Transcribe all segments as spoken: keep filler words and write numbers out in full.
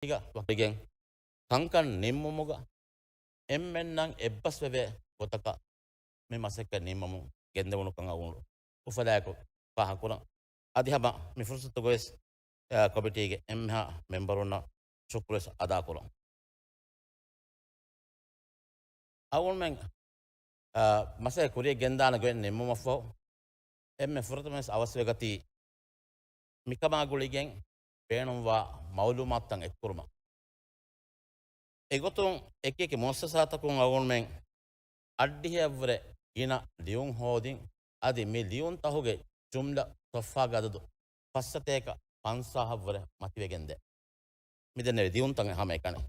ކޮމިޓީގަ ވަކިގެން ކަންކަން ނިންމުމުގަ އެންމެންނަށް އެއްބަސްވެވޭ ގޮތަކަށް މި މަސައްކަތް ނިންމަމުން ގެންދެވުނުކަން އަޅުގަނޑު އުފަލާއެކު ފާހަގަކުރަން. އަދި ހަމަ މި ފުރުސަތުގައި ވެސް، އާ، ކޮމިޓީގެ އެންމެހާ މެމްބަރުންނަށް ޝުކުރު ވެސް އަދާކުރަން. އަޅުގަނޑުމެން، އާ، މަސައްކަތް ކުރިޔަށް ގެންދާނެ ގޮތް ނިންމުމަށްފަހު، އެންމެ ފުރަތަމަވެސް އަވަސްވެގަތީ މިކަމާ ގުޅިގެން ބޭނުންވާ މައުލޫމާތުތައް އެއްކުރުމަށް. އެގޮތުން އެކިއެކި މުއައްސަސާތަކުން އަޅުގަނޑުމެން އަށްޑިހައަށްވުރެ ގިނަ ލިޔުން ހޯދިން، އަދި މި ލިޔުންތަހުގެ ޖުމްލަ ސޮފްހާގެ އަދަދު ފައްސަތޭކަ ފަންސާހަށްވުރެ މަތިވެގެންދޭ. މިދެންނެވި ލިޔުންތައް ހަމައެކަނި.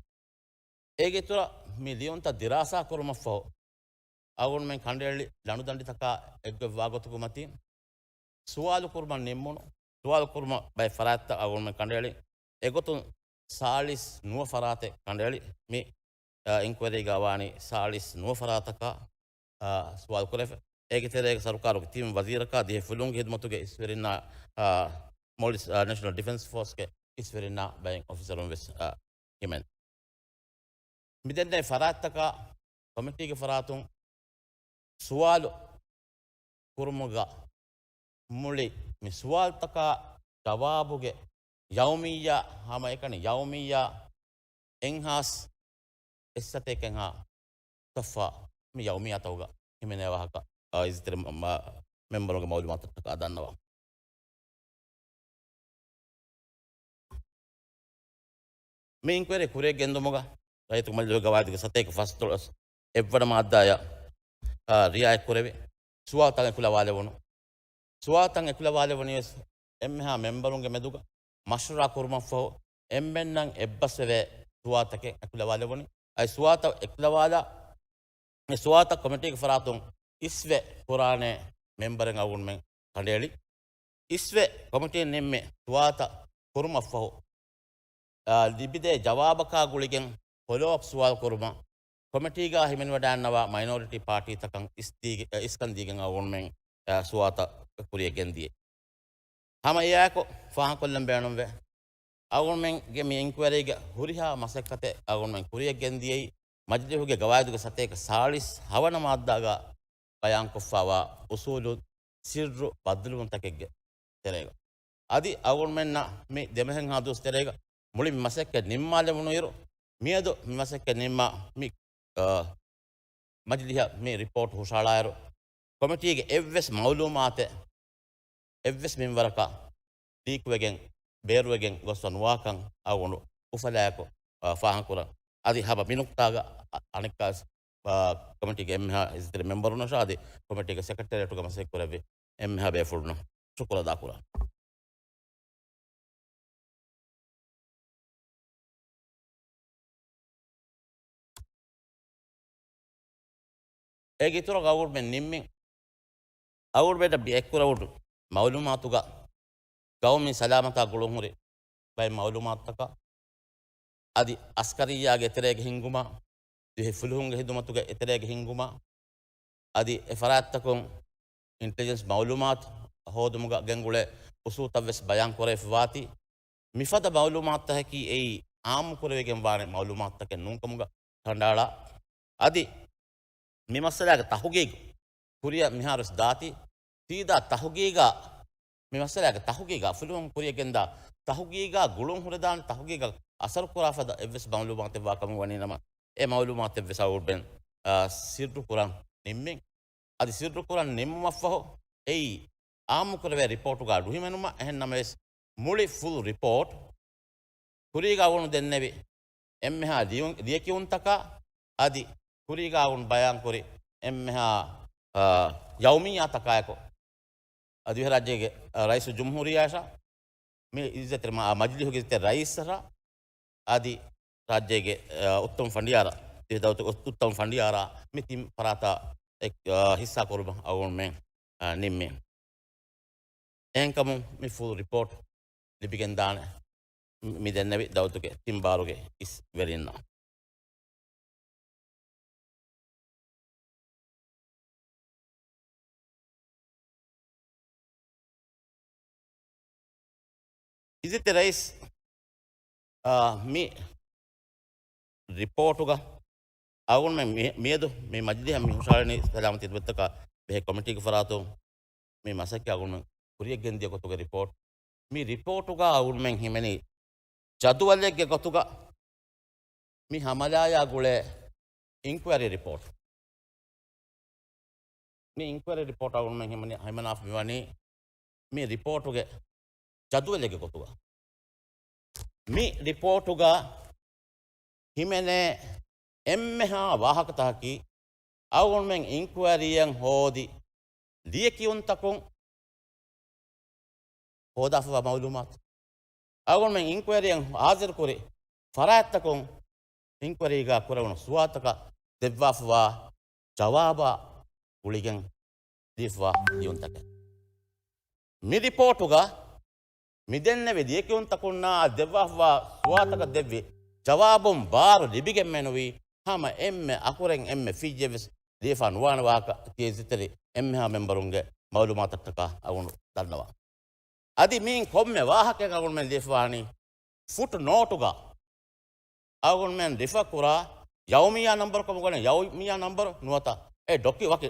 އޭގެ އިތުރަށް މި ލިޔުންތައް ދިރާސާ ކުރުމަށްފަހު، އަޅުގަނޑުމެން ކަނޑައެޅި ލަނޑުދަނޑިތަކާ އެއްގޮތްވާ ގޮތުގެ މަތީން، ސުވާލު ކުރުމަށް ނިންމުނު، ސުވާލު ކުރުމަށް ބައެއް ފަރާތްތައް އަޅުގަނޑުމެން ކަނޑައެޅި، އެގޮތުން ސާޅީސް ނުވަ ފަރާތެއް ކަނޑައެޅި. މި، އާ، އިންކުއަރީގަ ވާނީ ސާޅީސް ނުވަ ފަރާތަކާ، އާ، ސުވާލު ކުރެފަ. އޭގެ ތެރޭގަ ސަރުކާރުގެ ތިން ވަޒީރަކާ ދިވެހި ފުލުހުންގެ ހިދުމަތުގެ އިސްވެރިންނާ، އާ، މޯލްޑިވްސް، އާ، ނޭޝަނަލް ޑިފެންސް ފޯސްގެ އިސްވެރިންނާ ބައެއް އޮފިސަރުން ވެސް، އާ، ހިމެނޭ. މިދެންނެވި ފަރާތްތަކާ ކޮމިޓީގެ ފަރާތުން ސުވާލު ކުރުމުގަ މުޅި މި ސުވާލުތަކާ ޖަވާބުގެ ޔައުމިއްޔާ ހަމައެކަނި ޔައުމިއްޔާ އެއްހާސް އެއްސަތޭކައެއްހާ ސޮފްހާ މި ޔައުމިއްޔާތަކުގަ ހިމެނޭ ވާހަކަ، އާ، އިއްޒަތްތެރި މަ-، މަ-، މެމްބަރުންގެ މައުލޫމާތުތަކަށް ދަންނަވަން. މި އިންކުއަރީ ކުރިޔަށް ގެންދުމުގަ ރައްޔިތު މަޖިލީހުގެ ގަވާއިދުގެ ސަތޭކަ ފަސްދޮޅަސް އެއްވަނަ މާއްދާއަށް، އާ، ރިއާޔަތް ކުރެވި ސުވާލުތައް އެކުލަވާލެވުނު. ސުވާލުތައް އެކުލަވާލެވުނީ ވެސް އެންމެހާ މެމްބަރުންގެ މެދުގަ މަޝްވަރާ ކުރުމަށްފަހު އެންމެންނަށް އެއްބަސްވެވޭ ސުވާލުތަކެއް އެކުލަވާލެވުނީ. އަދި ސުވާލުތައް އެކުލަވާލާ މި ސުވާލުތައް ކޮމިޓީގެ ފަރާތުން އިސްވެ ކުރާނެ މެމްބަރެއް އަޅުގަނޑުމެން ކަނޑައެޅި. އިސްވެ ކޮމިޓީން ނިންމި ސުވާލުތައް ކުރުމަށްފަހު، އާ، ލިބިދޭ ޖަވާބަކާ ގުޅިގެން ފޮލޯއަޕް ސުވާލު ކުރުމަށް ކޮމިޓީގަ ހިމެނިވަޑައިގަންނަވާ މައިނޯރިޓީ ޕާޓީތަކަށް އިސްދީގެ-، އިސްކަން ދީގެން އަޅުގަނޑުމެން، އާ، ސުވާލުތައް ކުރިޔަށް ގެންދިޔަ. ހަމަ އެއާއެކު ފާހަގަކޮށްލަން ބޭނުންވޭ. އަޅުގަނޑުމެންގެ މި އިންކުއަރީގެ ހުރިހާ މަސައްކަތެއް އަޅުގަނޑުމެން ކުރިޔަށް ގެންދިޔައީ، މަޖިލީހުގެ ގަވާއިދުގެ ސަތޭކަ ސާޅީސް ހަވަނަ މާއްދާގަ ބަޔާންކޮށްފައިވާ އުސޫލުން ސިއްރު ބައްދަލުވުންތަކެއްގެ ތެރޭގަ. އަދި އަޅުގަނޑުމެންނަށް މި ދެމެހެންހާ ދުވަސް ތެރޭގަ މުޅި މަސައްކަތް ނިންމާލެވުނުއިރު، މިއަދު މި މަސައްކަތް ނިންމާ މި، އާ، މަޖިލީހަށް މި ރިޕޯޓް ހުށަހަޅާއިރު، ކޮމިޓީގެ އެއްވެސް މައުލޫމާތެއް އެއްވެސް މިންވަރަކަށް ލީކުވެގެން، ބޭރުވެގެން ގޮސްފަ ނުވާކަން އަޅުގަނޑު އުފަލާއެކު، އާ، ފާހަގަކުރަން. އަދި ހަމަ މި ނުކްތާގަ އަ-، އަނެއްކާވެސް، އާ، ކޮމިޓީގެ އެންމެހާ އިއްޒަތްތެރި މެމްބަރުންނަށާ އަދި ކޮމިޓީގެ ސެކްރެޓޭރިއޭޓުގަ މަސައްކަތް ކުރެއްވި އެންމެހާ ބޭފުޅުންނަށް ޝުކުރު އަދާކުރަން. އޭގެ އިތުރަށް އަޅުގަނޑުމެން ނިންމި، އަޅުގަނޑުމެންނަށް ބި އެއްކުރެވުނު މައުލޫމާތުގަ ގައުމީ ސަލާމަތާ ގުޅުންހުރި ބައެއް މައުލޫމާތުތަކާ އަދި އަސްކަރިއްޔާގެ އެތެރޭގަ ހިންގުމާ، ދިވެހި ފުލުހުންގެ ހިދުމަތުގެ އެތެރޭގަ ހިންގުމާ، އަދި އެ ފަރާތްތަކުން އިންޓެލިޖެންސް މައުލޫމާތު ހޯދުމުގަ ގެންގުޅޭ އުސޫލުތައް ވެސް ބަޔާން ކުރެވިފަ ވާތީ، މިފަދަ މައުލޫމާތުތަކަކީ އެއީ އާއްމު ކުރެވިގެން ވާނެ މައުލޫމާތުތަކެއް ނޫންކަމުގަ ކަނޑައަޅާ. އަދި މި މައްސަލާގެ ތަހުގީގު ކުރިއަށް މިހާރުވެސް ދާތީ، ސީދާ ތަހުގީގާ، މި މައްސަލާގެ ތަހުގީގާ، ފުލުހުން ކުރިއަށް ގެންދާ ތަހުގީގާ ގުޅުން ހުރެދާނެ، ތަހުގީގަށް އަސަރު ކުރާ ފަދަ އެއްވެސް މައުލޫމާތެއް ވާ ކަމުގަ ވަނީ ނަމަ، އެ މައުލޫމާތެއް ވެސް އަޅުގަނޑުމެން، އާ، ސިއްރު ކުރަން ނިންމިން. އަދި ސިއްރު ކުރަން ނިންމުމަށްފަހު، އެއީ އާއްމު ކުރެވޭ ރިޕޯޓުގަ އަޑުހިމެނުމަށް. އެހެން ނަމަވެސް، މުޅި ފުލް ރިޕޯޓް ކުރީގަ އަޅުގަނޑު ދެންނެވި އެންމެހާ ލިޔުން-، ލިޔެކިޔުންތަކާ އަދި ކުރީގަ އަޅުގަނޑު ބަޔާންކުރި އެންމެހާ، އާ، ޔައުމިއްޔާތަކާއެކު، އަދި ދިވެހިރާއްޖޭގެ، އާ، ރައީސުލްޖުމްހޫރިއްޔާއަށާ، މި އިއްޒަތްތެރި މަ-، އާ، މަޖިލީހުގެ އިއްޒަތްތެރި ރައީސަށާ، އަދި ރާއްޖޭގެ، އާ، އުއްތަމަ ފަނޑިޔާރަށް، ދިވެހި ދައުލަތުގެ އުއް-، އުއްތަމަ ފަނޑިޔާރާ މި ތިން ފަރާތާ އެ-، އާ، ހިއްސާ ކުރުމަށް އަޅުގަނޑުމެން، އާ، ނިންމި. އެހެންކަމުން މި ފުލް ރިޕޯޓް ލިބިގެންދާނެ މި ދެންނެވި ދައުލަތުގެ ތިން ބާރުގެ އިސް ވެރިންނަށް. އިއްޒަތްތެރި ރައީސް އާ، މި ރިޕޯޓުގަ އަޅުގަނޑުމެން މި-، މިއަދު މި މަޖިލީހަށް މި ހުށަހަޅަނީ ސަލާމަތީ ދިވެތަކާ ބެހޭ ކޮމިޓީގެ ފަރާތުން މި މަސައްކަތް އަޅުގަނޑުމެން ކުރިޔަށް ގެންދިޔަ ގޮތުގެ ރިޕޯޓް. މި ރިޕޯޓުގަ އަޅުގަނޑުމެން ހިމެނި ޖަދުވަލެއްގެ ގޮތުގަ މި ހަމަލާޔާ ގުޅޭ އިންކުއަރީ ރިޕޯޓް. މި އިންކުއަރީ ރިޕޯޓް އަޅުގަނޑުމެން ހިމަނި-، ހިމަނާފަ މިވަނީ މި ރިޕޯޓުގެ ޖަދުވަލެއްގެ ގޮތުގަ. މި ރިޕޯޓުގަ ހިމެނޭ އެންމެހާ ވާހަކަތަކަކީ އަޅުގަނޑުމެން އިންކުއަރީއަށް ހޯދި ލިޔެކިޔުންތަކުން ހޯދާފަވާ މައުލޫމާތު. އަޅުގަނޑުމެން އިންކުއަރީއަށް ހާޒިރުކުރި ފަރާތްތަކުން އިންކުއަރީގަ ކުރެވުނު ސުވާލުތަކަށް ދެއްވާފަވާ ޖަވާބާ ގުޅިގެން ލިޔެފަވާ ލިޔުންތަކެއް. މި ރިޕޯޓުގަ މި ދެންނެވި ލިޔެކިޔުންތަކުންނާ ދެއްވާފަވާ ސުވާލުތަކަށް ދެއްވި ޖަވާބުން ބާރު ލިބިގެން މެނުވީ ހަމަ އެންމެ އަކުރެން އެންމެ ފިއްޔެއްވެސް ލިޔެފާ ނުވާނެ ވާހަކަ ކީ އިއްޒަތްތެރި އެންމެހާ މެމްބަރުންގެ މައުލޫމާތަށްޓަކާ އަޅުގަނޑު ދަންނަވާ. އަދި މިއިން ކޮންމެ ވާހަކައެއް އަޅުގަނޑުމެން ލިޔެފަވާނީ ފުޓް ނޯޓުގަ އަޅުގަނޑުމެން ރިފަ ކުރާ ޔައުމިއްޔާ ނަންބަރު ކަމުގަނެ، ޔައުމިއްޔާ ނަންބަރު ނުވަތަ އެ ޑޮކި ވަކި،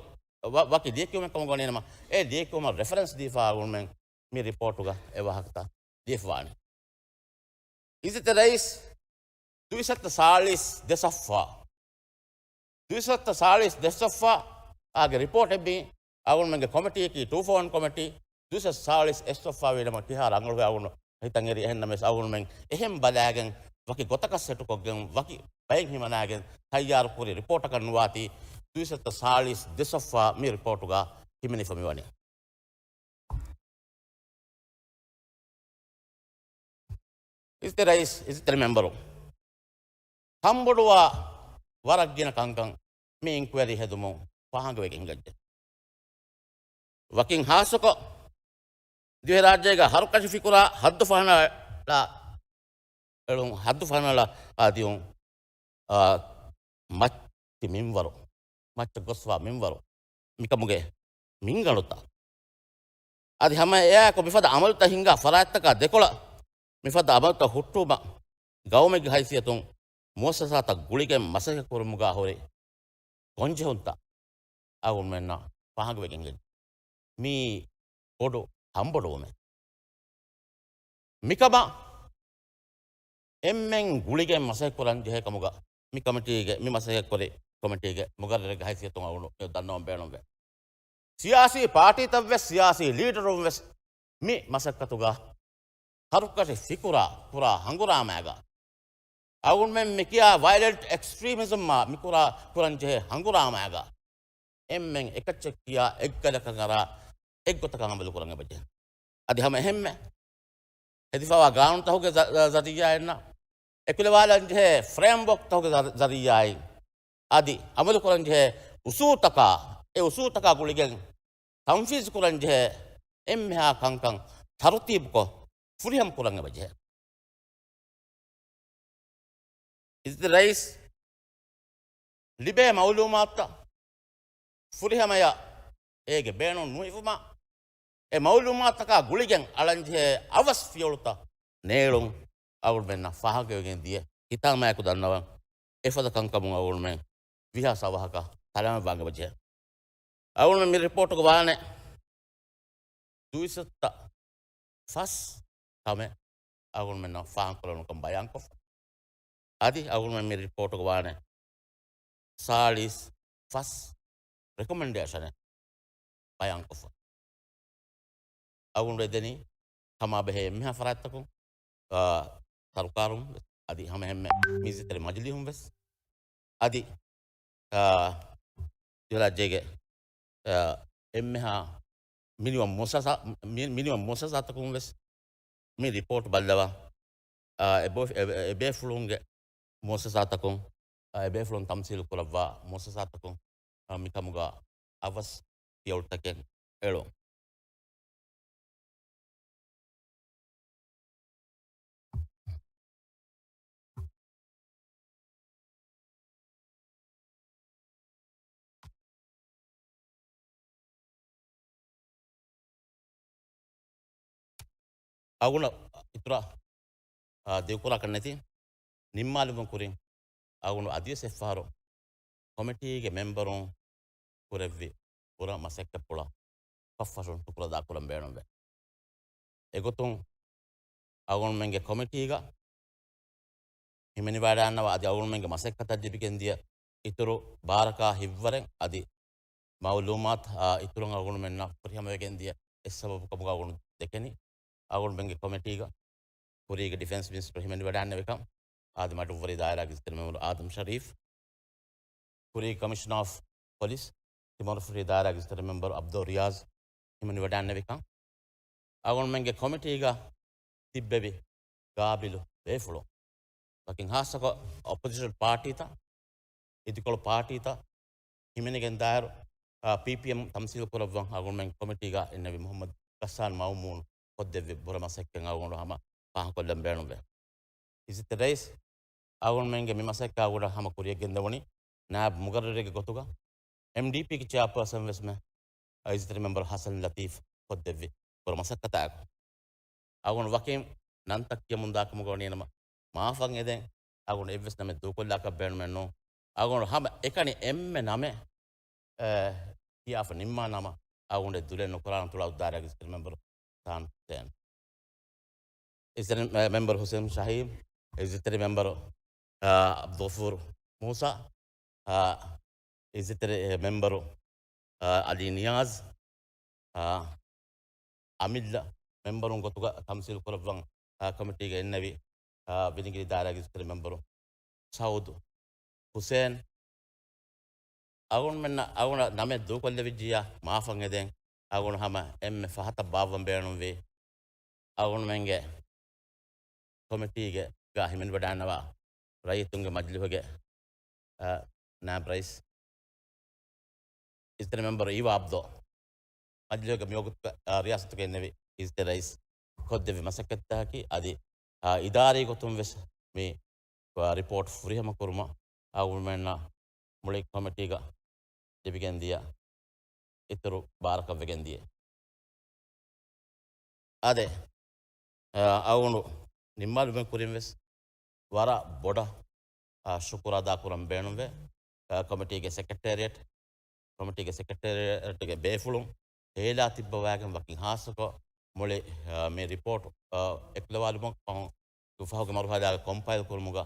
ވަ-، ވަކި ލިޔެކިޔުމެއް ކަމުގަނޭ ނަމަ، އެ ލިޔެކިޔުމަށް ރެފަރެންސް ދީފަ އަޅުގަނޑުމެން މި ރިޕޯޓުގަ އެ ވާހަކަތައް ލިޔެފަވާނެ. އިއްޒަތްތެރި ރައީސް ދުއިސައްތަ ސާޅީސް ދެ ސޮފްވާ. ދުއިސައްތަ ސާޅީސް ދެ ސޮފްވާ އާގެ ރިޕޯޓެއް މި އަޅުގަނޑުމެންގެ ކޮމިޓީއަކީ ޓޫ ފޯ ވަން ކޮމިޓީ. ދުއިސައްތަ ސާޅީސް އެއް ސޮފްވާ ވީ ނަމަ ކިހާ ރަނގަޅު އަޅުގަނޑު ހިތަށް އެރި. އެހެން ނަމަވެސް އަޅުގަނޑުމެން އެހެން ބަލާގެން ވަކި ގޮތަކަށް ސެޓުކޮށްގެން ވަކި ބައެއް ހިމަނާގެން ތައްޔާރު ކުރި ރިޕޯޓަކަށް ނުވާތީ ދުއިސައްތަ ސާޅީސް ދެ ސޮފްވާ މި ރިޕޯޓުގަ ހިމެނިފަ މިވަނީ. އިއްޒަތްތެރި ރައީސް، އިއްޒަތްތެރި މެމްބަރު، ކަންބޮޑުވާ ވަރަށް ގިނަ ކަންކަން މި އިންކުއަރީ ހެދުމުން ފާހަގަވެގެން ހިނގައްޖެ. ވަކިން ހާއްސަކޮށް، ދިވެހިރާއްޖޭގަ ހަރުކަށި ފިކުރާ ހައްދު ފަހަނަޅާ އެޅުން، ހައްދު ފަހަނަޅާ ދިޔުން، އާ، މައްޗި މިންވަރު، މައްޗަށް ގޮސްފަވާ މިންވަރު، މިކަމުގެ މިންގަނޑުތައް. އަދި ހަމަ އެއާއެކު މިފަދަ އަމަލުތައް ހިންގާ ފަރާތްތަކާ ދެކޮޅަށް މިފަދަ އަމަލުތައް ހުއްޓުވުމަށް ގައުމެއްގެ ހައިސިއްޔަތުން މުއައްސަސާތައް ގުޅިގެން މަސައްކަތް ކުރުމުގާ ހުރި ގޮންޖެހުންތައް އަޅުގަނޑުމެންނަށް ފާހަގަވެގެން މި ބޮޑު ކަންބޮޑުވުމެއް. މިކަމަށް އެންމެން ގުޅިގެން މަސައްކަތް ކުރަން ޖެހޭ ކަމުގަ މި ކޮމިޓީގެ، މި މަސައްކަތް ކުރި ކޮމިޓީގެ މުގައްރަރެއްގެ ހައިސިއްޔަތުން އަޅުގަނޑު މި ދަންނަވަން ބޭނުންވޭ. ސިޔާސީ ޕާޓީތައްވެސް، ސިޔާސީ ލީޑަރުންވެސް މި މަސައްކަތުގަ ހަރުކަށި ފިކުރާ ކުރާ ހަނގުރާމައިގަ، އަޅުގަނޑުމެން މި ކިޔާ ވަޔަލެންޓް އެކްސްޓްރީމިޒަމްއާ މި ކުރާ، ކުރަން ޖެހޭ ހަނގުރާމައިގަ، އެންމެން އެކައްޗެއް ކިޔާ އެއްގަލަކަށް އަރާ އެއްގޮތަކަށް އަމަލު ކުރަން އެބަޖެހޭ. އަދި ހަމަ އެހެންމެ ހެދިފަވާ ގާނޫނުތަކުގެ ޒަ-، ޒަ-، ޒަރީއާއިންނާ އެކުލަވާލަން ޖެހޭ ފްރޭމްވޯކްތަކުގެ ޒަ-، ޒަރީއާއިން އަދި އަމަލު ކުރަން ޖެހޭ އުސޫލްތަކާ، އެ އުސޫލްތަކާ ގުޅިގެން ތަންފީޒު ކުރަން ޖެހޭ އެންމެހާ ކަންކަން ތަރުތީބުކޮށް ފުރިހަމަ ކުރަން އެބަޖެހޭ. އިއްޒަތްތެރި ރައީސް ލިބޭ މައުލޫމާތުތައް ފުރިހަމަޔަށް އޭގެ ބޭނުން ނުހިފުމަށް، އެ މައުލޫމާތުތަކާ ގުޅިގެން އަޅަންޖެހޭ އަވަސް ފިޔަވަޅުތައް ނޭޅުން އަޅުގަނޑުމެންނަށް ފާހަގަވެގެން ދިޔަ ހިތާމައާއެކު ދަންނަވަން. އެފަދަ ކަންކަމުން އަޅުގަނޑުމެން ވީހާވެސް އަވަހަކަށް ސަލާމަތްވާން އެބަޖެހޭ. އަޅުގަނޑުމެން މި ރިޕޯޓުގަ ވާނެ ދުއިސައްތަ ފަސް ކަމެއް އަޅުގަނޑުމެންނަށް ފާހަގަކުރެވުނުކަން ބަޔާންކޮށްފަ. އަދި އަޅުގަނޑުމެން މި ރިޕޯޓުގަ ވާނެ ސާޅީސް ފަސް ރެކޮމެންޑޭޝަނެއް ބަޔާންކޮށްފަ. އަޅުގަނޑު އެދެނީ ކަމާ ބެހޭ އެންމެހާ ފަރާތްތަކުން، އާ، ސަރުކާރުން ވެސް، އަދި ހަމަ އެންމެ މީސްތެރި މަޖިލީހުން ވެސް، އަދި، އާ، ދިވެހިރާއްޖޭގެ، އާ، އެންމެހާ މިނިވަން މުއައްސަސާ، މި-، މިނިވަން މުއައްސަސާތަކުން ވެސް މި ރިޕޯޓް ބައްލަވާ، އާ، އެ ބޯ-، އެ، އެ ބޭފުޅުންގެ މުއައްސަސާތަކުން، އާ، އެ ބޭފުޅުން ތަމްސީލު ކުރައްވާ މުއައްސަސާތަކުން، އާ، މިކަމުގަ އަވަސް ފިޔަވަޅުތަކެއް އެޅުން. އަޅުގަނޑަށް އިތުރަށް ދިގުކުރާކަށް ނެތި ނިންމާލުމުގެ ކުރިން އަޅުގަނޑު އަދިވެސް އެއްފަހަރު ކޮމިޓީގެ މެމްބަރުން ކުރެއްވި ބުރަ މަސައްކަތްޕުޅަށް ފަށްފަށުން ޝުކުރު އަދާކުރަން ބޭނުންވޭ. އެގޮތުން އަޅުގަނޑުމެންގެ ކޮމިޓީގަ ހިމެނިވަޑައިގަންނަވާ އަދި އަޅުގަނޑުމެންގެ މަސައްކަތަށް ލިބިގެންދިޔަ އިތުރު ބާރަކާ ހިތްވަރެއް އަދި މައުލޫމާތު، އާ، އިތުރުން އަޅުގަނޑުމެންނަށް ފުރިހަމަވެގެންދިޔަ އެއް ސަބަބު ކަމުގަ އަޅުގަނޑު ދެކެނީ. އަޅުގަނޑުމެންގެ ކޮމިޓީގަ ކުރީގެ ޑިފެންސް މިނިސްޓަރު ހިމެނިވަޑައިގަންނެވިކަން، އާދެ، މަޑުއްވަރީ ދާއިރާގެ އިއްޒަތްތެރި މެމްބަރު އާދަމް ޝަރީފް، ކުރީގެ ކަމިޝަނަރ އޮފް ޕޮލިސް ތިމަންރުފުށީ ދާއިރާގެ އިއްޒަތްތެރި މެމްބަރު އަބްދުއް ރިޔާޒް ހިމެނިވަޑައިގަންނެވިކަން، އަޅުގަނޑުމެންގެ ކޮމިޓީގަ ތިއްބެވި ގާބިލު ބޭފުޅުން، ވަކިން ހާއްސަކޮށް އޮޕޮޒިޝަން ޕާޓީތައް، އިދިކޮޅު ޕާޓީތައް ހިމެނިގެން ދާއިރު، އާ، ޕީޕީއެމް ތަމްސީލު ކުރައްވަން އަޅުގަނޑުމެން ކޮމިޓީގަ އިންނެވި މުހައްމަދު ޣައްސާން މައުމޫން ކޮށްދެއްވި ބުރަ މަސައްކަތް އަޅުގަނޑު ހަމަ ފާހަގަކޮށްލަން ބޭނުންވޭ. އިއްޒަތްތެރި ރައީސް، އަޅުގަނޑުމެންގެ މި މަސައްކަތާ ގުޅޭ ހަމަ ކުރިޔަށް ގެންދެވުނީ ނާއިބު މުގައްރަރެއްގެ ގޮތުގަ، އެމްޑީޕީގެ ޗެއާޕާސަން ވެސް މެ އިއްޒަތްތެރި މެމްބަރު ހަސަން ލަތީފް ކޮށްދެއްވި ބުރަ މަސައްކަތާއެކު، އަޅުގަނޑު ވަކިން ނަންތައް ކިޔަމުންދާކަމުގަ ވަނީނަމަ، މާފަށް އެދެން، އަޅުގަނޑު އެއްވެސް ނަމެއް ދޫކޮށްލާކަށް ބޭނުމެއް ނޫން. އަޅުގަނޑު ހަމަ އެކަނި އެންމެ ނަމެއް، އެ، ކިޔާފަ ނިންމާ ނަމަ، އަޅުގަނޑު ދުލެއް ނުކުރާނަން ތުޅާ ދާއިރާގެ އިއްޒަތްތެރި މެމްބަރު ސާން ހުސޭން. އިއްޒަތްތެރި މެމްބަރު ހުސެން ޝަހީމް، އިއްޒަތްތެރި މެމްބަރު، އާ، އަބްދުލްޣަފޫރު މޫސާ، އާ، އިއްޒަތްތެރި މެމްބަރު، އާ، އަލީ ނިޔާޒް، އާ، އަމިއްލަ މެމްބަރުން ގޮތުގަ ތަމްސީލު ކުރައްވަން، އާ، ކޮމިޓީގަ އިންނެވި، އާ، ވިލިނގިރި ދާއިރާގެ އިއްޒަތްތެރި މެމްބަރު ސައުދު ހުސޭން. އަޅުގަނޑުމެންނަށް އަޅުގަނޑަށް ނަމެއް ދޫކޮށްލެވިއްޖިއްޔާ މާފަށް އެދެން. އަޅުގަނޑު ހަމަ އެންމެ ފަހަތަށް ބާއްވަން ބޭނުންވީ އަޅުގަނޑުމެންގެ ކޮމިޓީގެ ގާ ހިމެނިވަޑައިގަންނަވާ ރައްޔިތުންގެ މަޖިލިހުގެ، އަ، ނާއިބް ރައީސް، އިއްޒަތްތެރި މެމްބަރު އީވާ އަބްދުލް، މަޖިލިހުގެ މިވަގުތުގެ، އަ، ރިޔާސަތުގަ އިންނެވި އިއްޒަތްތެރި ރައީސް ކޮށްދެއްވި މަސައްކަތްތަކަކީ އަދި، އާ، އިދާރީ ގޮތުން ވެސް މި، އާ، ރިޕޯޓް ފުރިހަމަ ކުރުމަށް އަޅުގަނޑުމެންނަށް މުޅި ކޮމިޓީގަ ލިބިގެން ދިޔަ އިތުރު ބާރަކަށް ވެގެން ދިޔަ. އާދެ، އާ، އަޅުގަނޑު ނިންމާލުމުގެ ކުރިން ވެސް ވަރަށް ބޮޑަށް، އާ، ޝުކުރު އަދާ ކުރަން ބޭނުންވޭ، އާ، ކޮމިޓީގެ ސެކްރެޓޭރިއެޓް، ކޮމިޓީގެ ސެކްރެޓޭރިއެޓްގެ ބޭފުޅުން ހޭލާ ތިއްބަވައިގެން ވަކިން ހާއްސަކޮށް މުޅި، އާ، މި ރިޕޯޓް، އާ، އެކުލަވާލުމަށް ފަހު، ފަހުގެ މަރުހަލާގަ ކޮމްޕައިލް ކުރުމުގަ،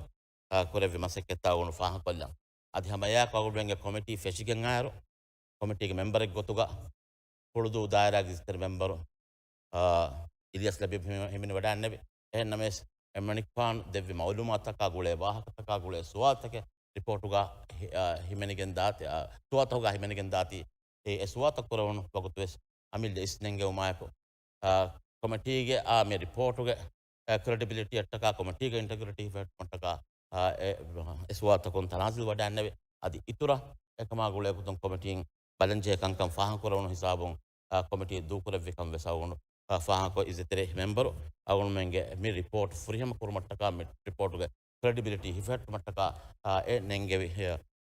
އާ، ކުރެއްވި މަސައްކަތްތައް އަޅުގަނޑު ފާހަގަކޮށްލަން. އަދި ހަމައެއާއެކު އަޅުގަނޑުމެންގެ ކޮމިޓީ ފެށިގެން އައިރު، ކޮމިޓީގެ މެމްބަރެއް ގޮތުގަ ހުޅުދޫ ދާއިރާގެ އިއްޒަތްތެރި މެމްބަރު، އާ، އިލްޔާސް ލަބީބް ހިމެ-، ހިމެނިވަޑައިގެންނެވި. އެހެންނަމަވެސް، އެމަނިކުފާނު ދެއްވި މައުލޫމާތުތަކާ ގުޅޭ ވާހަކަތަކާ ގުޅޭ ސުވާލުތަކެއް ރިޕޯޓުގަ ހި-، އާ، ހިމެނިގެން ދާތީ، އާ، ސުވާލުތަކުގަ ހިމެނިގެން ދާތީ، އެ، އެ ސުވާލުތައް ކުރެވުނު ވަގުތުވެސް އަމިއްލަ އިސް ނެންގެވުމާއެކު، އާ، ކޮމިޓީގެ، އާ، މި ރިޕޯޓުގެ، އާ، ކްރެޑިބިލިޓީއަށްޓަކާ ކޮމިޓީގެ އިންޓެގްރިޓީ ހިފެހެއްޓުމަށްޓަކާ، އާ، އެ، އެ ސުވާލުތަކުން ތަނާޒުލް ވަޑައިގެންނެވި. އަދި އިތުރަށް އެކަމާ ގުޅޭގޮތުން ކޮމިޓީން ބަލަންޖެހޭ ކަންކަން ފާހަގަކުރެވުނު ހިސާބުން، އާ، ކޮމިޓީ ދޫކުރެއްވިކަން ވެސް އަޅުގަނޑު، އާ، ފާހަގަކޮށް އިއްޒަތްތެރި މެމްބަރު އަޅުގަނޑުމެންގެ މި ރިޕޯޓް ފުރިހަމަ ކުރުމަށްޓަކާ މި ރިޕޯޓުގެ ކްރެޑިބިލިޓީ ހިފެހެއްޓުމަށްޓަކާ، އާ، އެ ނެންގެވި،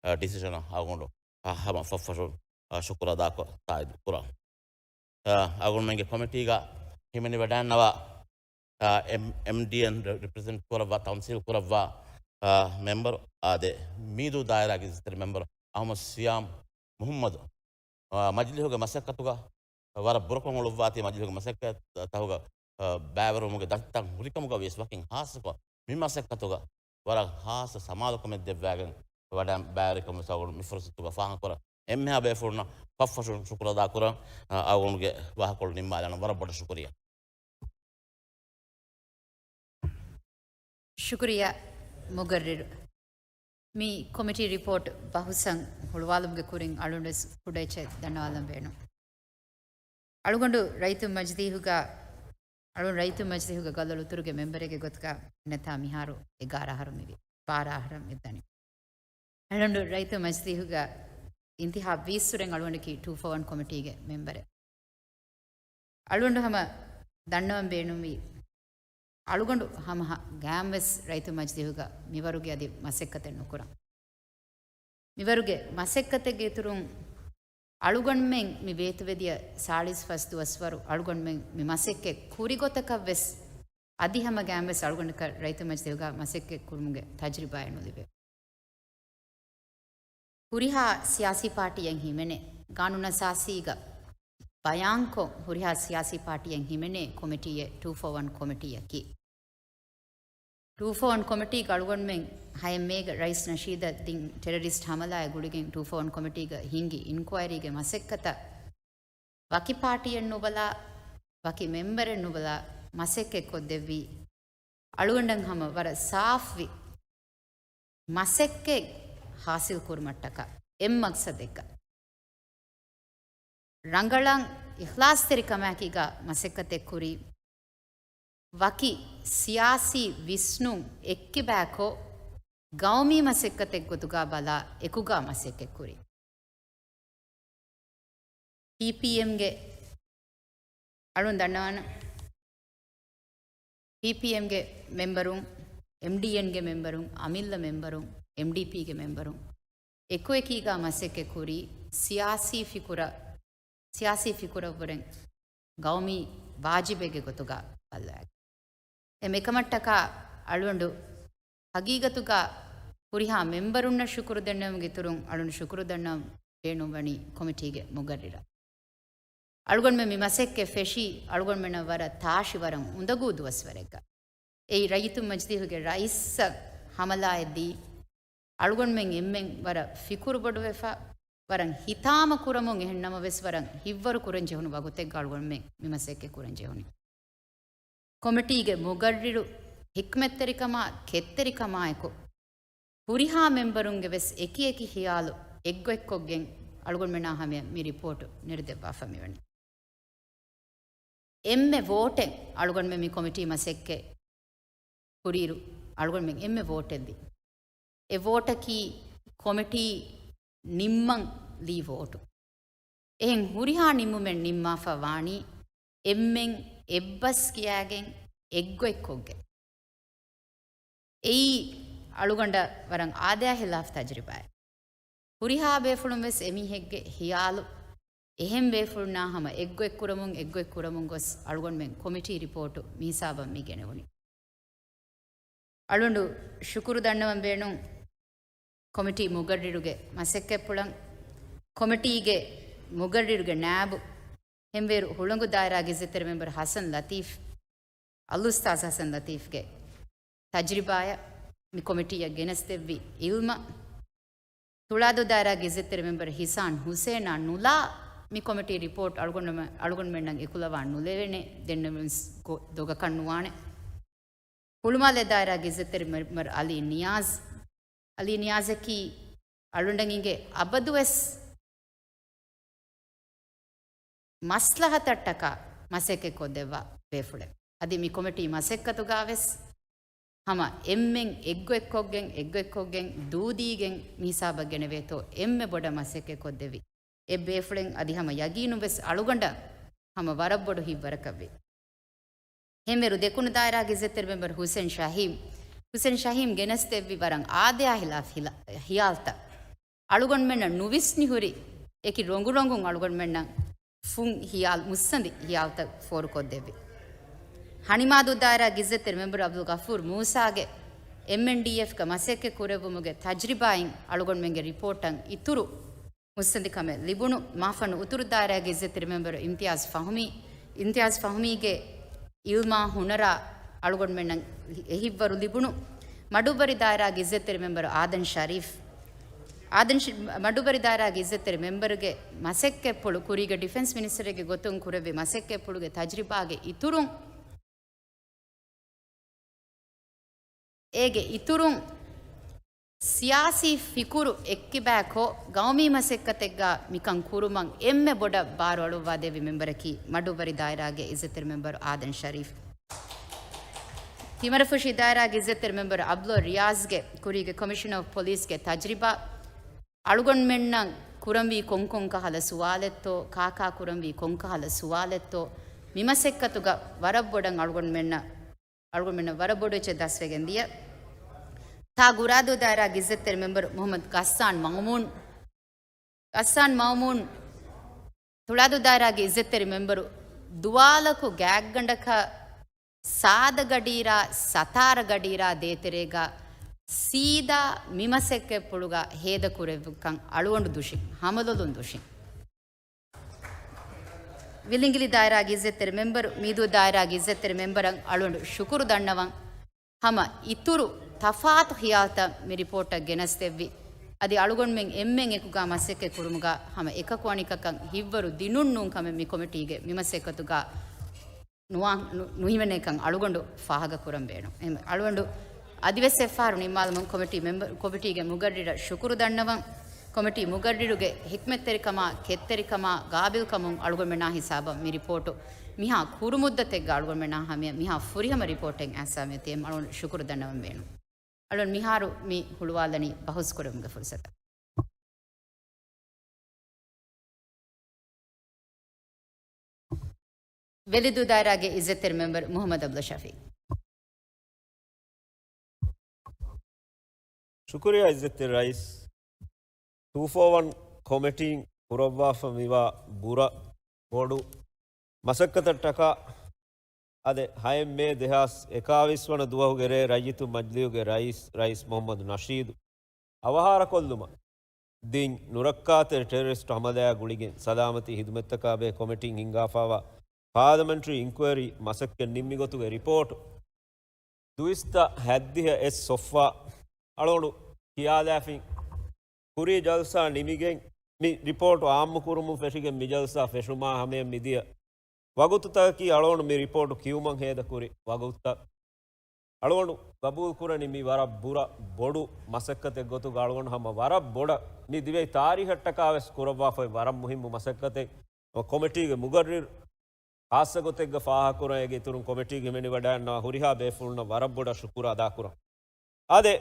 އާ، ޑިސިޝަނަށް އަޅުގަނޑު، އާ، ހަމަ ފަށްފަށުން، އާ، ޝުކުރު އަދާކޮށް ތާއީދު ކުރަން. އާ، އަޅުގަނޑުމެންގެ ކޮމިޓީގަ ހިމެނިވަޑައިގަންނަވާ، އާ، އެމް-، އެމްޑީއެން ރެ-، ރެޕްރެޒެންޓް ކުރައްވާ، ތަމްސީލް ކުރައްވާ، އާ، މެމްބަރު، އާދެ، މީދޫ ދާއިރާގެ އިއްޒަތްތެރި މެމްބަރު އަހުމަދު ސިޔާމް މުހައްމަދު، އާ، މަޖިލިހުގެ މަސައްކަތުގަ ވަރަށް ބުރަކޮށް އުޅުއްވާތީ، މަޖިލިހުގެ މަސައްކަތްތަކުގަ، އާ، ބައިވެރިވުމުގެ ދަތިތައް ހުރިކަމުގަ ވިޔަސް ވަކިން ހާއްސަކޮށް މި މަސައްކަތުގަ ވަރަށް ހާއްސަ ސަމާލުކަމެއް ދެއްވާގެން ވަޑައި ބައިވެރިކަމުން ސައުގުން މި ފުރުސަތުގަ ފާހަގަކުރަން. އެންމެހާ ބޭފުޅުންނަށް ފަށްފަށުން ޝުކުރު އަދާކުރަން، އަ، އަޅުގަނޑުގެ ވާހަކަކޮޅު ނިންމާލާނަން. ވަރަށް ބޮޑަށް ޝުކުރިއްޔާ. ޝުކުރިއްޔާ މުގައްރިރު. މި ކޮމިޓީ ރިޕޯޓް ބަހުސްއަށް ހުޅުވާލުމުގެ ކުރިން އަޅުގަނޑުވެސް ކުޑައެއްޗެއް ދަންނަވާލަން ބޭނުން. އަޅުގަނޑު ރައްޔިތުން މަޖިލީހުގަ، އަޅުގަނޑު ރައްޔިތުން މަޖިލީހުގަ ގަލޮޅު އުތުރުގެ މެމްބަރެއްގެ ގޮތުގަ އިންނަތާ މިހާރު އެގާރަ އަހަރު މިވީ. ބާރަ އަހަރަށް މިދަނީ. އަޅުގަނޑު ރައްޔިތުން މަޖިލީހުގަ އިންތިހާބް ވީއްސުރެން އަޅުގަނޑަކީ ޓޫ ފޯ ވަން ކޮމިޓީގެ މެމްބަރެއް. އަޅުގަނޑު ހަމަ ދަންނަވަން ބޭނުންވީ، އަޅުގަނޑު ހަމަ ހަ-، ގާމްވެސް ރައްޔިތުން މަޖިލީހުގަ މިވަރުގެ އަދި މަސައްކަތެއް ނުކުރަން. މިވަރުގެ މަސައްކަތެއްގެ އިތުރުން އަޅުގަނޑުމެން މި ވޭތުވެދިޔަ ސާޅީސް ފަސް ދުވަސްވަރު އަޅުގަނޑުމެން މި މަސައްކަތް ކުރިގޮތަކަށްވެސް އަދި ހަމަ ގައިމުވެސް އަޅުގަނޑަކަށް ރައްޔިތު މަޖިލީހުގަ މަސައްކަތް ކުރުމުގެ ތަޖުރިބާއެއް ނުލިބޭ. ހުރިހާ ސިޔާސީ ޕާޓީއެއް ހިމެނޭ، ގާނޫނުއަސާސީގަ ބަޔާންކޮށް، ހުރިހާ ސިޔާސީ ޕާޓީއެއް ހިމެނޭ ކޮމިޓީއެއް ޓޫ ފޯ ވަން ކޮމިޓީއަކީ. ޓޫ ފޯ ވަން ކޮމިޓީގަ އަޅުގަނޑުމެން ހައެއް މޭގަ ރައީސް ނަޝީދަށް ދިން ޓެރަރިސްޓް ހަމަލާއެއް ގުޅިގެން ޓޫ ފޯ ވަން ކޮމިޓީގަ ހިންގި އިންކުއައިރީގެ މަސައްކަތަށް ވަކި ޕާޓީއެއް ނުބަލާ، ވަކި މެމްބަރެއް ނުބަލާ، މަސައްކަތް ކޮށްދެއްވީ، އަޅުގަނޑަށް ހަމަ ވަރަށް ސާފްވި މަސައްކަތް ހާސިލް ކުރުމަށްޓަކާ އެއް މަގްސަދެއްގަ. ރަނގަޅަށް އިޚްލާޞްތެރިކަމާއެކީގަ މަސައްކަތެއް ކުރީ، ވަކި ސިޔާސީ ވިސްނުން އެއްކިބާކޮށް، ގައުމީ މަސައްކަތެއް ގޮތުގަ ބަލާ އެކުގަ މަސައްކަތް ކުރީ. ޕީޕީއެމްގެ އަޅުން ދަންނަވާނަ، ޕީޕީއެމްގެ މެމްބަރުން، އެމްޑީއެންގެ މެމްބަރުން، އަމިއްލަ މެމްބަރުން، އެމްޑީޕީގެ މެމްބަރުން އެކުއެކީގަ މަސައްކަތް ކުރީ، ސިޔާސީ ފިކުރަށް، ސިޔާސީ ފިކުރަށްވުރެން ގައުމީ ވާޖިބެއްގެ ގޮތުގަ ބައްލަވާ. އެ މިކަމަށްޓަކާ އަޅުގަނޑު ހަގީގަތުގަ ހުރިހާ މެމްބަރުންނަށް ޝުކުރު ދެންނެވުމުގެ އިތުރުން އަޅުގަނޑު ޝުކުރު ދަންނަވަން ބޭނުންވަނީ ކޮމިޓީގެ މުގައްރިރަށް. އަޅުގަނޑުމެން މި މަސައްކަތް ފެށީ އަޅުގަނޑުމެންނަށް ވަރަށް ތާށި ވަރަށް އުނދަގޫ ދުވަސްވަރެއްގަ. އެއީ ރައްޔިތު މަޖިލީހުގެ ރައީސަށް ހަމަލާއެއް ދީ، އަޅުގަނޑުމެން އެންމެން ވަރަށް ފިކުރު ބޮޑުވެފަ، ވަރަށް ހިތާމަ ކުރަމުން އެހެން ނަމަވެސް ވަރަށް ހިތްވަރު ކުރަން ޖެހުނު ވަގުތެއްގަ އަޅުގަނޑުމެން މި މަސައްކަތް ކުރަން ޖެހުނީ. ކޮމިޓީގެ މުގައްރިރު ހިކްމަތްތެރިކަމާ، ކެތްތެރިކަމާއެކު، ހުރިހާ މެމްބަރުންގެ ވެސް އެކިއެކި ހިޔާލު އެއްގޮތްކޮށްގެން އަޅުގަނޑުމެންނާ ހަމަޔަށް މި ރިޕޯޓު ނެރެދެއްވާފަ މިވަނީ. އެންމެ ވޯޓެއް އަޅުގަނޑުމެން މި ކޮމިޓީ މަސައްކަތް ކުރިއިރު އަޅުގަނޑުމެން އެންމެ ވޯޓެއް ލި. އެ ވޯޓަކީ ކޮމިޓީ ނިންމަން ލީ ވޯޓު. އެހެން ހުރިހާ ނިންމުމެއް ނިންމާފަ ވާނީ އެންމެން އެއްބަސް ކިޔާގެން އެއްގޮތްކޮށްގެން. އެއީ އަޅުގަނޑަށް ވަރަށް އާދަޔާ ހިލާފް ތަޖުރިބާއެއް. ހުރިހާ ބޭފުޅުން ވެސް އެމީހެއްގެ ހިޔާލު އެހެން ބޭފުޅުންނާ ހަމަ އެއްގޮތް ކުރަމުން، އެއްގޮތް ކުރަމުން ގޮސް އަޅުގަނޑުމެން ކޮމިޓީ ރިޕޯޓު މި ހިސާބަށް މި ގެނެވުނީ. އަޅުގަނޑު ޝުކުރު ދަންނަވަން ބޭނުން ކޮމިޓީ މުގައްރިރުގެ މަސައްކަތްޕުޅަށް. ކޮމިޓީގެ މުގައްރިރުގެ ނާއިބު ހެންވޭރު ހުޅަނގު ދާއިރާގެ އިއްޒަތްތެރި މެމްބަރު ހަސަން ލަތީފް، އަލްއުސްތާޛް ހަސަން ލަތީފްގެ ތަޖްރިބާއަށް މި ކޮމިޓީއަށް ގެނެސްދެއްވި އިލްމަށް، ތުޅާދޫ ދާއިރާގެ އިއްޒަތްތެރި މެމްބަރު ހިސާން ހުސޭނާ ނުލާ މި ކޮމިޓީ ރިޕޯޓް އަޅުގަނޑުމެ-، އަޅުގަނޑުމެންނަށް އެކުލަވާ ނުލެވޭނެ، ދެންނެވުންސް ގޮ-، ދޮގަކަށް ނުވާނެ. ހުޅުމާލެ ދާއިރާގެ އިއްޒަތްތެރި މެ-، މެމްބަރު އަލީ ނިޔާޒް، އަލީ ނިޔާޒަކީ އަޅުގަނޑަށް އިނގޭ އަބަދުވެސް މަސްލަހަތަށްޓަކާ މަސައްކަތް ކޮށްދެއްވާ ބޭފުޅެއް. އަދި މި ކޮމިޓީ މަސައްކަތުގާވެސް ހަމަ އެންމެން އެއްގޮތްކޮށްގެން، އެއްގޮތްކޮށްގެން ދޫދީގެން މި ހިސާބަށް ގެނެވޭތޯ އެންމެ ބޮޑަށް މަސައްކަތް ކޮށްދެއްވި އެ ބޭފުޅެއް އަދި ހަމަ ޔަގީނުން ވެސް އަޅުގަނޑަށް ހަމަ ވަރަށް ބޮޑު ހިތްވަރަކަށްވި. ހެންވޭރު ދެކުނު ދާއިރާގެ އިއްޒަތްތެރި މެމްބަރު ހުސެން ޝަހީމް، ހުސެން ޝަހީމް ގެނެސްދެއްވި ވަރަށް އާދަޔާ ހިލާފް ހިލާ-، ހިޔާލުތައް. އަޅުގަނޑުމެންނަށް ނުވިސްނި ހުރި އެކި ރޮނގު ރޮނގުން އަޅުގަނޑުމެންނަށް ފުން ހިޔާލު، މުއްސަނދި ހިޔާލުތައް ފޯރުކޮށްދެއްވި. ހަނިމާދޫ ދާއިރާގެ އިއްޒަތްތެރި މެމްބަރު އަބްދުލް ޣަފޫރު މޫސާގެ އެމްއެންޑީއެފްގަ މަސައްކަތް ކުރެއްވުމުގެ ތަޖްރިބާއިން އަޅުގަނޑުމެންގެ ރިޕޯޓަށް އިތުރު މުއްސަނދިކަމެއް ލިބުނު. މާފަންނު އުތުރު ދާއިރާގެ އިއްޒަތްތެރި މެމްބަރު އިމްތިޔާޒް ފަހުމީ، އިމްތިޔާޒް ފަހުމީގެ އިލްމާ ހުނަރާ އަޅުގަނޑުމެންނަށް އެހިތްވަރު ލިބުނު. މަޑުއްވަރި ދާއިރާގެ އިއްޒަތްތެރި މެމްބަރު އާދަން ޝަރީފް، އާދަން ޝި-، މަޑުއްވަރި ދާއިރާގެ އިއްޒަތްތެރި މެމްބަރުގެ މަސައްކަތްޕުޅު ކުރީގެ ޑިފެންސް މިނިސްޓަރެއްގެ ގޮތުން ކުރެއްވި މަސައްކަތްޕުޅުގެ ތަޖްރިބާގެ އިތުރުން، އޭގެ އިތުރުން ސިޔާސީ ފިކުރު އެއްކިބާކޮށް، ގައުމީ މަސައްކަތެއްގަ މިކަން ކުރުމަށް އެންމެ ބޮޑަށް ބާރު އަޅުއްވާދެއްވި މެމްބަރަކީ މަޑުއްވަރި ދާއިރާގެ އިއްޒަތްތެރި މެމްބަރު އާދަން ޝަރީފް. ތިމަރަފުށި ދާއިރާގެ އިއްޒަތްތެރި މެމްބަރު އަބްދުﷲ ރިޔާޒްގެ ކުރީގެ ކޮމިޝަނަރ އޮފް ޕޮލިސްގެ ތަޖްރިބާ، އަޅުގަނޑުމެންނަށް ކުރަންވީ ކޮންކޮން ކަހަލަ ސުވާލެއްތޯ، ކާކާ ކުރަންވީ ކޮންކަހަލަ ސުވާލެއްތޯ، މިމަސައްކަތުގަ ވަރަށް ބޮޑަށް އަޅުގަނޑުމެންނަށް، އަޅުގަނޑުމެންނަށް ވަރަށް ބޮޑު އެއްޗެއް ދަސްވެގެން ދިޔަ. ތާ ގުރާދޫ ދާއިރާގެ އިއްޒަތްތެރި މެމްބަރު މުޙައްމަދު ޣައްސާން މައުމޫން، ޣައްސާން މައުމޫން، ތުޅާދޫ ދާއިރާގެ އިއްޒަތްތެރި މެމްބަރު ދުވާލަކު ގާތްގަނޑަކަށް ސާދަ ގަޑީރާ، ސަތާރަ ގަޑީރާ ދޭތެރޭގަ ސީދާ މި މަސައްކަތްޕުޅުގަ ހޭދަކުރެއްވިކަން އަޅުގަނޑު ދުށިން، ހަމަލޮލުން ދުށިން. ވިލިނގިލި ދާއިރާގެ އިއްޒަތްތެރި މެމްބަރު، މީދޫ ދާއިރާގެ އިއްޒަތްތެރި މެމްބަރަށް އަޅުގަނޑު ޝުކުރު ދަންނަވަން. ހަމަ އިތުރު ތަފާތު ޚިޔާލްތައް މި ރިޕޯޓަށް ގެނަސްދެއްވި. އަދި އަޅުގަނޑުމެން އެންމެން އެކުގަ މަސައްކަތް ކުރުމުގަ ހަމަ އެކަކު އަނިކަކަށް ހިތްވަރު ދިނުން ނޫން ކަމެއް މި ކޮމިޓީގެ މި މަސައްކަތުގަ ނުވާ-، ނު-، ނުހިމެނޭކަން އަޅުގަނޑު ފާހަގަކުރަން ބޭނުން. އެހެން އަޅުގަނޑު އަދިވެސް އެއްފަހަރު ނިންމާލަމުން ކޮމިޓީ މެމްބަރު، ކޮމިޓީގެ މުގައްރިރަށް ޝުކުރު ދަންނަވަން. ކޮމިޓީ މުގައްރިރުގެ ހިކްމަތްތެރިކަމާ، ކެތްތެރިކަމާ، ގާބިލްކަމުން އަޅުގަނޑުމެންނާ ހިސާބަށް މި ރިޕޯޓު މިހާ ކުރު މުއްދަތެއްގަ އަޅުގަނޑުމެންނާ ހަމަޔަށް މިހާ ފުރިހަމަ ރިޕޯޓެއް އައިސްފަ މިއޮތީ. އެހެން އަޅުގަނޑު ޝުކުރު ދަންނަވަން ބޭނުން. އަޅުގަނޑު މިހާރު މި ހުޅުވާލަނީ ބަހުސް ކުރުމުގެ ފުރުސަތަށް. ވެލިދޫ ދާއިރާގެ އިއްޒަތްތެރި މެމްބަރު މުޙައްމަދު ޢަބްދުﷲ ޝަފީޢު. ޝުކުރިއްޔާ އިއްޒަތްތެރި ރައީސް. ޓޫ ފޯ ވަން ކޮމިޓީން ކުރައްވާފަ މިވާ ބުރަ ބޮޑު މަސައްކަތަށްޓަކާ އަދެ ހައެއް މޭ ދެހާސް އެކާވީސް ވަނަ ދުވަހުގެ ރޭ ރައްޔިތު މަޖިލީހުގެ ރައީސް، ރައީސް މުޙައްމަދު ނަޝީދު އަވަހާރަކޮށްލުމަށް ދިން ނުރައްކާތެރި ޓެރަރިސްޓް ހަމަލާއާ ގުޅިގެން ސަލާމަތީ ހިދުމަތްތަކާބެހޭ ކޮމިޓީން ހިންގާފާވާ ޕާލަމެންޓްރީ އިންކުއަރީ މަސައްކަތް ނިންމި ގޮތުގެ ރިޕޯޓު ދުއިސައްތަ ހައްދިހަ އެސް ސޮފްވާ އަޅުގަނޑު ކިޔާލާފިން ކުރީ ޖަލްސާ ނިމިގެން މި ރިޕޯޓު އާއްމުކުރުމުން ފެށިގެން މި ޖަލްސާ ފެށުމާ ހަމަޔަށް މިދިޔަ ވަގުތުތަކަކީ އަޅުގަނޑު މި ރިޕޯޓު ކިޔުމަށް ހޭދަކުރި ވަގުތުތައް. އަޅުގަނޑު ގަބޫލުކުރަނީ މި ވަރަށް ބުރަ ބޮޑު މަސައްކަތެއް ގޮތުގަ އަޅުގަނޑު ހަމަ ވަރަށް ބޮޑަށް މި ދިވެހި ތާރީޚަށްޓަކާވެސް ކުރައްވާފައި ވަރަށް މުހިއްމު މަސައްކަތެއް. ކޮމިޓީގެ މުގައްރިރު ޚާއްޞަ ގޮތެއްގަ ފާހަގަކުރަން އޭގެ އިތުރުން ކޮމިޓީގެ ހިމެނިވަޑައިގަންނަވާ ހުރިހާ ބޭފުޅުންނަށް ވަރަށް ބޮޑަށް ޝުކުރު އަދާކުރަން. އާދެ،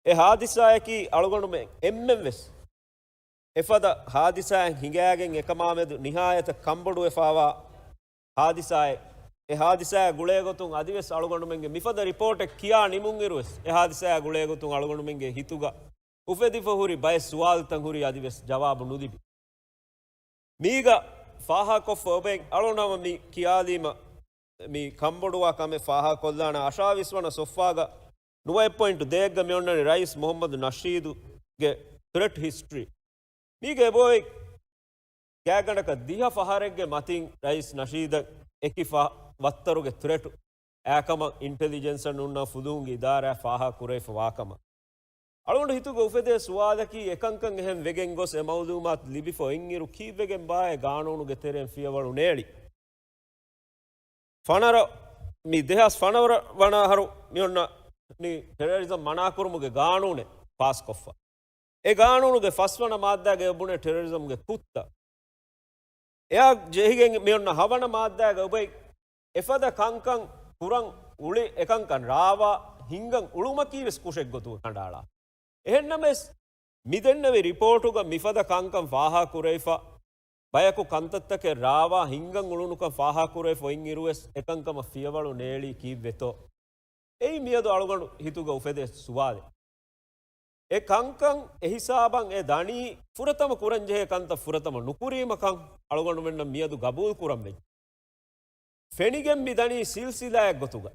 އެ ހާދިސާއަކީ އަޅުގަނޑުމެން އެންމެންވެސް އެފަދަ ހާދިސާއެއް ހިނގާގެން އެކަމާމެދު ނިހާޔަތަށް ކަންބޮޑުވެފާވާ ހާދިސާއެއް. އެ ހާދިސާއާ ގުޅޭގޮތުން އަދިވެސް އަޅުގަނޑުމެންގެ މިފަދަ ރިޕޯޓެއް ކިޔާ ނިމުންއިރުވެސް އެ ހާދިސާއާ ގުޅޭގޮތުން އަޅުގަނޑުމެންގެ ހިތުގަ އުފެދިފަ ހުރި ބައެއް ސުވާލުތައް ހުރީ އަދިވެސް ޖަވާބު ނުލިބި. މީގަ ފާހަގަކޮށްފަ އޮބެން އަޅުނަމަ މި ކިޔާލީމަ މި ކަންބޮޑުވާ ކަމެއް ފާހަގަކޮށްލާނެ. އަށާވީސް ވަނަ ސޮފްވާގަ ނުވައެއް ޕޮއިންޓު ދޭއްގަ މިއޮންނަނީ ރައީސް މުޙައްމަދު ނަޝީދުގެ ތްރެޓް ހިސްޓްރީ. މީގެ އެބައޮތް ގާތްގަނޑަކަށް ދިހަ ފަހަރެއްގެ މަތިން ރައީސް ނަޝީދަށް އެކި ފަ-، ވައްތަރުގެ ތްރެޓު އާކަމަށް އިންޓެލިޖެންސަށް ނޫންނަ ފުލުހުންގެ އިދާރާ ފާހަގަ ކުރެވިފަ ވާކަމަށް. އަޅުގަނޑު ހިތުގަ އުފެދޭ ސުވާލަކީ އެކަންކަން އެހެން ވެގެން ގޮސް އެ މައުލޫމާތު ލިބިފަ އޮތްއިރު ކީއްވެގެން ބާއޭ ގާނޫނުގެ ތެރެއިން ފިޔަވަޅު ނޭޅި؟ ފަނަރަ، މި ދެހާސް ފަނަރަ ވަނަ އަހަރު މި އޮންނަ ނި ޓެރަރިޒަމް މަނާކުރުމުގެ ގާނޫނެއް ފާސްކޮށްފަ. އެ ގާނޫނުގެ ފަސްވަނަ މާއްދާގައި ބުނޭ ޓެރަރިޒަމްގެ ކުށްތައް. އެއާ ޖެހިގެން މި އޮންނަ ހަވަނަ މާއްދާގައި އޮބައި އެފަދަ ކަންކަން ކުރަން އުޅި އެކަންކަން ރާވާ ހިންގަން އުޅުމަކީ ވެސް ކުށެއްގޮތުގަ ކަނޑައަޅާ. އެހެންނަމަވެސް، މި ދެންނެވި ރިޕޯޓުގަ މިފަދަ ކަންކަން ފާހަގަކުރެވިފަ، ބަޔަކު ކަންތައްތަކެއް ރާވާ ހިންގަން އުޅުނުކަން ފާހަގަކުރެވިފަ އޮތްއިރުވެސް އެކަންކަމަށް ފިޔަވަޅު ނޭޅީ ކީއްވެތޯ؟ އެއީ މިއަދު އަޅުގަނޑު ހިތުގަ އުފެދޭ ސުވާލެއް. އެ ކަންކަން އެހިސާބަށް އެ ދަނީ ފުރަތަމަ ކުރަންޖެހޭ ކަންތައް ފުރަތަމަ ނުކުރީމަކަން އަޅުގަނޑުމެންނަށް މިއަދު ގަބޫލު ކުރަން ވެއްޖެ. ފެނިގެން މި ދަނީ ސިލްސިލާއެއް ގޮތުގަ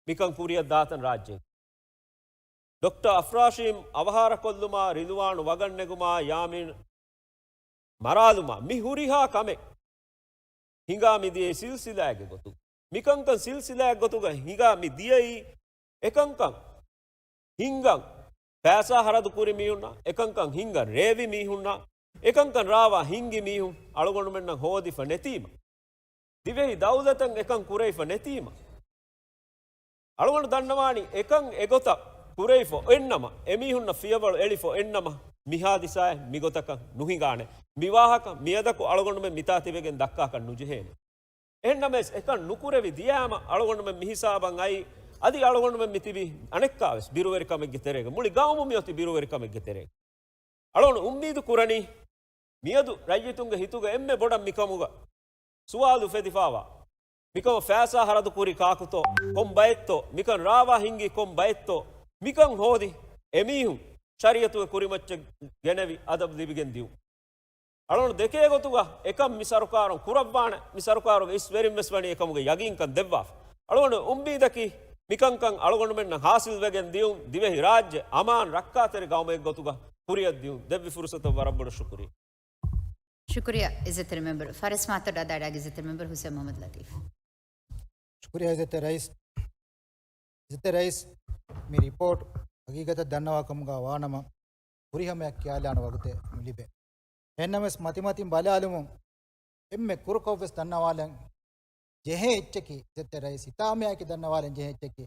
މިކަން ކުރިއަށް ދާތަން ރާއްޖޭގަ. ޑޮކްޓަރ އަފްރާޝީމް އަވަހާރަކޮށްލުމާ، ރިލުވާނު ވަގަށް ނެގުމާ، ޔާމީން މަރާލުމާ، މި ހުރިހާ ކަމެއް ހިނގާ މިދިޔައީ ސިލްސިލާއެއްގެ ގޮތުން. މިކަންކަން ސިލްސިލާއެއް ގޮތުގަ ހިނގާ މި ދިޔައީ އެކަންކަން ހިނގަން ފައިސާ ހަރަދު ކުރި މީހުންނާ، އެކަންކަން ހިނގަން ރޭވި މީހުންނާ، އެކަންކަން ރާވާ ހިންގި މީހުން އަޅުގަނޑުމެންނަށް ހޯދިފަ ނެތީމަ، ދިވެހި ދައުލަތަށް އެކަން ކުރެވިފަ ނެތީމަ، އަޅުގަނޑު ދަންނަވާނީ އެކަން އެގޮތަށް ކުރެވިފަ އޮތްނަމަ، އެމީހުންނަށް ފިޔަވަޅު އެޅިފަ އޮތްނަމަ، މި ހާދިސާއެއް މިގޮތަކަށް ނުހިނގާނެ. މި ވާހަކަ މިއަދަކު އަޅުގަނޑުމެން މިތާ ތިބެގެން ދައްކާކަށް ނުޖެހޭނެ. އެހެންނަމަވެސް، އެކަން ނުކުރެވި ދިޔާމަ، އަޅުގަނޑުމެން މިހިސާބަށް އައީ، އަދި އަޅުގަނޑުމެން މިތިބީ އަނެއްކާވެސް ބިރުވެރިކަމެއްގެ ތެރޭގަ. މުޅި ގައުމު މިއޮތީ ބިރުވެރިކަމެއްގެ ތެރޭގަ. އަޅުގަނޑު އުއްމީދު ކުރަނީ، މިއަދު ރައްޔިތުންގެ ހިތުގަ އެންމެ ބޮޑަށް މިކަމުގަ ސުވާލު އުފެދިފާވާ، މިކަމަށް ފައިސާ ހަރަދު ކުރީ ކާކުތޯ؟ ކޮން ބައެއްތޯ؟ މިކަން ރާވާ ހިންގީ ކޮން ބައެއްތޯ؟ މިކަން ހޯދި އެމީހުން ޝަރީއަތުގެ ކުރިމައްޗަށް ގެނެވި އަދަބު ލިބިގެން ދިއުން. އަޅުގަނޑު ދެކޭ ގޮތުގަ އެކަން މި ސަރުކާރުން ކުރައްވާނެ، މި ސަރުކާރުގެ އިސް ވެރިން ވެސް ވަނީ އެކަމުގެ ޔަގީންކަން ދެއްވާފަ. އަޅުގަނޑު އުއްމީދަކީ މިކަންކަން އަޅުގަނޑުމެންނަށް ހާސިލްވެގެން ދިޔުން، ދިވެހި ރާއްޖެ އަމާން ރައްކާތެރި ގައުމެއް ގޮތުގަ ކުރިއަށް ދިޔުން. ދެއްވި ފުރުސަތަށް ވަރަށް ބޮޑަށް ޝުކުރިއްޔާ. ޝުކުރިއްޔާ އިއްޒަތްތެރި މެމްބަރު. ފަރެސް މާތޮޑާ ދާއިރާގެ އިއްޒަތްތެރި މެމްބަރު ހުސެން މުހައްމަދު ލަތީފް. ޝުކުރިއްޔާ އިއްޒަތްތެރި ރައީސް. އިއްޒަތްތެރި ރައީސް، މި ރިޕޯޓް ހަގީގަތަށް ދަންނަވާ ކަމުގަ ވާނަމަ، ފުރިހަމަޔަށް ކިޔާލާނެ ވަގުތެއް ނުލިބޭ. އެހެންނަމަވެސް މަތިމަތިން ބަލާލުމުން އެންމެ ކުރުކޮށްވެސް ދަންނަވާލަން ޖެހޭ އެއްޗަކީ އިއްޒަތްތެރި ރައީސް، ހިތާމަޔާއެކީ ދަންނަވާލަން ޖެހޭ އެއްޗަކީ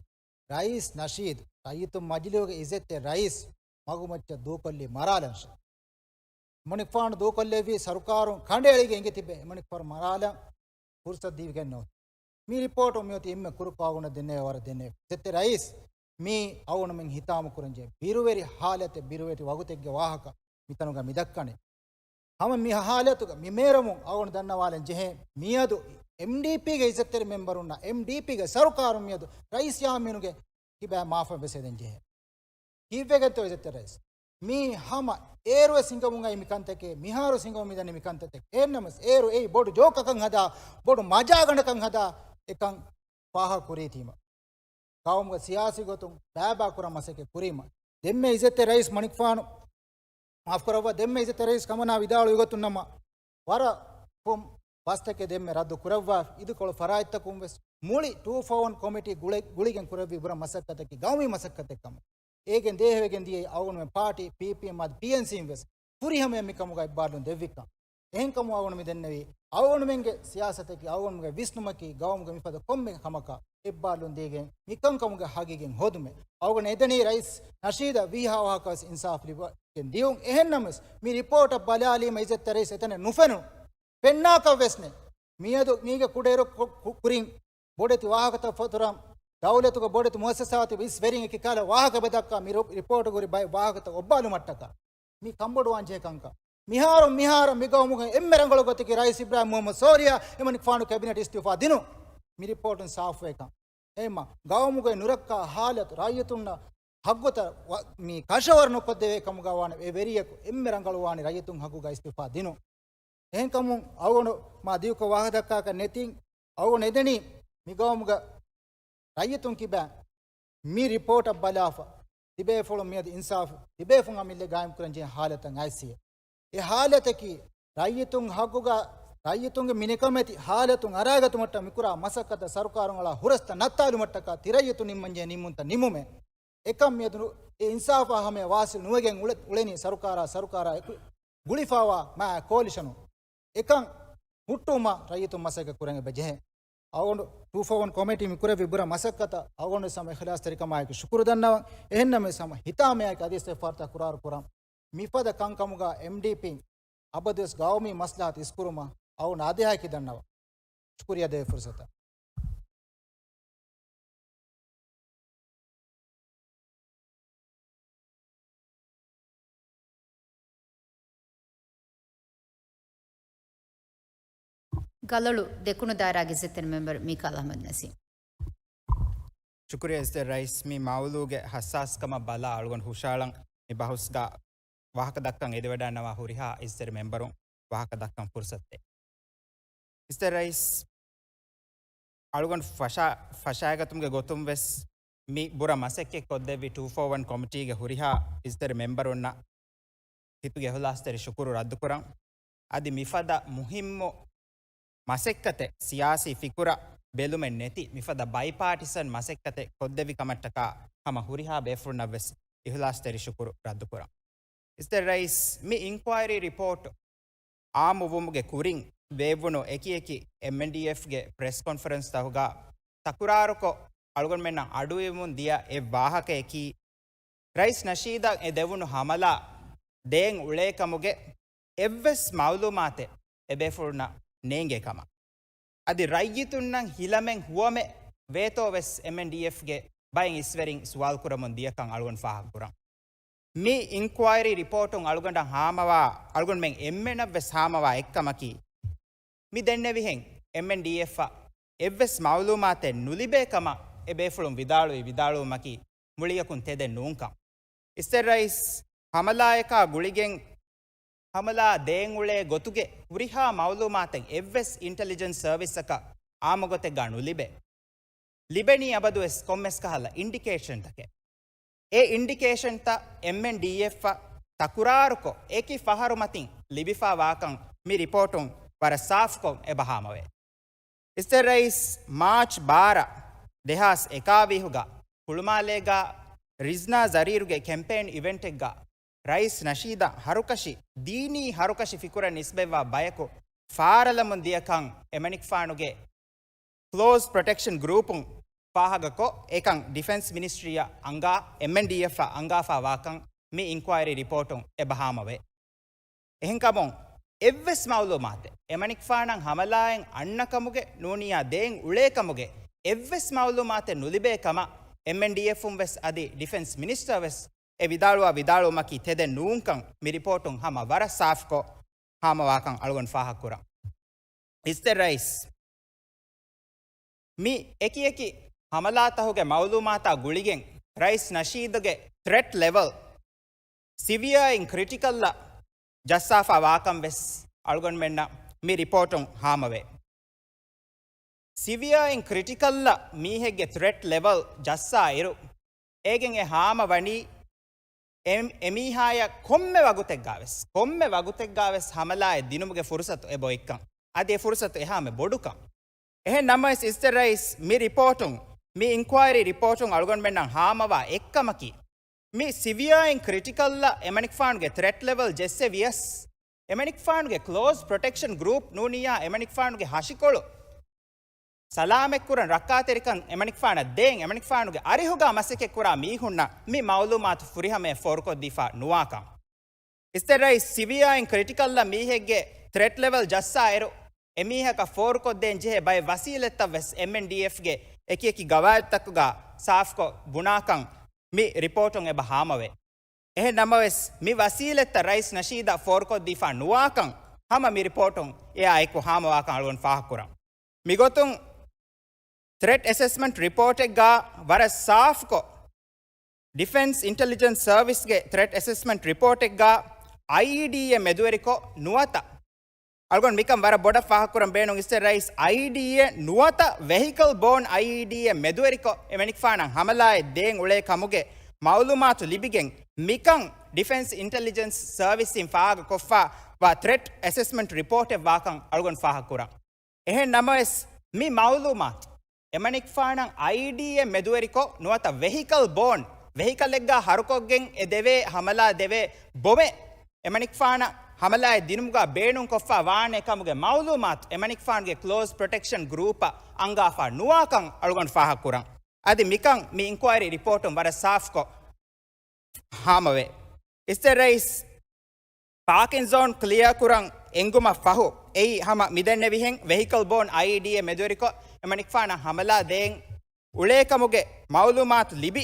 ރައީސް ނަޝީދު، ރައްޔިތުން މަޖިލީހުގެ އިއްޒަތްތެރި ރައީސް މަގުމައްޗަށް ދޫކޮށްލީ މަރާލަންށޭ. އެމަނިކުފާނު ދޫކޮށްލެއްވީ ސަރުކާރުން ކަނޑައެޅިގެން އިނގިތިބެ އެމަނިކުފާނު މަރާލަން ފުރުސަތު ދީގެން ނޫން. މި ރިޕޯޓު މިއޮތީ އެންމެ ކުރުކޮށް އަޅުގަނޑަށް ދެންނެވޭ ވަރަށް ދެންނެވޭ. އިއްޒަތްތެރި ރައީސް، މީ އަޅުގަނޑުމެން ހިތާމަ ކުރަންޖެހޭ ބިރުވެރި ހާލަތެއް، ބިރުވެރި ވަގުތެއްގެ ވާހަކަ މިތަނުގަ މިދައްކަނީ. ހަމަ މި ހާލަތުގަ މި މޭރަމުން އަޅުގަނޑު ދަންނަވާލަން ޖެހޭ، މިއަދު އެމްޑީޕީގެ އިއްޒަތްތެރި މެމްބަރުންނަށް، އެމްޑީޕީގެ ސަރުކާރުން މިއަދު ރައީސް ޔާމީނުގެ ކިބައިން މާފަށް ވެސް ހެދެން ޖެހޭ. ކީއްވެގެންތޯ އިއްޒަތްތެރި ރައީސް؟ މީ ހަމަ އޭރުވެސް ހިނގަމުން އައި މިކަންތަކެއް، މިހާރު ހިނގަމުން މިދަނީ މިކަންތަކެއް. އެހެންނަމަވެސް އޭރު އެއީ ބޮޑު ޖޯކަކަށް ހަދާ، ބޮޑު މަޖާގަނޑަކަށް ހަދާ އެކަން ފާހަގަ ކުރީތީމަ. ގައުމުގަ ސިޔާސީ ގޮތުން ބައިބައި ކުރަން މަސައްކަތް ކުރީމަ. ދެންމެ އިއްޒަތްތެރި ރައީސް މަނިކުފާނު، މާފުކުރައްވާ، ދެންމެ އިއްޒަތްތެރި ރައީސް ކަމަނާ ވިދާޅުވި ގޮތުން ނަމަ، ވަރަށް ކޮން ބަސްތަކެއް ދެންމެ ރައްދު ކުރައްވާ، އިދިކޮޅު ފަރާތްތަކުން ވެސް މުޅި ޓޫ ފޯ ވަން ކޮމިޓީ ގުޅެ-، ގުޅިގެން ކުރެއްވި ބުރަ މަސައްކަތަކީ ގައުމީ މަސައްކަތެއް ކަމަށް. އޭގެން ދޭހަވެގެން ދިޔައީ އަޅުގަނޑުމެން ޕާޓީ، ޕީޕީއެމް އަދި ޕީއެންސީން ވެސް ފުރިހަމަޔަށް މިކަމުގަ އެއްބާރުލުން ދެއްވިކަން. އެހެންކަމުން އަޅުގަނޑު މި ދެންނެވީ، އަޅުގަނޑުމެންގެ ސިޔާސަތަކީ، އަޅުގަނޑުމެންގެ ވިސްނުމަކީ، ގައުމުގެ މިފަދަ ކޮންމެ ކަމަކަށް އެއްބާރުލުން ދީގެން، މިކަންކަމުގެ ހަގީގަތް ހޯދުމެއް. އަޅުގަނޑު އެދެނީ ރައީސް ނަޝީދަށް ވީހާ ވާހަކަ ވެސް އިންސާފު ލިބިގެން ދިޔުން. އެހެންނަމަވެސް، މި ރިޕޯޓަށް ބަލާލީމަ އިއްޒަތްތެރި ރައީސް އެތަނެއް ނުފެނުނު. ފެންނާކަށް ވެސް ނެތް. މިއަދު މީގެ ކުޑައިރު ކު-، ކު-، ކުރިން ބޮޑެތި ވާހަކަތައް ފަތުރަން، ދައުލަތުގެ ބޮޑެތި މުއައްސަސާތައް ވެސް ވެރިން އެކި ކަހަލަ ވާހަކަ ބެދައްކާ، މި ރު-، ރިޕޯޓުގަ ހުރި ބައެއް ވާހަކަތައް އޮއްބާލުމަށްޓަކާ މި ކަންބޮޑުވާން ޖެހޭ ކަންކަން. މިހާރު، މިހާރު މި ގައުމުގަ އެންމެ ރަނގަޅު ގޮތަކީ ރައީސް އިބްރާހިމް މުހައްމަދު ސޯލިހަށް އެމަނިކުފާނު ކެބިނެޓް އިސްތިއުފާ ދިނުން. މި ރިޕޯޓުން ސާފުވޭކަން. އެހެންމަ ގައުމުގެ ނުރައްކާ ހާލަތު، ރައްޔިތުންނަށް ހައްގުތައް ވަ-، މި ކަށަވަރު ނުކޮށްދެވޭ ކަމުގަ ވާނެ އެ ވެރިޔަކު އެންމެ ރަނގަޅު ވާނީ ރައްޔިތުން ހައްގުގަ އިސްތިއުފާ ދިނުން. އެހެންކަމުން އަޅުގަނޑު މާ ދިގުކޮށް ވާހަކަ ދައްކާކަށް ނެތިން، އަޅުގަނޑު އެދެނީ މި ގައުމުގަ ރައްޔިތުން ކިބައިން މި ރިޕޯޓަށް ބަލާފަ، ތިބޭފުޅުން މިއަދު އިންސާފު ތިބޭފުން އަމިއްލަ ގާއިމްކުރަން ޖެހޭ ހާލަތަށް އައިސްއިއްޔެ. އެ ހާލަތަކީ ރައްޔިތުން ހައްގުގަ ރައްޔިތުންގެ މިނިކަމެތި ހާލަތުން އަރާގަތުމަށްޓަށް މިކުރާ މަސައްކަތަށް ސަރުކާރުން އަޅާ ހުރަސްތައް ނައްތާލުމަށްޓަކާ ތިރައްޔިތުން ނިންމަންޖެހޭ ނިންމުންތައް ނިމުމޭ. އެކަން މިއަދު އެ އިންސާފާ ހަމަޔަށް ވާސިލް ނުވެގެން އުޅެ-، އުޅެނީ ސަރުކާރާ، ސަރުކާރާ އެކު ގުޅިފާވާ މާ ކޯލިޝަނުން. އެކަން ހުއްޓުވުމަށް ރައްޔިތުން މަސައްކަތް ކުރަން އެބަ ޖެހޭ. އަޅުގަނޑު ޓޫ ފޯ ވަން ކޮމިޓީ މި ކުރެއްވި ބުރަ މަސައްކަތަށް އަޅުގަނޑު ހަމަ އިޚްލާޞްތެރިކަމާއެކު ޝުކުރު ދަންނަވަން. އެހެންނަމަވެސް ހަމަ ހިތާމަޔާއެކު އަދިވެސް އެއްފަހަރުތައް ކުރާރު ކުރަން. މިފަދަ ކަންކަމުގަ އެމްޑީޕީން އަބަދުވެސް ގައުމީ މަސްލަހަތު އިސްކުރުމަށް އަޅުގަނޑު އާދޭހާއެކީ ދަންނަވަން. ޝުކުރިއްޔާ ދޭ ފުރުސަތަށް. ގަލޮޅު ދެކުނު ދާއިރާގެ އިއްޒަތްތެރި މެމްބަރު މީކާލް އަޙްމަދު ނަސީމް. ޝުކުރިއްޔާ އިއްޒަތްތެރި ރައީސް، މި މައުޟޫގެ ހައްސާސްކަމަށް ބަލާ އަޅުގަނޑު ހުށައަޅަން މި ބަހުސްގަ ވާހަކަ ދައްކަން އެދިވަޑައިންނަވާ ހުރިހާ އިއްޒަތްތެރި މެމްބަރުން ވާހަކަ ދައްކަން ފުރުސަތު ދޭ. އިއްޒަތްތެރި ރައީސް، އަޅުގަނޑު ފަށާ-، ފަށާގަތުމުގެ ގޮތުން ވެސް މި ބުރަ މަސައްކަތް ކޮށްދެއްވި ޓޫ ފޯ ވަން ކޮމިޓީގެ ހުރިހާ އިއްޒަތްތެރި މެމްބަރުންނަށް ހިތުގެ އިޚްލާޞްތެރި ޝުކުރު ރައްދުކުރަން. އަދި މިފަދަ މުހިއްމު މަސައްކަތެއް، ސިޔާސީ ފިކުރަށް ބެލުމެއް ނެތި މިފަދަ ބައިޕާޓިސަން މަސައްކަތެއް ކޮށްދެއްވި ކަމަށްޓަކާ ހަމަ ހުރިހާ ބޭފުޅުންނަށް ވެސް އިޚްލާޞްތެރި ޝުކުރު ރައްދުކުރަން. އިއްޒަތްތެރި ރައީސް، މި އިންކުއައިރީ ރިޕޯޓް އާއްމުވުމުގެ ކުރިން ބޭއްވުނު އެކި އެކި އެމްއެންޑީއެފްގެ ޕްރެސް ކޮންފަރެންސްތަކުގަ ތަކުރާރުކޮށް އަޅުގަނޑުމެންނަށް އަޑުއިވުމުން ދިޔަ އެއް ވާހަކަޔަކީ، ރައީސް ނަޝީދަށް އެ ދެވުނު ހަމަލާ ދޭން އުޅޭ ކަމުގެ އެއްވެސް މައުލޫމާތެއް އެބޭފުޅުންނަށް ނޭނގޭ ކަމަށް. އަދި ރައްޔިތުންނަށް ހިލަމެއް ހުވަމެއް ވޭތޯ ވެސް އެމްއެންޑީއެފްގެ ބައެއް އިސްވެރިން ސުވާލު ކުރަމުން ދިޔަކަން އަޅުގަނޑު ފާހަގަކުރަން. މި އިންކުއައިރީ ރިޕޯޓުން އަޅުގަނޑަށް ހާމަވާ، އަޅުގަނޑުމެން އެންމެނަށް ވެސް ހާމަވާ އެއްކަމަކީ، މި ދެންނެވިހެން އެމްއެންޑީއެފްއަށް އެއްވެސް މައުލޫމާތެއް ނުލިބޭ ކަމަށް އެބޭފުޅުން ވިދާޅުވި ވިދާޅުވުމަކީ މުޅިއަކުން ތެދެއް ނޫންކަން. އިއްޒަތްތެރި ރައީސް، ހަމަލާޔަކާ ގުޅިގެން ހަމަލާ ދޭން އުޅޭ ގޮތުގެ ހުރިހާ މައުލޫމާތެއް އެއްވެސް އިންޓެލިޖެންސް ސަރވިސްއަކަށް އާއްމުގޮތެއްގަ ނުލިބޭ. ލިބެނީ އަބަދުވެސް ކޮންމެސް ކަހަލަ އިންޑިކޭޝަންތަކެއް. އެ އިންޑިކޭޝަންތައް އެމްއެންޑީއެފްއަށް ތަކުރާރުކޮށް، އެކި ފަހަރު މަތިން ލިބިފާ ވާކަން މި ރިޕޯޓުން ވަރަށް ސާފުކޮށް އެބަ ހާމަވޭ. އިސްތެ ރައީސް، މާޗް ބާރަ، ދެހާސް އެކާވީހުގަ ހުޅުމާލޭގަ ރިޒްނާ ޒަރީރުގެ ކެމްޕޭން އިވެންޓެއްގަ ރައީސް ނަޝީދަށް ހަރުކަށި، ދީނީ ހަރުކަށި ފިކުރަށް ނިސްބަތްވާ ބަޔަކު ފާރަލަމުން ދިޔަކަން އެމަނިކުފާނުގެ ކްލޯޒް ޕްރޮޓެކްޝަން ގްރޫޕުން ފާހަގަކޮށް، އެކަން ޑިފެންސް މިނިސްޓްރީއަށް އަންގާ، އެމްއެންޑީއެފްއަށް އަންގާފާ ވާކަން މި އިންކުއައިރީ ރިޕޯޓުން އެބަ ހާމަވޭ. އެހެންކަމުން، އެއްވެސް މައުލޫމާތެއް އެމަނިކުފާނަށް ހަމަލާއެއް އަންނަ ކަމުގެ ނޫނިއްޔާ ދޭން އުޅޭ ކަމުގެ އެއްވެސް މައުލޫމާތެއް ނުލިބޭ ކަމަށް އެމްއެންޑީއެފުން ވެސް އަދި ޑިފެންސް މިނިސްޓަރ ވެސް އެ ވިދާޅުވާ ވިދާޅުވުމަކީ ތެދެއް ނޫންކަން މި ރިޕޯޓުން ހަމަ ވަރަށް ސާފުކޮށް ހާމަވާކަން އަޅުގަނޑު ފާހަގަކުރަން. އިސްތެ ރައީސް، މި އެކިއެކި ހަމަލާތަހުގެ މައުލޫމާތާ ގުޅިގެން ރައީސް ނަޝީދުގެ ތްރެޓް ލެވަލް ސިވިއާއިން ކްރިޓިކަލްއަށް ޖައްސާފާ ވާކަން ވެސް އަޅުގަނޑުމެންނަށް މި ރިޕޯޓުން ހާމަވޭ. ސިވިއާއިން ކްރިޓިކަލްއަށް މީހެއްގެ ތްރެޓް ލެވަލް ޖައްސާ އިރު، އޭގެން އެ ހާމަ ވަނީ އެ، އެމީހާޔަށް ކޮންމެ ވަގުތެއްގާވެސް، ކޮންމެ ވަގުތެއްގާވެސް ހަމަލާއެއް ދިނުމުގެ ފުރުސަތު އެބޮތްކަން. އަދި އެ ފުރުސަތު އެހާމެ ބޮޑުކަން. އެހެން ނަމަވެސް އިސްތެ ރައީސް، މި ރިޕޯޓުން، މި އިންކުއައިރީ ރިޕޯޓުން އަޅުގަނޑުމެންނަށް ހާމަވާ އެއްކަމަކީ، މި ސިވިއާއިން ކްރިޓިކަލްއަށް އެމަނިކުފާނުގެ ތްރެޓް ލެވަލް ޖެއްސެވިޔަސް، އެމަނިކުފާނުގެ ކްލޯޒް ޕްރޮޓެކްޝަން ގްރޫޕް ނޫނިއްޔާ އެމަނިކުފާނުގެ ހަށިކޮޅު ސަލާމަތްކުރަން، ރައްކާތެރިކަން އެމަނިކުފާނަށް ދޭން، އެމަނިކުފާނުގެ އަރިހުގާ މަސައްކަތްކުރާ މީހުންނަށް މި މައުލޫމާތު ފުރިހަމަޔަށް ފޯރުކޮށްދީފާ ނުވާކަން. އިސްތެ ރައީސް، ސިވިއާއިން ކްރިޓިކަލްއަށް މީހެއްގެ ތްރެޓް ލެވަލް ޖައްސާ އިރު، އެމީހަކަށް ފޯރުކޮށްދޭން ޖެހޭ ބައެއް ވަސީލަތްތައް ވެސް އެމްއެންޑީއެފްގެ އެކިއެކި ގަވާއިދުތަކުގާ ސާފުކޮށް ބުނާކަން މި ރިޕޯޓުން އެބަ ހާމަވޭ. އެހެން ނަމަވެސް، މި ވަސީލަތްތައް ރައީސް ނަޝީދަށް ފޯރުކޮށްދީފާ ނުވާކަން ހަމަ މި ރިޕޯޓުން އެއާއެކު ހާމަވާކަން އަޅުގަނޑު ފާހަގަކުރަން. މިގޮތުން ތްރެޓް އެސެސްމަންޓް ރިޕޯޓެއްގާ ވަރަށް ސާފުކޮށް، ޑިފެންސް އިންޓެލިޖެންސް ސަރވިސްގެ ތްރެޓް އެސެސްމަންޓް ރިޕޯޓެއްގާ އައިއީޑީއެއް މެދުވެރިކޮށް ނުވަތަ، އަޅުގަނޑު މިކަން ވަރަށް ބޮޑަށް ފާހަގަކުރަން ބޭނުން އިސްތެ ރައީސް، އައިއީޑީއެއް ނުވަތަ ވެހިކަލް ބޯން އައިއީޑީއެއް މެދުވެރިކޮށް އެމަނިކުފާނަށް ހަމަލާއެއް ދޭން އުޅޭ ކަމުގެ މައުލޫމާތު ލިބިގެން، މިކަން ޑިފެންސް އިންޓެލިޖެންސް ސަރވިސްއިން ފާހަގަކޮށްފާ ވާ ތްރެޓް އެސެސްމަންޓް ރިޕޯޓެއް ވާކަން އަޅުގަނޑު ފާހަގަކުރަން. އެހެން ނަމަވެސް، މި މައުލޫމާތު އެމަނިކުފާނަށް އައިއީޑީއެއް މެދުވެރިކޮށް ނުވަތަ ވެހިކަލް ބޯން، ވެހިކަލެއްގާ ހަރުކޮށްގެން އެ ދެވޭ ހަމަލާ ދެވޭ ބޮމެއް އެމަނިކުފާނަށް ހަމަލާއެއް ދިނުމުގާ ބޭނުންކޮށްފާ ވާނެ ކަމުގެ މައުލޫމާތު އެމަނިކުފާނުގެ ކްލޯޒް ޕްރޮޓެކްޝަން ގްރޫޕަށް އަންގާފާ ނުވާކަން އަޅުގަނޑު ފާހަގަކުރަން. އަދި މިކަން މި އިންކުއައިރީ ރިޕޯޓުން ވަރަށް ސާފުކޮށް ހާމަވޭ. އިސްތެ ރައީސް، ޕާކިން ޒޯން ކްލިއާ ކުރަން އެންގުމަށް ފަހު، އެއީ ހަމަ މިދެންނެވިހެން ވެހިކަލް ބޯން އައިއީޑީއެއް މެދުވެރިކޮށް އެމަނިކުފާނަށް ހަމަލާ ދޭން އުޅޭ ކަމުގެ މައުލޫމާތު ލިބި،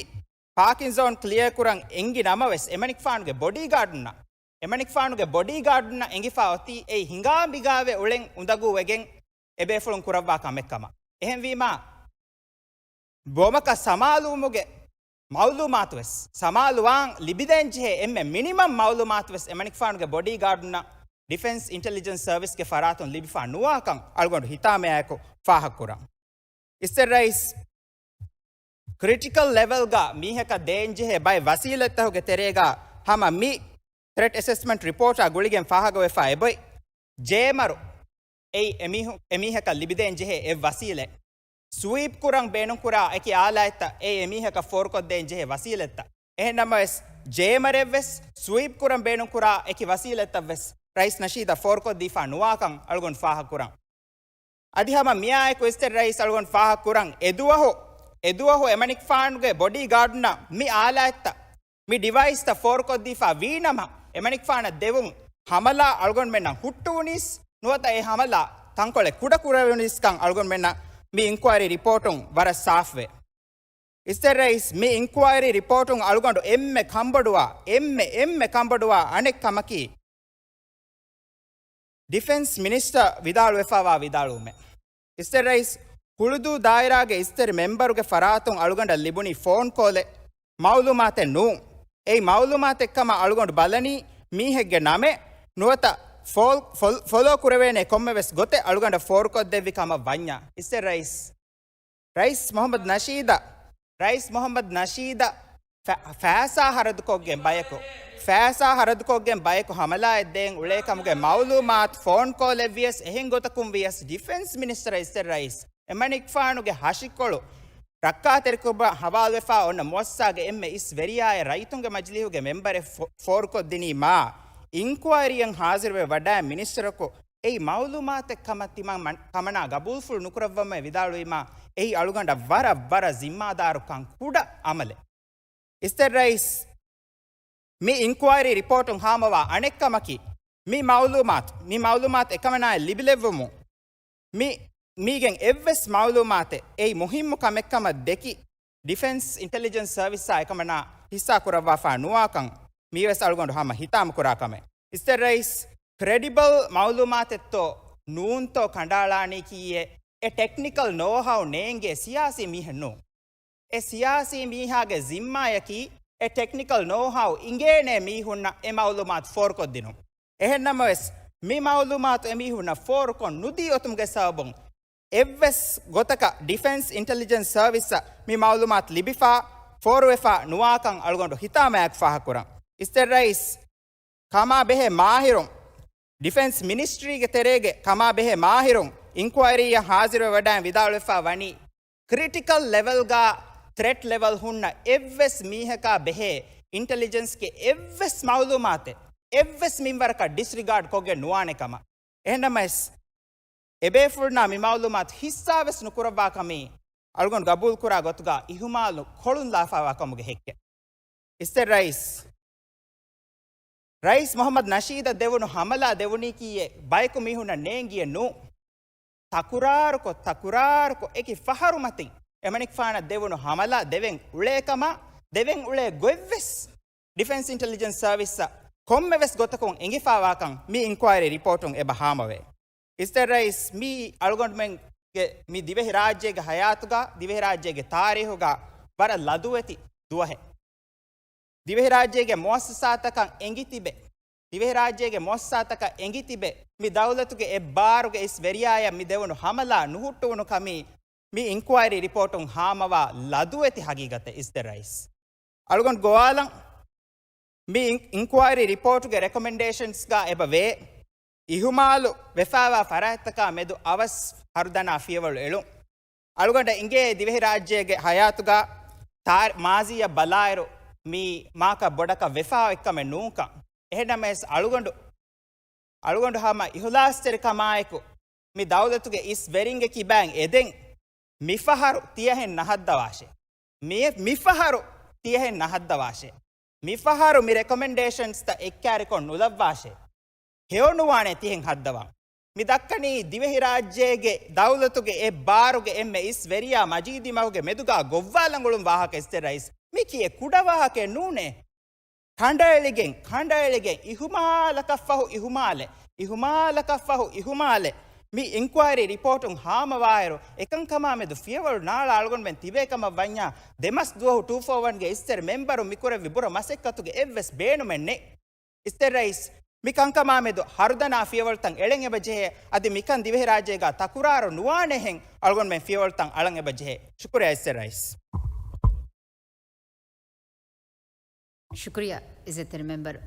ޕާކިން ޒޯން ކްލިއާ ކުރަން އެންގި ނަމަވެސް، އެމަނިކުފާނުގެ ބޮޑީގާޑުންނަށް، އެމަނިކުފާނުގެ ބޮޑީގާޑުންނަށް އެނގިފާ އޮތީ އެއީ ހިނގާ މިގާވެ އުޅެން އުނދަގޫވެގެން އެބޭފުޅުން ކުރައްވާ ކަމެއް ކަމަށް. އެހެންވީމާ، ބޮމަކަށް ސަމާލުވުމުގެ މައުލޫމާތުވެސް، ސަމާލުވާން ލިބިދޭންޖެހޭ އެންމެ މިނިމަމް މައުލޫމާތުވެސް އެމަނިކުފާނުގެ ބޮޑީގާޑުންނަށް ޑިފެންސް އިންޓެލިޖެންސް ސަރވިސްގެ ފަރާތުން ލިބިފާ ނުވާކަން އަޅުގަނޑު ހިތާމަޔާއެކު ފާހަގަކުރަން. އިސްތެ ރައީސް، ކްރިޓިކަލް ލެވެލްގަ މީހަކަށް ދޭންޖެހޭ ބައެއް ވަސީލަތްތަކުގެ ތެރޭގަ ހަމަ މި ތްރެޓް އެސެސްމަންޓް ރިޕޯޓާ ގުޅިގެން ފާހަގަވެފާ އެބޮތް. ޖޭމަރު އެއީ އެމީހު-، އެމީހަކަށް ލިބިދޭން ޖެހޭ އެއް ވަސީލަތް. ސްވީޕް ކުރަން ބޭނުންކުރާ އެކި އާލާތްތައް އެއީ އެމީހަކަށް ފޯރުކޮށްދޭން ޖެހޭ ވަސީލަތްތައް. އެހެން ނަމަވެސް، ޖޭމަރެއްވެސް ސްވީޕް ކުރަން ބޭނުންކުރާ އެކި ވަސީލަތްތައްވެސް ރައީސް ނަޝީދަށް ފޯރުކޮށްދީފާ ނުވާކަން އަޅުގަނޑު ފާހަގަކުރަން. އަދި ހަމަ މިއާއެކު އިސްތެ ރައީސް އަޅުގަނޑު ފާހަގަކުރަން، އެދުވަހު، އެދުވަހު އެމަނިކުފާނުގެ ބޮޑީ ގާޑުންނަށް މި އާލާތްތައް، މި ޑިވައިސްތައް ފޯރުކޮށްދީފާ ވީނަމަ، އެމަނިކުފާނަށް ދެވުން ހަމަލާ އަޅުގަނޑުމެންނަށް ހުއްޓުވުނީސް ނުވަތަ އެ ހަމަލާ ތަންކޮޅެއް ކުޑަކުރެވުނީސްކަން އަޅުގަނޑުމެންނަށް މި އިންކުއައިރީ ރިޕޯޓުން ވަރަށް ސާފުވޭ. އިސްތެ ރައީސް، މި އިންކުއައިރީ ރިޕޯޓުން އަޅުގަނޑު އެންމެ ކަންބޮޑުވާ، އެންމެ، އެންމެ ކަންބޮޑުވާ އަނެއް ކަމަކީ، ޑިފެންސް މިނިސްޓަރ ވިދާޅުވެފައިވާ ވިދާޅުވުމެއް. އިސްތެ ރައީސް، ހުޅުދޫ ދާއިރާގެ އިސްތެރި މެމްބަރުގެ ފަރާތުން އަޅުގަނޑަށް ލިބުނީ ފޯން ކޯލެއް، މައުލޫމާތެއް ނޫން. އެއީ މައުލޫމާތެއްކަމަށް އަޅުގަނޑު ބަލަނީ މީހެއްގެ ނަމެއް ނުވަތަ ފޯލް-، ފޮލް-، ފޮލޯ ކުރެވޭނެ ކޮންމެވެސް ގޮތެއް އަޅުގަނޑަށް ފޯރުކޮށްދެއްވި ކަމަށް ވަންޏާ. އިސްތެ ރައީސް، ރައީސް މުޙައްމަދު ނަޝީދަށް، ރައީސް މުޙައްމަދު ނަޝީދަށް ފަ-، ފައިސާ ހަރަދުކޮށްގެން ބަޔަކު، ފައިސާ ހަރަދުކޮށްގެން ބަޔަކު ހަމަލާއެއް ދޭން އުޅޭ ކަމުގެ މައުލޫމާތު ފޯން ކޯލެއް ވިޔަސް، އެހެން ގޮތަކުން ވިޔަސް، ޑިފެންސް މިނިސްޓަރ އިއްޒަތް ރައީސް އެމަނިކުފާނުގެ ހަށިކޮޅު ރައްކާތެރިކުރުމަށް ހަވާލުވެފާ އޮންނަ މުއައްސަސާގެ އެންމެ އިސް ވެރިޔާއެއް ރައްޔިތުންގެ މަޖިލީހުގެ މެމްބަރެއް ފޯ-، ފޯރުކޮށްދިނީމާ، އިންކުއަރީއަށް ހާޒިރުވެ ވަޑައި މިނިސްޓަރަކު އެއީ މައުލޫމާތެއް ކަމަށް ތިމަން މަން-، ކަމަނާ ގަބޫލުފުޅު ނުކުރައްވަމޭ ވިދާޅުވީމާ، އެއީ އަޅުގަނޑަށް ވަރަށް، ވަރަށް ޒިންމާދާރުކަން ކުޑަ އަމަލެއް. އިއްޒަތް ރައީސް، މި އިންކުއަރީ ރިޕޯޓުން ހާމަވާ އަނެއްކަމަކީ، މި މައުލޫމާތު، މި މައުލޫމާތު އެކަމަނާއަށް ލިބިލެއްވުމުން، މި، މީގެން އެއްވެސް މައުލޫމާތެއް އެއީ މުހިއްމު ކަމެއްކަމަށް ދެކި، ޑިފެންސް އިންޓެލިޖެންސް ސަރވިސްއާ އެކަމަނާ ހިއްސާ ކުރައްވާފާ ނުވާކަން މީވެސް އަޅުގަނޑު ހަމަ ހިތާމަ ކުރާ ކަމެއް. އިއްޒަތް ރައީސް، ކްރެޑިބަލް މައުލޫމާތެއްތޯ ނޫންތޯ ކަނޑައަޅާނީކީއޭ، އެ ޓެކްނިކަލް ނޯހައު ނޭނގޭ ސިޔާސީ މީހެއް ނޫން. އެ ސިޔާސީ މީހާގެ ޒިންމާއަކީ އެ ޓެކްނިކަލް ނޯހައު އިނގޭނޭ މީހުންނަށް އެ މައުލޫމާތު ފޯރުކޮށްދިނުން. އެހެންނަމަވެސް، މި މައުލޫމާތު އެމީހުންނަށް ފޯރުކޮށް ނުދީ އޮތުމުގެ ސަބަބުން، އެއްވެސް ގޮތަކަށް ޑިފެންސް އިންޓެލިޖެންސް ސަރވިސަށް މި މައުލޫމާތު ލިބިފާ، ފޯރުވެފާ ނުވާކަން އަޅުގަނޑު ހިތާމަޔާއެކު ފާހަގަކުރަން. އިއްޒަތް ރައީސް، ކަމާ ބެހޭ މާހިރުން، ޑިފެންސް މިނިސްޓްރީގެ ތެރޭގެ ކަމާ ބެހޭ މާހިރުން އިންކުއަރީއަށް ހާޒިރުވެ ވަޑައިން ވިދާޅުވެފާ ވަނީ، ކްރިޓިކަލް ލެވެލްގަ ތްރެޓް ލެވެލް ހުންނަ އެއްވެސް މީހަކާ ބެހޭ އިންޓެލިޖެންސްގެ އެއްވެސް މައުލޫމާތެއް އެއްވެސް މިންވަރަކަށް ޑިސްރިގާޑް ކޮށްގެން ނުވާނެ ކަމަށް. އެހެންނަމަވެސް، އެބޭފުޅުންނާ މި މައުލޫމާތު ހިއްސާވެސް ނުކުރައްވާ ކަމީ އަޅުގަނޑު ގަބޫލުކުރާ ގޮތުގަ އިހުމާލު ކޮޅުން ލާފާވާ ކަމުގެ ހެއްކެއް. އިއްޒަތް ރައީސް، ރައީސް މުޙައްމަދު ނަޝީދަށް ދެވުނު ހަމަލާ ދެވުނީކީއޭ ބަޔަކު މީހުންނަށް ނޭނގިއެއް ނޫން. ތަކުރާރުކޮށް، ތަކުރާރުކޮށް، އެކި ފަހަރު މަތިން އެމަނިކުފާނަށް ދެވުނު ހަމަލާ ދެވެން އުޅޭ ކަމާ، ދެވެން އުޅޭ ގޮތްވެސް ޑިފެންސް އިންޓެލިޖެންސް ސަރވިސަށް ކޮންމެވެސް ގޮތަކުން އެނގިފާވާކަން މި އިންކުއަރީ ރިޕޯޓުން އެބަ ހާމަވޭ. އިއްޒަތް ރައީސް، މީ އަޅުގަނޑުމެންގެ މި ދިވެހިރާއްޖޭގެ ހަޔާތުގަ، ދިވެހިރާއްޖޭގެ ތާރީހުގަ ވަރަށް ލަދުވެތި ދުވަހެއް. ދިވެހިރާއްޖޭގެ މުއައްސަސާތަކަށް އެނގިތިބެ، ދިވެހިރާއްޖޭގެ މުއައްސަސާތަކަށް އެނގިތިބެ، މި ދައުލަތުގެ އެއްބާރުގެ އިސް ވެރިޔާއަށް މި ދެވުނު ހަމަލާ ނުހުއްޓުވުނު ކަމީ މި އިންކުއަރީ ރިޕޯޓުން ހާމަވާ ލަދުވެތި ހަގީގަތެއް އިއްޒަތް ރައީސް. އަޅުގަނޑު ގޮވާލަން މި އިން-، އިންކުއަރީ ރިޕޯޓުގެ ރެކޮމެންޑޭޝަންސްގަ އެބަ ވޭ، އިހުމާލު ވެފާވާ ފަރާތްތަކާ މެދު އަވަސް ހަރުދަނާ ފިޔަވަޅު އެޅުން. އަޅުގަނޑަށް އިނގޭ ދިވެހިރާއްޖޭގެ ހަޔާތުގަ ތާ-، މާޒީއަށް ބަލާއިރު މީ މާކަށް ބޮޑަކަށް ވެފާ އޮތްކަމެއް ނޫންކަން. އެހެންނަމަވެސް އަޅުގަނޑު، އަޅުގަނޑު ހަމަ އިހުލާސްތެރިކަމާއެކު މި ދައުލަތުގެ އިސް ވެރިންގެ ކިބައިން އެދެން މިފަހަރު ތިޔަހެން ނަހައްދަވާށޭ. މި-، މިފަހަރު ތިޔަހެން ނަހައްދަވާށޭ. މިފަހަރު މި ރެކޮމެންޑޭޝަންސްތައް އެއްކާރިކޮށް ނުލައްވާށޭ. ހެޔޮނުވާނެ ތިހެން ހައްދަވާން. މި ދައްކަނީ ދިވެހިރާއްޖޭގެ ދައުލަތުގެ އެއް ބާރުގެ އެންމެ އިސް ވެރިޔާ މަޖީދީ މަގުގެ މެދުގާ ގޮއްވާލަނގުޅުން ވާހަކަ އިއްޒަތް ރައީސް. މި ކިޔޭ ކުޑަ ވާހަކައެއް ނޫނޭ. ކަނޑައެޅިގެން، ކަނޑައެޅިގެން، އިހުމާލަކަށްފަހު އިހުމާލެއް، އިހުމާލަކަށްފަހު އިހުމާލެއް. މި އިންކުއަރީ ރިޕޯޓުން ހާމަވާއިރު، އެކަންކަމާމެދު ފިޔަވަޅު ނާޅާ އަޅުގަނޑުމެން ތިބޭ ކަމަށް ވަންޏާ، ދެމަސް ދުވަހު ޓޫ ފޯ ވަންގެ އިއްޒަތް މެމްބަރުން މިކުރެއްވި ބުރަ މަސައްކަތުގެ އެއްވެސް ބޭނުމެއް ނެތް. އިއްޒަތް ރައީސް، މި ކަންކަމާމެދު ހަރުދަނާ ފިޔަވަޅުތައް އެޅެން އެބަޖެހޭ، އަދި މިކަން ދިވެހިރާއްޖޭގާ ތަކުރާރު ނުވާނެހެން އަޅުގަނޑުމެން ފިޔަވަޅުތައް އަޅަން އެބަޖެހޭ. ޝުކުރިއްޔާ އިއްޒަތް ރައީސް. ޝުކުރިއްޔާ އިއްޒަތްތެރި މެމްބަރު.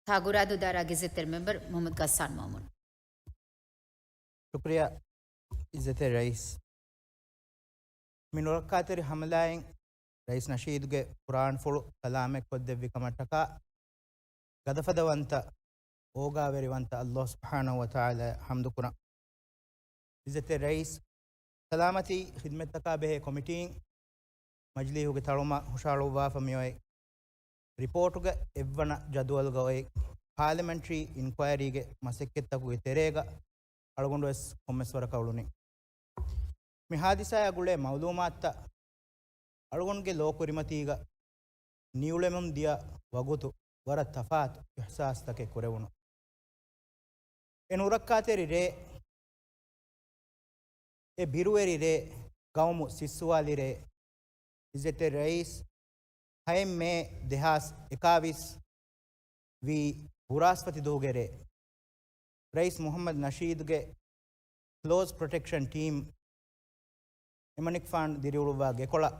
ތާގުރާދޫ ދާއިރާގެ އިއްޒަތްތެރި މެމްބަރު މުޙައްމަދު ޣައްސާން މައުމޫން. ޝުކުރިއްޔާ އިއްޒަތްތެރި ރައީސް. މި ނުރައްކާތެރި ހަމަލާއިން ރައީސް ނަޝީދުގެ ފުރާންފުޅު ސަލާމަތްކޮށްދެއްވި ކަމަށްޓަކާ ގަދަފަދަވަންތަ، އޯގާވެރިވަންތަ ﷲ ސުބްޙާނަހޫ ވަތަޢާލާއަށް ޙަމްދުކުރަން. އިއްޒަތްތެރި ރައީސް، ސަލާމަތީ ޚިދްމަތްތަކާ ބެހޭ ކޮމިޓީން މަޖިލީހުގެ ތަޅުމަށް ހުށަހަޅުއްވާފަ މިއޮތް ރިޕޯޓުގެ އެއްވަނަ ޖަދުވަލުގަ އޮތް ޕާލަމެންޓްރީ އިންކުއަރީގެ މަސައްކަތްތަކުގެ ތެރޭގަ އަޅުގަނޑުވެސް ކޮންމެސް ވަރަކަށް އުޅުނީ. މި ހާދިސާއާ ގުޅޭ މައުލޫމާތުތައް އަޅުގަނޑުގެ ލޯ ކުރިމަތީގަ ނިއުޅެމުން ދިޔަ ވަގުތު ވަރަށް ތަފާތު އިޙްސާސްތަކެއް ކުރެވުނު. އެ ނުރައްކާތެރި ރޭ، އެ ބިރުވެރި ރޭ، ގައުމު ސިއްސުވާލި ރޭ، އިއްޒަތްތެރި ރައީސް، ހައެއް މޭ ދެހާސް އެކާވީސް ވީ ބުރާސްފަތި ދުވަހުގެ ރޭ، ރައީސް މުޙައްމަދު ނަޝީދުގެ ކްލޯޒް ޕްރޮޓެކްޝަން ޓީމް އެމަނިކުފާނު ދިރިއުޅުއްވާ ގެކޮޅަށް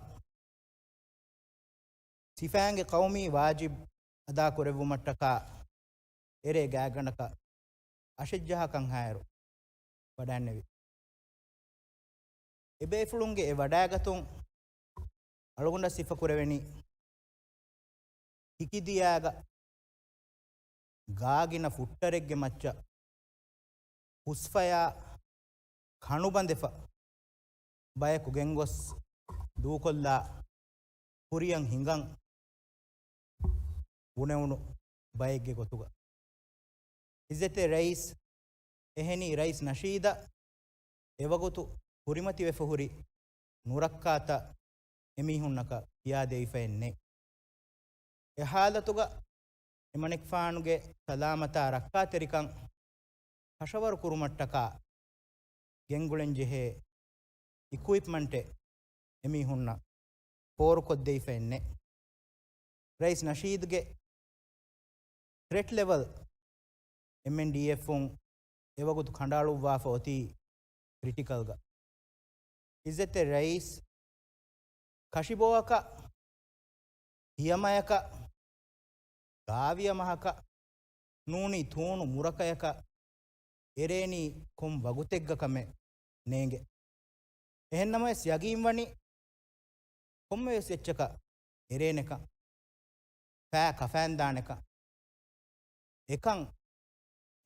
ސިފައިންގެ ޤައުމީ ވާޖިބު އަދާކުރެއްވުމަށްޓަކާ އެރޭ ގާތްގަނޑަކަށް އަށެއްޖަހާ ކަންހާއިރު ވަޑައިންނެވި. އެބޭފުޅުންގެ އެ ވަޑައިގަތުން އަޅުގަނޑަށް ސިފަކުރެވެނީ، ހިކިދިޔާގަ ގާގިނަ ފުއްޓަރެއްގެ މައްޗަށް ހުސްފަޔާ ކަނުބަނދެފަ ބަޔަކު ގެންގޮސް ދޫކޮށްލާ ކުރިއަށް ހިނގަން ބުނެވުނު ބައެއްގެ ގޮތުގަ. އިއްޒަތްތެރި ރައީސް، އެހެނީ ރައީސް ނަޝީދަށް އެވަގުތު ކުރިމަތިވެފަ ހުރި ނުރައްކާތައް އެމީހުންނަކަށް ކިޔާދެވިފައެއް ނެތް. އެ ހާލަތުގަ އެމަނިކުފާނުގެ ސަލާމަތާ ރައްކާތެރިކަން ކަށަވަރު ކުރުމަށްޓަކާ ގެންގުޅެން ޖެހޭ އިކުއިޕްމަންޓެއް އެމީހުންނަށް ފޯރުކޮށްދެވިފައެއް ނެތް. ރައީސް ނަޝީދުގެ ތްރެޓް ލެވެލް އެމްއެންޑީއެފުން އެވަގުތު ކަނޑައަޅުއްވާފަ އޮތީ ކްރިޓިކަލްގަ. އިއްޒަތްތެރި ރައީސް، ކަށިބޮއަކަށް، ހިޔަމަޔަކަށް، ގާވިޔަ މަހަކަށް، ނޫނީ ތޫނު މުރަކަޔަކަށް އެރޭނީ ކޮން ވަގުތެއްގަ ކަމެއް ނޭނގެ. އެހެންނަމަވެސް ޔަގީންވަނީ ކޮންމެވެސް އެއްޗަކަށް އެރޭނެކަން، ފައި ކަފައިންދާނެކަން، އެކަން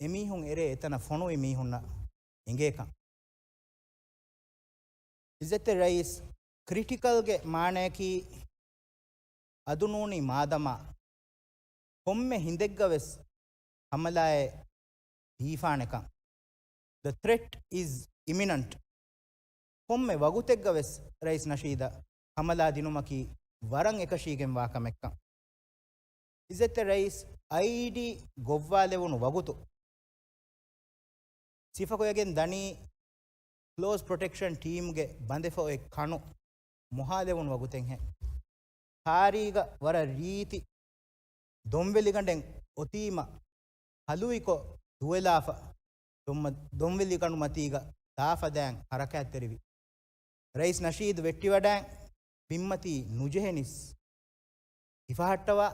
އެމީހުން އެރޭ އެތަނަށް ފޮނުވި މީހުންނަށް އެނގޭކަން. އިއްޒަތްތެރި ރައީސް، ކްރިޓިކަލްގެ މާނަޔަކީ އަދުނޫނީ މާދަމާ ކޮންމެ ހިނދެއްގަވެސް ހަމަލާއެއް ދީފާނެކަން. The threat is imminent. ކޮންމެ ވަގުތެއްގަވެސް ރައީސް ނަޝީދަށް ހަމަލާ ދިނުމަކީ ވަރަށް އެކަށީގެންވާ ކަމެއްކަން. އިއްޒަތްތެރި ރައީސް، އައިއީޑީ ގޮއްވާލެވުނު ވަގުތު ސިފަކޮށްގެން ދަނީ ކްލޯޒް ޕްރޮޓެކްޝަން ޓީމްގެ ބަނދެފަ އޮތް ކަނު މޮހާލެވުނު ވަގުތެއްހެން. ހާރީގަ ވަރަށް ރީތި ދޮންވެލިގަނޑެއް އޮތީމަ ހަލުވިކޮށް ދުވެލާފަ، ދޮންމަ-، ދޮންވެލިގަނޑު މަތީގަ ދާފަދައިން ހަރަކާތްތެރިވި. ރައީސް ނަޝީދު ވެއްޓިވަޑައިން ބިންމަތީ ނުޖެހެނީސް ހިފަހައްޓަވާ،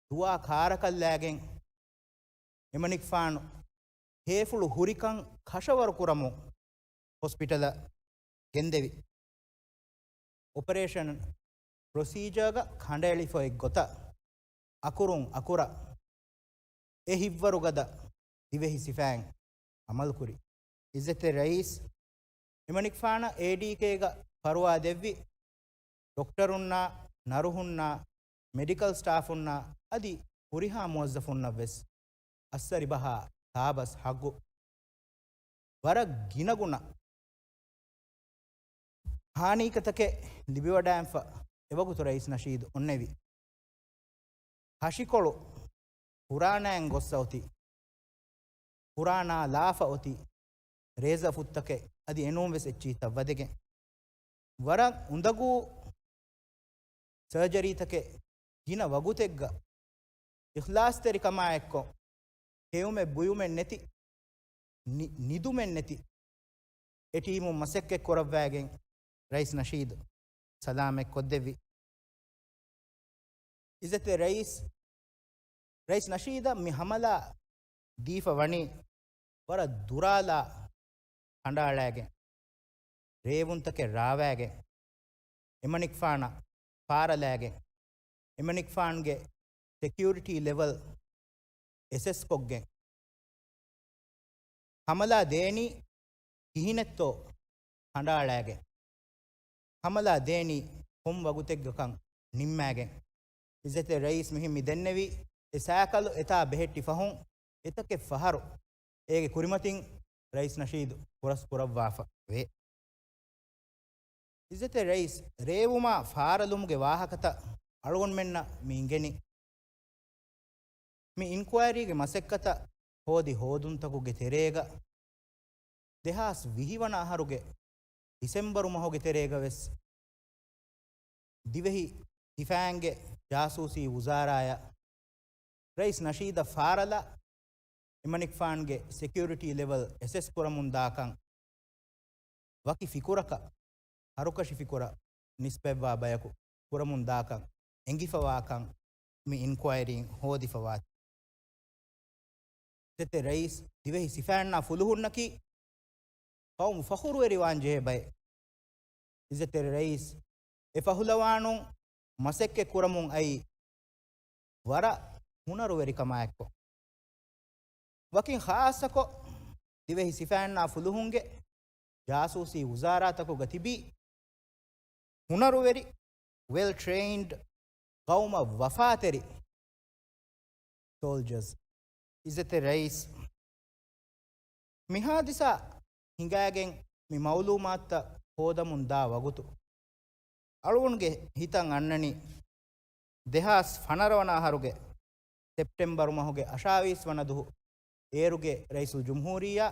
ދުވާ ކާރަކަށްލާގެން އެމަނިކުފާނު ހޭފުޅު ހުރިކަން ކަށަވަރު ކުރަމުން ހޮސްޕިޓަލަށް ގެންދެވި. އޮޕަރޭޝަން ޕްރޮސީޖާގަ ކަނޑައެޅިފަ އޮތް ގޮތަށް އަކުރުން އަކުރަށް އެ ހިއްވަރުގަދަ ދިވެހި ސިފައިން އަމަލުކުރި. އިއްޒަތްތެރި ރައީސް، އެމަނިކުފާނަށް އޭޑީކޭގަ ފަރުވާ ދެއްވި ޑޮކްޓަރުންނާ، ނަރުހުންނާ، މެޑިކަލް ސްޓާފުންނާ އަދި ހުރިހާ މުވައްޒަފުންނަށްވެސް އައްސަރިބަހާ ތާބަސް ހައްގު ވަރަށް ގިނަގުނަ ހާނީކަތަކެއް ލިބިވަޑައިންފަ އެވަގުތު ރައީސް ނަޝީދު އޮންނެވި. ހަށިކޮޅު ފުރާނައިން ގޮއްސަ އޮތީ، ފުރާނާ ލާފަ އޮތީ، ރޭޒަ ފުއްތަކެއް އަދި އެނޫންވެސް އެއްޗިހިތައް ވަދެގެން، ވަރަށް އުނދަގޫ ސަރޖަރީތަކެއް ގިނަ ވަގުތެއްގަ އިޚްލާޞްތެރިކަމާ އެއްކޮށް، ހެޔުމެއް ބުޔުމެއް ނެތި، ނި-، ނިދުމެއް ނެތި އެ ޓީމުން މަސައްކަތް ކުރައްވައިގެން ރައީސް ނަޝީދު ސަލާމަތް ކޮށްދެއްވި. އިއްޒަތްތެރި ރައީސް، ރައީސް ނަޝީދަށް މި ހަމަލާ ދީފަ ވަނީ ވަރަށް ދުރާލާ ކަނޑައަޅައިގެން، ރޭވުންތަކެއް ރާވައިގެން، އެމަނިކުފާނަށް ފާރަލައިގެން، އެމަނިކުފާނުގެ ސެކިއުރިޓީ ލެވެލް އެސެސްކޮށްގެން، ހަމަލާ ދޭނީ ކިހިނެއްތޯ ކަނޑައަޅައިގެން، ހަމަލާ ދޭނީ ކޮން ވަގުތެއްގަކަން ނިންމައިގެން، އިއްޒަތްތެރި ރައީސް މިހެން މި ދެންނެވީ. އެ ސައިކަލު އެތާ ބެހެއްޓި ފަހުން އެތަކެއް ފަހަރު އޭގެ ކުރިމަތިން ރައީސް ނަޝީދު ކުރަސް ކުރައްވާފަ ވޭ. އިއްޒަތްތެރި ރައީސް، ރޭވުމާ ފާރަލުމުގެ ވާހަކަތައް އަޅުގަނޑުމެންނަށް މި އިނގެނީ. މި އިންކުއައިރީގެ މަސައްކަތަށް ހޯދި ހޯދުންތަކުގެ ތެރޭގަ، ދެހާސް ވިހި ވަނަ އަހަރުގެ ޑިސެމްބަރު މަހުގެ ތެރޭގަ ވެސް ދިވެހި ސިފައިންގެ ޖާސޫސީ ވުޒާރާއަށް ރައީސް ނަޝީދަށް ފާރަލާ، އެމަނިކުފާނުގެ ސެކިއުރިޓީ ލެވެލް އެސެސް ކުރަމުންދާކަން ވަކި ފިކުރަކަށް ހަރުކަށި ފިކުރަށް ނިސްބަތްވާ ބަޔަކު ކުރަމުން ދާކަން އެނގިފަވާކަން މި އިންކުއައިރީން ހޯދިފަވާތީ. އިއްޒަތްތެރި ރައީސް ދިވެހި ސިފައިންނާ ފުލުހުންނަކީ ޤައުމު ފަޚުރުވެރިވާން ޖެހޭ ބައެއް. އިއްޒަތްތެރި ރައީސް އެ ފަހުލަވާނުން މަސައްކަތް ކުރަމުން އައީ ވަރަށް ހުނަރުވެރިކަމާއެއްކޮށް. ވަކިން ޚާއްޞަކޮށް، ދިވެހި ސިފައިންނާ ފުލުހުންގެ ޖާސޫސީ ވުޒާރާތަކުގަ ތިބީ ހުނަރުވެރި، ވެލް ޓްރެއިންޑް، ޤައުމަށް ވަފާތެރި ސޯލްޖަރސް. އިއްޒަތްތެރި ރައީސް، މި ހާދިސާ ހިނގާގެން މި މައުލޫމާތުތައް ހޯދަމުން ދާ ވަގުތު، އަޅުގަނޑުގެ ހިތަށް އަންނަނީ، ދެހާސް ފަނަރަ ވަނަ އަހަރުގެ ސެޕްޓެމްބަރު މަހުގެ އަށާވީސް ވަނަ ދުހު އޭރުގެ ރައީސުލްޖުމްހޫރިއްޔާ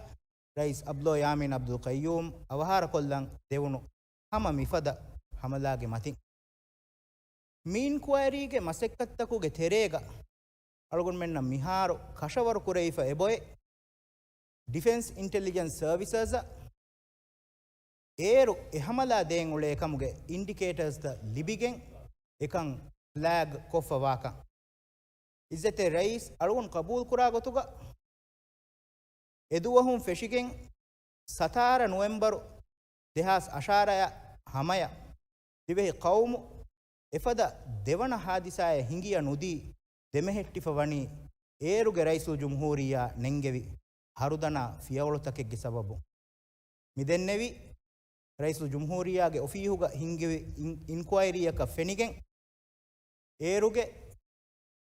ރައީސް އަބްދުﷲ ޔާމީން އަބްދުލް ޤައްޔޫމް އަވަހާރަކޮށްލަން ދެވުނު ހަމަ މިފަދަ ހަމަލާގެ މަތިން. މި އިންކުއައިރީގެ މަސައްކަތްތަކުގެ ތެރޭގަ އަޅުގަނޑުމެންނަށް މިހާރު ކަށަވަރު ކުރެވިފަ އެބޮއެ، ޑިފެންސް އިންޓެލިޖެންސް ސަރވިސަސްއަށް އޭރު އެ ހަމަލާ ދޭން އުޅޭ ކަމުގެ އިންޑިކޭޓަރސްތައް ލިބިގެން އެކަން ފްލެގް ކޮށްފަވާކަން. އިއްޒަތްތެރި ރައީސް އަޅުގަނޑު ޤަބޫލުކުރާ ގޮތުގަ، އެދުވަހުން ފެށިގެން ސަތާރަ ނޮވެމްބަރު ދެހާސް އަށާރައަށް ހަމަޔަށް ދިވެހި ޤައުމު އެފަދަ ދެވަނަ ހާދިސާއެއް ހިނގިޔަ ނުދީ ދެމެހެއްޓިފަ ވަނީ އޭރުގެ ރައީސުލްޖުމްހޫރިއްޔާ ނެންގެވި ހަރުދަނާ ފިޔަވަޅުތަކެއްގެ ސަބަބުން. މިދެންނެވި ރައީސުލްޖުމްހޫރިއްޔާގެ އޮފީހުގަ ހިންގެވި އިން-، އިންކުއައިރީއަކަށް ފެނިގެން، އޭރުގެ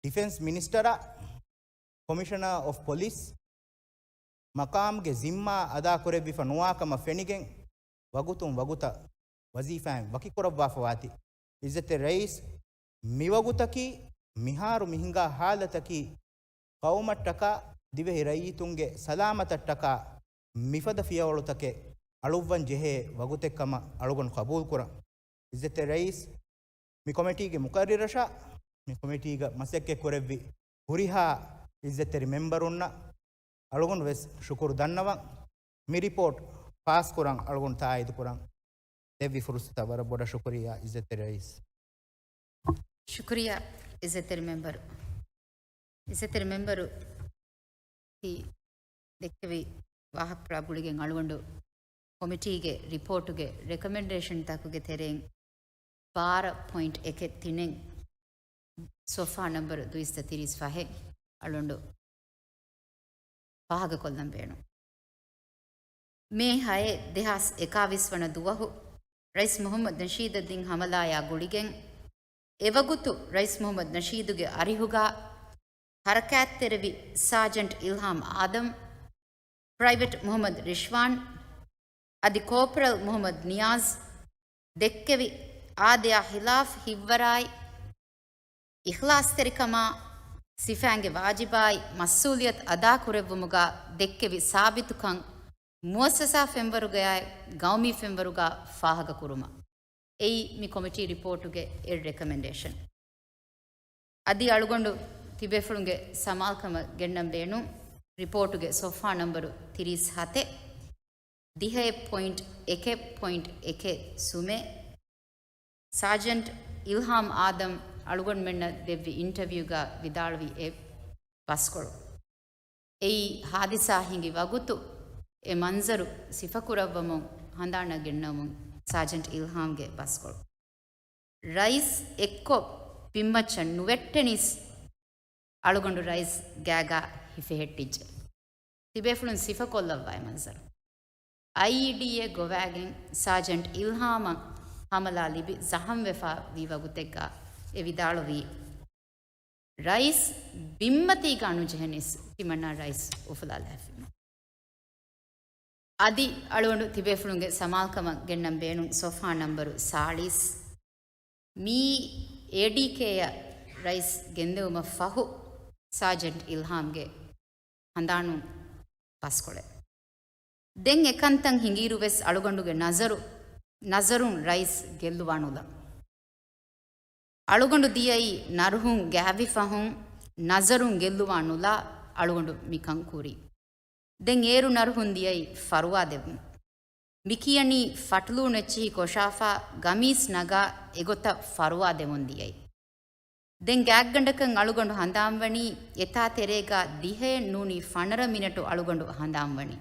ޑިފެންސް މިނިސްޓަރ، ކޮމިޝަނަރ އޮފް ޕޮލިސް މަޤާމްގެ ޒިންމާ އަދާކުރެއްވިފަ ނުވާކަމަށް ފެނިގެން، ވަގުތުން ވަގުތަށް ވަޒީފާއިން ވަކިކުރައްވާފަވާތީ. އިއްޒަތްތެރި ރައީސް، މިވަގުތަކީ މިހާރު މިހިނގާ ހާލަތަކީ ޤައުމަށްޓަކާ ދިވެހި ރައްޔިތުންގެ ސަލާމަތަށްޓަކާ މިފަދަ ފިޔަވަޅުތަކެއް އަޅުއްވަން ޖެހޭ ވަގުތެއްކަމަށް އަޅުގަނޑު ޤަބޫލުކުރަން. އިއްޒަތްތެރި ރައީސް، މި ކޮމިޓީގެ މުޤައްރިރަށާ، މި ކޮމިޓީގަ މަސައްކަތް ކުރެއްވި ހުރިހާ އިއްޒަތްތެރި މެމްބަރުންނަށް އަޅުގަނޑު ވެސް ޝުކުރު ދަންނަވަން. މި ރިޕޯޓް ފާސްކުރަން އަޅުގަނޑު ތާއީދުކުރަން. ދެއްވި ފުރުސަތަށް ވަރަށް ބޮޑަށް ޝުކުރިއްޔާ އިއްޒަތްތެރި ރައީސް. ޝުކުރިއްޔާ އިއްޒަތްތެރި މެމްބަރު. އިއްޒަތްތެރި މެމްބަރު ތި ދެއްކެވި ވާހަކަފުޅާ ގުޅިގެން އަޅުގަނޑު ކޮމިޓީގެ ރިޕޯޓުގެ ރެކޮމެންޑޭޝަންތަކުގެ ތެރެއިން ބާރަ ޕޮއިންޓް އެކެއް ތިނެއް ސޮފްހާ ނަންބަރު ދުއިސައްތަ ތިރީސް ފަހެއް އަޅުގަނޑު ފާހަގަކޮށްލަން ބޭނުން. މޭ ހައެއް ދެހާސް އެކާވީސް ވަނަ ދުވަހު ރައީސް މުޙައްމަދު ނަޝީދަށް ދިން ހަމަލާޔާ ގުޅިގެން، އެވަގުތު ރައީސް މުޙައްމަދު ނަޝީދުގެ އަރިހުގަ ހަރަކާތްތެރިވި ސާޖަންޓް އިލްހާމް އާދަމް، ޕްރައިވެޓް މުޙައްމަދު ރިޝްވާން އަދި ކޯޕްރަލް މުޙައްމަދު ނިޔާޒް ދެއްކެވި އާދަޔާ ޚިލާފް ހިތްވަރާއި، އިޚްލާޞްތެރިކަމާ، ސިފައިންގެ ވާޖިބާއި މަސްއޫލިއްޔަތު އަދާކުރެއްވުމުގަ ދެއްކެވި ސާބިތުކަން މުއައްސަސާ ފެންވަރުގަޔާއި ގައުމީ ފެންވަރުގަ ފާހަގަކުރުމަށް. އެއީ މި ކޮމިޓީ ރިޕޯޓުގެ އެއް ރެކޮމެންޑޭޝަން. އަދި އަޅުގަނޑު ތިބޭފުޅުންގެ ސަމާލުކަމަށް ގެންނަން ބޭނުން ރިޕޯޓުގެ ސޮފްހާ ނަންބަރު ތިރީސް ހަތެއް، ދިހައެއް ޕޮއިންޓް އެކެއް ޕޮއިންޓް އެކެއް ސުމެއް، ސާޖަންޓް އިލްހާމް އާދަމް އަޅުގަނޑުމެންނަށް ދެއްވި އިންޓަވިއުގަ ވިދާޅުވި އެއް ބަސްކޮޅު. އެއީ ހާދިސާ ހިނގި ވަގުތު އެ މަންޒަރު ސިފަކުރައްވަމުން ހަނދާނަށް ގެންނަމުން ސާޖަންޓް އިލްހާމްގެ ބަސްކޮޅު. ރައީސް އެއްކޮށް ބިންމައްޗަށް ނުވެއްޓެނީސް އަޅުގަނޑު ރައީސް ގާގާ ހިފެހެއްޓިއްޖެ. ތިބޭފުޅުން ސިފަކޮށްލައްވާ އެ މަންޒަރު. އައިއީޑީއެއް ގޮވާގެން ސާޖަންޓް އިލްހާމަށް ހަމަލާ ލިބި ޒަހަމްވެފާ ވީ ވަގުތެއްގަ އެ ވިދާޅުވީ، ރައީސް ބިންމަތީގަ ނުޖެހެނީސް ތިމަންނާ ރައީސް އުފުލާލާފީމަ. އަދި އަޅުގަނޑު ތިބޭފުޅުންގެ ސަމާލުކަމަށް ގެންނަން ބޭނުން ސޮފްހާ ނަންބަރު ސާޅީސް، މިއީ އޭޑީކޭއަށް ރައީސް ގެންދެވުމަށް ފަހު ސާޖަންޓް އިލްހާމްގެ ހަނދާނުން ބަސްކޮޅެއް. ދެން އެކަންތައް ހިނގިއިރު ވެސް އަޅުގަނޑުގެ ނަޒަރު، ނަޒަރުން ރައީސް ގެއްލުވާނުލާ. އަޅުގަނޑު ދިޔައީ ނަރުހުން ގާވި ފަހުން، ނަޒަރުން ގެއްލުވާނުލާ އަޅުގަނޑު މިކަން ކުރީ. ދެން އޭރު ނަރުހުން ދިޔައީ ފަރުވާ ދެއްވުން. މިކިޔަނީ ފަޓުލޫނު އެއްޗިހި ކޮށާފަ ގަމީސް ނަގާ އެގޮތަށް ފަރުވާ ދެމުން ދިޔައީ. ދެން ގާތްގަނޑަކަށް އަޅުގަނޑު ހަނދާންވަނީ އެތާ ތެރޭގަ ދިހައެއް ނޫނީ ފަނަރަ މިނެޓު އަޅުގަނޑު ހަނދާންވަނީ.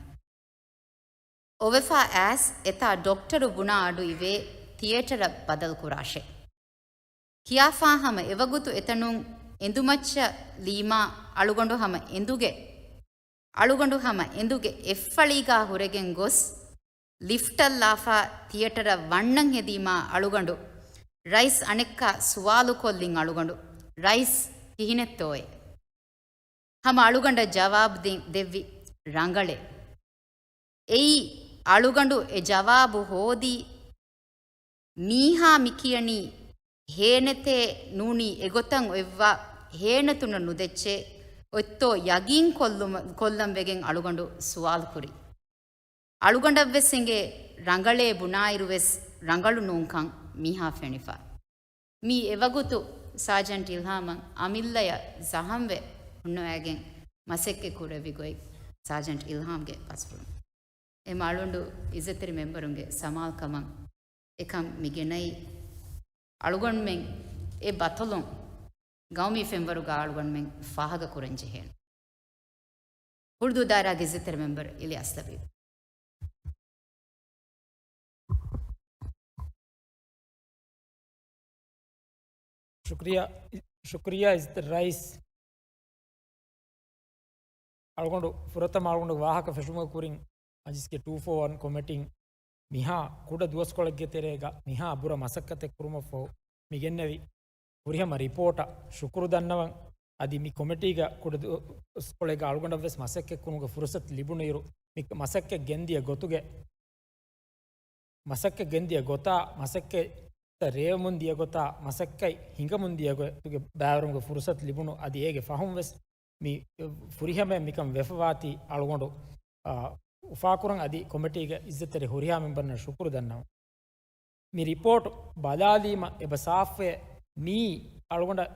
އޮވެފާ އައިސް އެތާ ޑޮކްޓަރު ބުނާ އަޑު އިވޭ ތިއޭޓަރަށް ބަދަލު ކުރާށޭ. ކިޔާފާ ހަމަ އެވަގުތު އެތަނުން އެނދުމައްޗަށް ލީމާ އަޅުގަނޑު ހަމަ އެނދުގެ، އަޅުގަނޑު ހަމަ އެނދުގެ އެއްފަޅީގާ ހުރެގެން ގޮސް ލިފްޓަށް ލާފާ ތިއޭޓަރަށް ވަންނަން ހެދީމާ އަޅުގަނޑު ރައީސް އަނެއްކާ ސުވާލު ކޮށްލިން އަޅުގަނޑު ރައީސް ކިހިނެއްތޯއޭ؟ ހަމަ އަޅުގަނޑަށް ޖަވާބު ދިން، ދެއްވި ރަނގަޅޭ. އެއީ އަޅުގަނޑު އެ ޖަވާބު ހޯދީ މީހާ މިކިޔަނީ ހޭނެތޭ ނޫނީ އެގޮތަށް އޮތްވާ ހޭނެތުންނަށް ނުދެއްޗޭ އޮތްތޯ ޔަގީން ކޮށްލުމަ-، ކޮށްލަން ވެގެން އަޅުގަނޑު ސުވާލު ކުރި. އަޅުގަނޑަށްވެސް އެނގޭ ރަނގަޅޭ ބުނާއިރުވެސް ރަނގަޅު ނޫންކަން މީހާ ފެނިފަ. މީ އެވަގުތު ސާޖަންޓް އިލްހާމަށް އަމިއްލަޔަށް ޒަހަމްވެ ހުންނަވައިގެން މަސައްކަތް ކުރެއްވި ގޮތް ސާޖަންޓް އިލްހާމްގެ ބަސްފުޅުން. އެ މަ އަޅުގަނޑު އިއްޒަތްތެރި މެމްބަރުންގެ ސަމާލުކަމަށް އެކަން މި ގެނައީ. އަޅުގަނޑުމެން އެ ބަތަލުން ގައުމީ ފެންވަރުގަ އަޅުގަނޑުމެން ފާހަގަ ކުރަން ޖެހޭނެ. ހުޅުދޫ ދާއިރާގެ އިއްޒަތްތެރި މެމްބަރު އިލްޔާސް ލަބީބް. ޝުކްރިޔާ، ޝުކްރިޔާ އިއްޒަތްތެރި ރައީސް. އަޅުގަނޑު ފުރަތަމަ އަޅުގަނޑު ވާހަކަ ފެށުމުގެ ކުރިން މަޖިލިސްގެ ޓޫ ފޯ ވަން ކޮމިޓީން މިހާ ކުޑަ ދުވަސްކޮޅެއްގެ ތެރޭގަ މިހާ ބުރަ މަސައްކަތެއް ކުރުމަށްފަހު މި ގެންނެވި ފުރިހަމަ ރިޕޯޓަށް ޝުކުރު ދަންނަވަން. އަދި މި ކޮމިޓީގަ ކުޑަ ދުވަސްކޮޅެއްގަ އަޅުގަނޑަށްވެސް މަސައްކަތް ކުރުމުގެ ފުރުސަތު ލިބުނުއިރު، މި މަސައްކަތް ގެންދިޔަ ގޮތުގެ، މަސައްކަތް ގެންދިޔަ ގޮތާ، މަސައްކަތް ރޭވެމުން ދިޔަ ގޮތާ، މަސައްކަތް ހިނގަމުން ދިޔަ ގޮތުގެ ބައިވެރިވުމުގެ ފުރުސަތު ލިބުނު. އަދި އޭގެ ފަހުން ވެސް މި ފުރިހަމައަށް މިކަން ވެފަވާތީ އަޅުގަނޑު، އާ، އުފާކުރަން އަދި ކޮމިޓީގެ އިއްޒަތްތެރި ހުރިހާ މެމްބަރުންނަށް ޝުކުރު ދަންނަވަން. މި ރިޕޯޓް ބަލާލީމަ އެބަ ސާފުވޭ، މީ އަޅުގަނޑަށް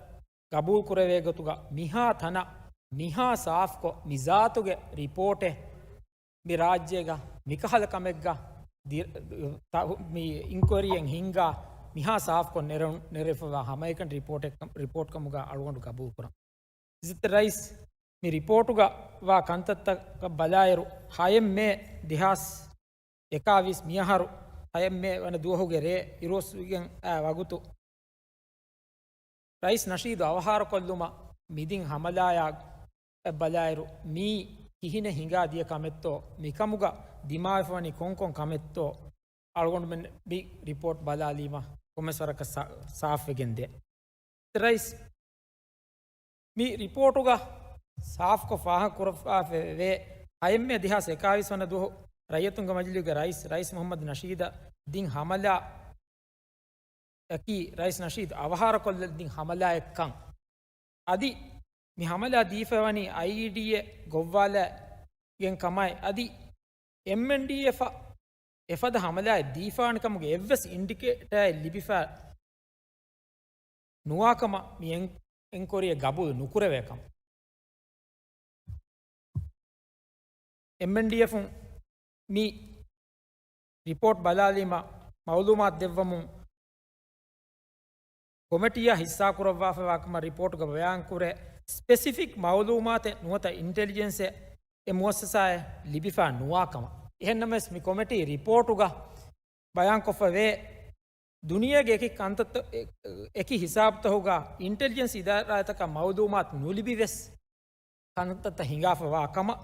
ގަބޫލު ކުރެވޭ ގޮތުގަ މިހާ ތަނަށް މިހާ ސާފުކޮށް މި ޒާތުގެ ރިޕޯޓެއް މި ރާއްޖޭގަ މިކަހަލަ ކަމެއްގަ ދި-، ތަ-، މި އިންކުއަރީއެއް ހިންގާ މިހާ ސާފުކޮށް ނެރެ-، ނެރެފަވާ ހަމައެކަނި ރިޕޯޓެއް ކަ-، ރިޕޯޓް ކަމުގަ އަޅުގަނޑު ގަބޫލު ކުރަން. އިއްޒަތްތެރި ރައީސް، މި ރިޕޯޓުގަ ވާ ކަންތައްތަކަށް ބަލާއިރު، ހައެއް މޭ ދެހާސް އެކާވީސް މިއަހަރު ހައެއް މޭ ވަނަ ދުވަހުގެ ރޭ އިރުއޮއްސިގެން އައި ވަގުތު، ރައީސް ނަޝީދު އަވަހާރަކޮށްލުމަށް މިދިން ހަމަލާޔާ ބަލާއިރު، މީ ކިހިނެއް ހިނގާ ދިޔަ ކަމެއްތޯ، މިކަމުގަ ދިމާވެފަވަނީ ކޮންކޮން ކަމެއްތޯ، އަޅުގަނޑުމެން މި ރިޕޯޓް ބަލާލީމަ ކޮންމެސް ވަރަކަށް ސާ-، ސާފްވެގެންދޭ. ރައީސް، މި ރިޕޯޓުގަ ސާފްކޮށް ފާހަގަކުރައްވާފައިވޭ، ހައެއް މޭ ދެހާސް އެކާވީސް ވަނަ ދުވަހު ރައްޔިތުންގެ މަޖިލީހުގެ ރައީސް، ރައީސް މުހައްމަދު ނަޝީދަށް ދިން ހަމަލާ އަކީ ރައީސް ނަޝީދު އަވަހާރަކޮށްލަ ދިން ހަމަލާއެއްކަން. އަދި މި ހަމަލާ ދީފައިވަނީ އައިއީޑީއެއް ގޮއްވާލައިގެން ކަމަށް. އަދި އެމްއެންޑީއެފަށް އެފަދަ ހަމަލާއެއް ދީފާނެ ކަމުގެ އެއްވެސް އިންޑިކޭޓާއެއް ލިބިފަ ނުވާކަމަށް މި އެން-، އެންކޮރީއެއް ގަބޫލު ނުކުރެވޭ ކަމަށް. އެމްއެންޑީއެފުން މި ރިޕޯޓް ބަލާލީމަ މައުލޫމާތު ދެއްވަމުން ކޮމިޓީއަށް ހިއްސާކުރައްވާފައިވާ ކަމަށް ރިޕޯޓުގަ ބަޔާންކުރޭ، ސްޕެސިފިކް މައުލޫމާތެއް ނުވަތަ އިންޓެލިޖެންސެއް އެ މުއައްސަސާއެއް ލިބިފަ ނުވާ ކަމަށް. އެހެންނަމަވެސް މި ކޮމިޓީ ރިޕޯޓުގަ ބަޔާންކޮށްފަ ވޭ، ދުނިޔޭގެ އެކި ކަންތައްތައް، އެ-، އެކި ހިސާބުތަކުގަ އިންޓެލިޖެންސް އިދާރާތަކަށް މައުލޫމާތު ނުލިބި ވެސް ކަންތައްތައް ހިނގާފަ ވާ ކަމަށް،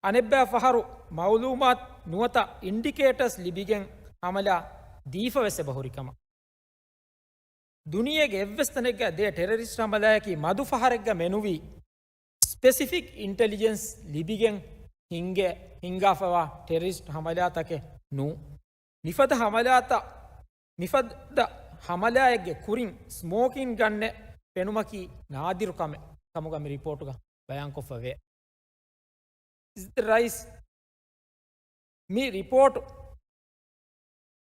އަނެއްބައި ފަހަރު މައުލޫމާތު ނުވަތަ އިންޑިކޭޓަރސް ލިބިގެން ހަމަލާ ދީފަ ވެސް އެބަ ހުރި ކަމަށް. ދުނިޔޭގެ އެއްވެސް ތަނެއްގަ ދޭ ޓެރަރިސްޓް ހަމަލާއަކީ މަދު ފަހަރެއްގަ މެނުވީ ސްޕެސިފިކް އިންޓެލިޖެންސް ލިބިގެން ހިނގޭ، ހިނގާފަވާ ޓެރަރިސްޓް ހަމަލާތަކެއް ނޫން. މިފަދަ ހަމަލާތައް، މިފަދަ ހަމަލާއެއްގެ ކުރިން ސްމޯކިން ގަންނެއް ފެނުމަކީ ނާދިރު ކަމެއް ކަމުގަ މި ރިޕޯޓުގަ ބަޔާންކޮށްފަ ވޭ. ރައީސް، މި ރިޕޯޓު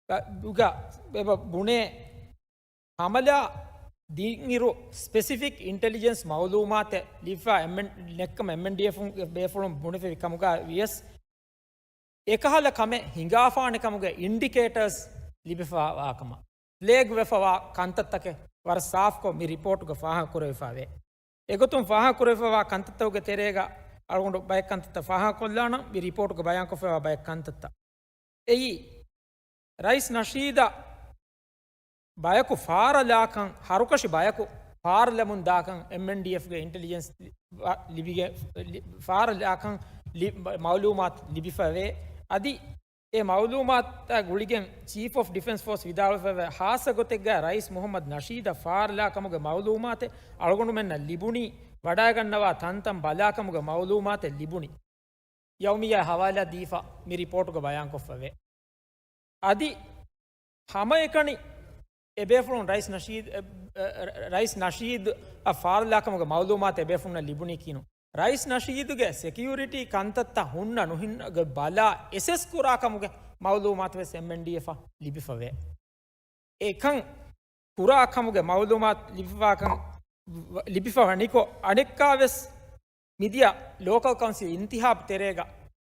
ގަ-، ގަ-، އެބަ ބުނޭ ހަމަލާ ދިންއިރު ސްޕެސިފިކް އިންޓެލިޖެންސް މައުލޫމާތެއް ލިބިފަ އެމްއެން-، ނެއްކަމަށް އެމްއެންޑީއެފުގެ ބޭފުޅުން ބުނެފައިވި ކަމުގަ ވިޔަސް، އެކަހަލަ ކަމެއް ހިނގާފާނެ ކަމުގެ އިންޑިކޭޓަރސް ލިބިފަވާ ކަމަށް، ފްލެގް ވެފަވާ ކަންތައްތަކެއް ވަރަށް ސާފްކޮށް މި ރިޕޯޓުގަ ފާހަގަކުރެވިފަވޭ. އެގޮތުން ފާހަގަކުރެވިފަވާ ކަންތައްތަކުގެ ތެރޭގަ އަޅުގަނޑު ބައެއް ކަންތައްތައް ފާހަގަކޮށްލާނަން، މި ރިޕޯޓުގަ ބަޔާންކޮށްފައިވާ ބައެއް ކަންތައްތައް. އެއީ، ރައީސް ނަޝީދަށް ބަޔަކު ފާރަލާކަން، ހަރުކަށި ބަޔަކު ފާރަލަމުން ދާކަން އެމްއެންޑީއެފްގެ އިންޓެލިޖެންސް ލި-، ވަ-، ލިބިގެ-، ލި-، ފާރަލާކަން ލި-، މައުލޫމާތު ލިބިފަވޭ. އަދި އެ މައުލޫމާތާ ގުޅިގެން ޗީފް އޮފް ޑިފެންސް ފޯސް ވިދާޅުވެފައިވޭ، ހާއްސަ ގޮތެއްގަ ރައީސް މުހައްމަދު ނަޝީދަށް ފާރަލާ ކަމުގެ މައުލޫމާތެއް އަޅުގަނޑުމެންނަށް ލިބުނީ، ވަޑައިގަންނަވާ ތަންތަން ބަލާ ކަމުގެ މައުލޫމާތެއް ލިބުނީ. ޔައުމިއްޔާ ހަވާލާ ދީފަ މި ރިޕޯޓުގަ ބަޔާންކޮށްފަވޭ. އަދި ހަމައެކަނި އެބޭފުޅުން ރައީސް ނަޝީދު، އެ، އެ، ރައީސް ނަޝީދަށް ފާރަލާކަމުގެ މައުލޫމާތު އެބޭފުޅުންނަށް ލިބުނީ ކިހިނެއް؟ ރައީސް ނަޝީދުގެ ސެކިއުރިޓީ ކަންތައްތައް ހުންނަ ނުހުންނަގެ ބަލާ އެސެސް ކުރާ ކަމުގެ މައުލޫމާތު ވެސް އެމްއެންޑީއެފަށް ލިބިފަވޭ. އެކަން ކުރާ ކަމުގެ މައުލޫމާތު ލިބިފަވާކަން، ލިބިފަވަނިކޮށް، އަނެއްކާވެސް މިދިޔަ ލޯކަލް ކައުންސިލް އިންތިހާބު ތެރޭގަ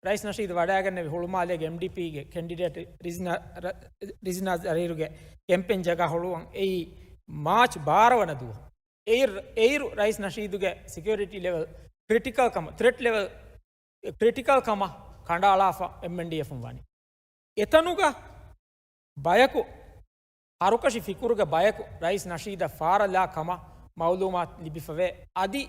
ރައީސް ނަޝީދު ވަޑައިގެންނެވި ހުޅުމާލޭގެ އެމްޑީޕީގެ ކެންޑިޑޭޓް ރިޒްނާ، ރަ-، ރިޒްނާ ޒަރީރުގެ ކެމްޕޭން ޖަގާ ހުޅުވަން އެއީ މާޗް ބާރަ ވަނަ ދުވަހު. އެއިރު، އެއިރު ރައީސް ނަޝީދުގެ ސެކިއުރިޓީ ލެވެލް ކްރިޓިކަލް ކަމަށް، ތްރެޓް ލެވެލް ކްރިޓިކަލް ކަމަށް ކަނޑައަޅާފަ އެމްއެންޑީއެފުން ވަނީ. އެތަނުގަ ބަޔަކު، ހަރުކަށި ފިކުރުގެ ބަޔަކު ރައީސް ނަޝީދަށް ފާރަލާ ކަމަށް މައުލޫމާތު ލިބިފަވޭ. އަދި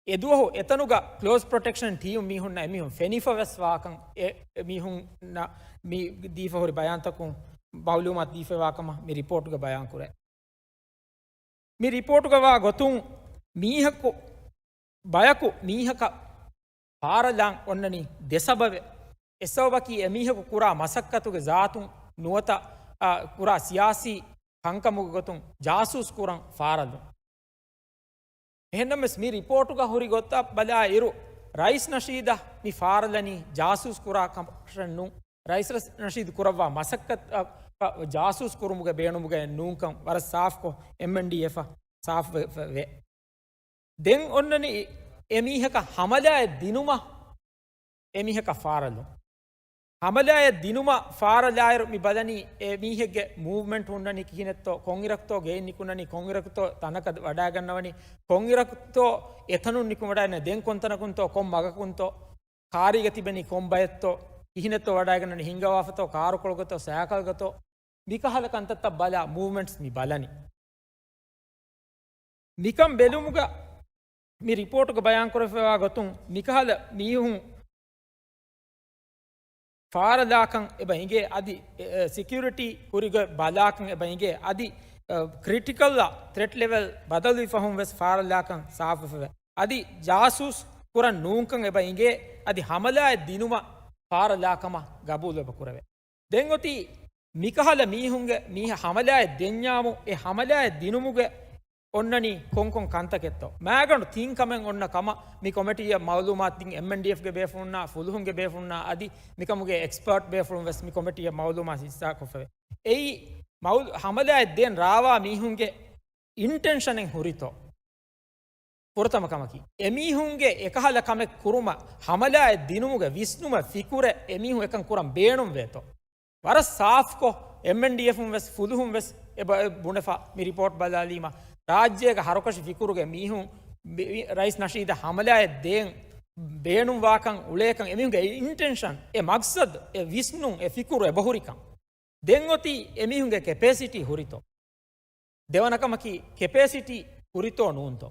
އެދުވަހު އެތަނުގަ ކްލޯޒް ޕްރޮޓެކްޝަން ޓީމް މީހުންނަށް އެމީހުން ފެނިފަވެސް ވާކަން، އެ، އެ މީހުންނަށް މި ދީފަ ހުރި ބަޔާންތަކުން މައުލޫމާތު ދީފައިވާ ކަމަށް މި ރިޕޯޓުގަ ބަޔާންކުރޭ. މި ރިޕޯޓުގަ ވާ ގޮތުން މީހަކު، ބަޔަކު މީހަކަށް ފާރަލާން އޮންނަނީ ދެ ސަބަބެއް. އެއް ސަބަބަކީ އެމީހަކު ކުރާ މަސައްކަތުގެ ޒާތުން ނުވަތަ، އާ، ކުރާ ސިޔާސީ ކަންކަމުގެ ގޮތުން ޖާސޫސް ކުރަން ފާރަލުން. އެހެންނަމަވެސް މި ރިޕޯޓުގަ ހުރި ގޮތަށް ބަލާ އިރު، ރައީސް ނަޝީދަށް މި ފާރަލަނީ ޖާސޫސް ކުރާ ކަމަށް ނޫން. ރައީސް ރަސް-، ނަޝީދު ކުރައްވާ މަސައްކަތަށް ޖާސޫސް ކުރުމުގެ ބޭނުމުގައެއް ނޫންކަން ވަރަށް ސާފްކޮށް އެމްއެންޑީއެފަށް ސާފް ވެ-، ވެ-، ވޭ. ދެން އޮންނަނީ އެމީހަކަށް ހަމަލާއެއް ދިނުމަށް އެމީހަކަށް ފާރަލުން. ހަމަލާއެއް ދިނުމަށް ފާރަލާއިރު މި ބަލަނީ އެމީހެއްގެ މޫވްމަންޓް ހުންނަނީ ކިހިނެއްތޯ، ކޮންއިރަކުތޯ ގެއިން ނިކުންނަނީ، ކޮންއިރަކުތޯ ތަނަކަށް ވަޑައިގަންނަވަނީ، ކޮންއިރަކުތޯ އެތަނުން ނިކުމެވަޑައިގަންނަ ދެން ކޮންތަނަކުންތޯ، ކޮން މަގަކުންތޯ، ކާރީގަ ތިބެނީ ކޮން ބައެއްތޯ، ކިހިނެއްތޯ ވަޑައިގަންނަނީ، ހިންގަވާފަތޯ، ކާރުކޮޅުގަތޯ، ސައިކަލްގަތޯ، މިކަހަލަ ކަންތައްތައް ބަލާ މޫވްމަންޓްސް މި ބަލަނީ. މިކަން ބެލުމުގަ މި ރިޕޯޓުގަ ބަޔާންކުރެފައިވާ ގޮތުން މިކަހަލަ މީހުން ފާރަލާކަން އެބަ އިނގޭ އަދި، އެ، އެ، ސެކިއުރިޓީ ހުރިގޮތް ބަލާކަން އެބަ އިނގޭ އަދި، އެ، ކްރިޓިކަލްއަށް ތްރެޓް ލެވެލް ބަދަލުވި ފަހުން ވެސް ފާރަލާކަން ސާފުވެފަވޭ. އަދި ޖާސޫސް ކުރަން ނޫންކަން އެބަ އިނގޭ އަދި ހަމަލާއެއް ދިނުމަށް ފާރަލާކަމަށް ގަބޫލު އެބަ ކުރެވޭ. ދެން އޮތީ މިކަހަލަ މީހުންގެ މީހަ ހަމަލާއެއް ދެންޏާމު، އެ ހަމަލާއެއް ދިނުމުގެ އޮންނަނީ ކޮންކޮން ކަންތަކެއްތޯ؟ މާގަނޑު ތިން ކަމެއް އޮންނަ ކަމަށް މި ކޮމިޓީއަށް މައުލޫމާތު ދިން އެމްއެންޑީއެފްގެ ބޭފުޅުންނާ، ފުލުހުންގެ ބޭފުޅުންނާ އަދި މިކަމުގެ އެކްސްޕާޓް ބޭފުޅުން ވެސް މި ކޮމިޓީއަށް މައުލޫމާތު ހިއްސާކޮށްފައެވެ. އެއީ މައުލޫ-، ހަމަލާއެއް ދޭން ރާވާ މީހުންގެ އިންޓެންޝަނެއް ހުރިތޯ؟ ފުރަތަމަ ކަމަކީ، އެމީހުންގެ އެކަހަލަ ކަމެއް ކުރުމަށް ހަމަލާއެއް ދިނުމުގެ ވިސްނުމެއް ފިކުރެއް އެމީހުން އެކަން ކުރަން ބޭނުންވޭތޯ؟ ވަރަށް ސާފްކޮށް، އެމްއެންޑީއެފުން ވެސް ފުލުހުން ވެސް އެބަ-، އެ ބުނެފަ މި ރިޕޯޓް ބަލާލީމަ، ރާއްޖޭގެ ހަރުކަށި ފިކުރުގެ މީހުން ބި-، ރައީސް ނަޝީދަށް ހަމަލާއެއް ދޭން ބޭނުންވާކަން އުޅޭކަން އެމީހުންގެ އިންޓެންޝަން، އެ މަގްސަދު، އެ ވިސްނުން، އެ ފިކުރު އެބަހުރިކަން. ދެން އޮތީ އެމީހުންގެ ކެޕޭސިޓީ ހުރިތޯ؟ ދެވަނަ ކަމަކީ، ކެޕޭސިޓީ ހުރިތޯ ނޫންތޯ؟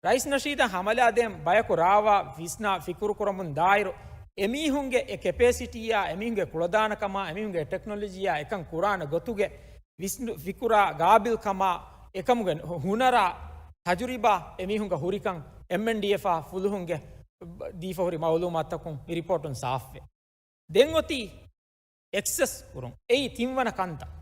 ރައީސް ނަޝީދަށް ހަމަލާ ދޭން ބަޔަކު ރާވާ ވިސްނާ ފިކުރު ކުރަމުން ދާއިރު، އެމީހުންގެ އެ ކެޕޭސިޓީއާ، އެމީހުންގެ ކުޅަދާނަކަމާ، އެމީހުންގެ ޓެކްނޮލޮޖީއާ އެކަން ކުރާނެ ގޮތުގެ ވިސްނު-، ފިކުރާ، ގާބިލްކަމާ، އެކަމުގެ ހު-، ހުނަރާ، ތަޖުރިބާ އެމީހުންގެ ހުރިކަން އެމްއެންޑީއެފާ ފުލުހުންގެ ދީފަ ހުރި މައުލޫމާތުތަކުން މި ރިޕޯޓުން ސާފްވޭ. ދެން އޮތީ އެކްސެސް ކުރުން. އެއީ ތިންވަނަ ކަންތައް.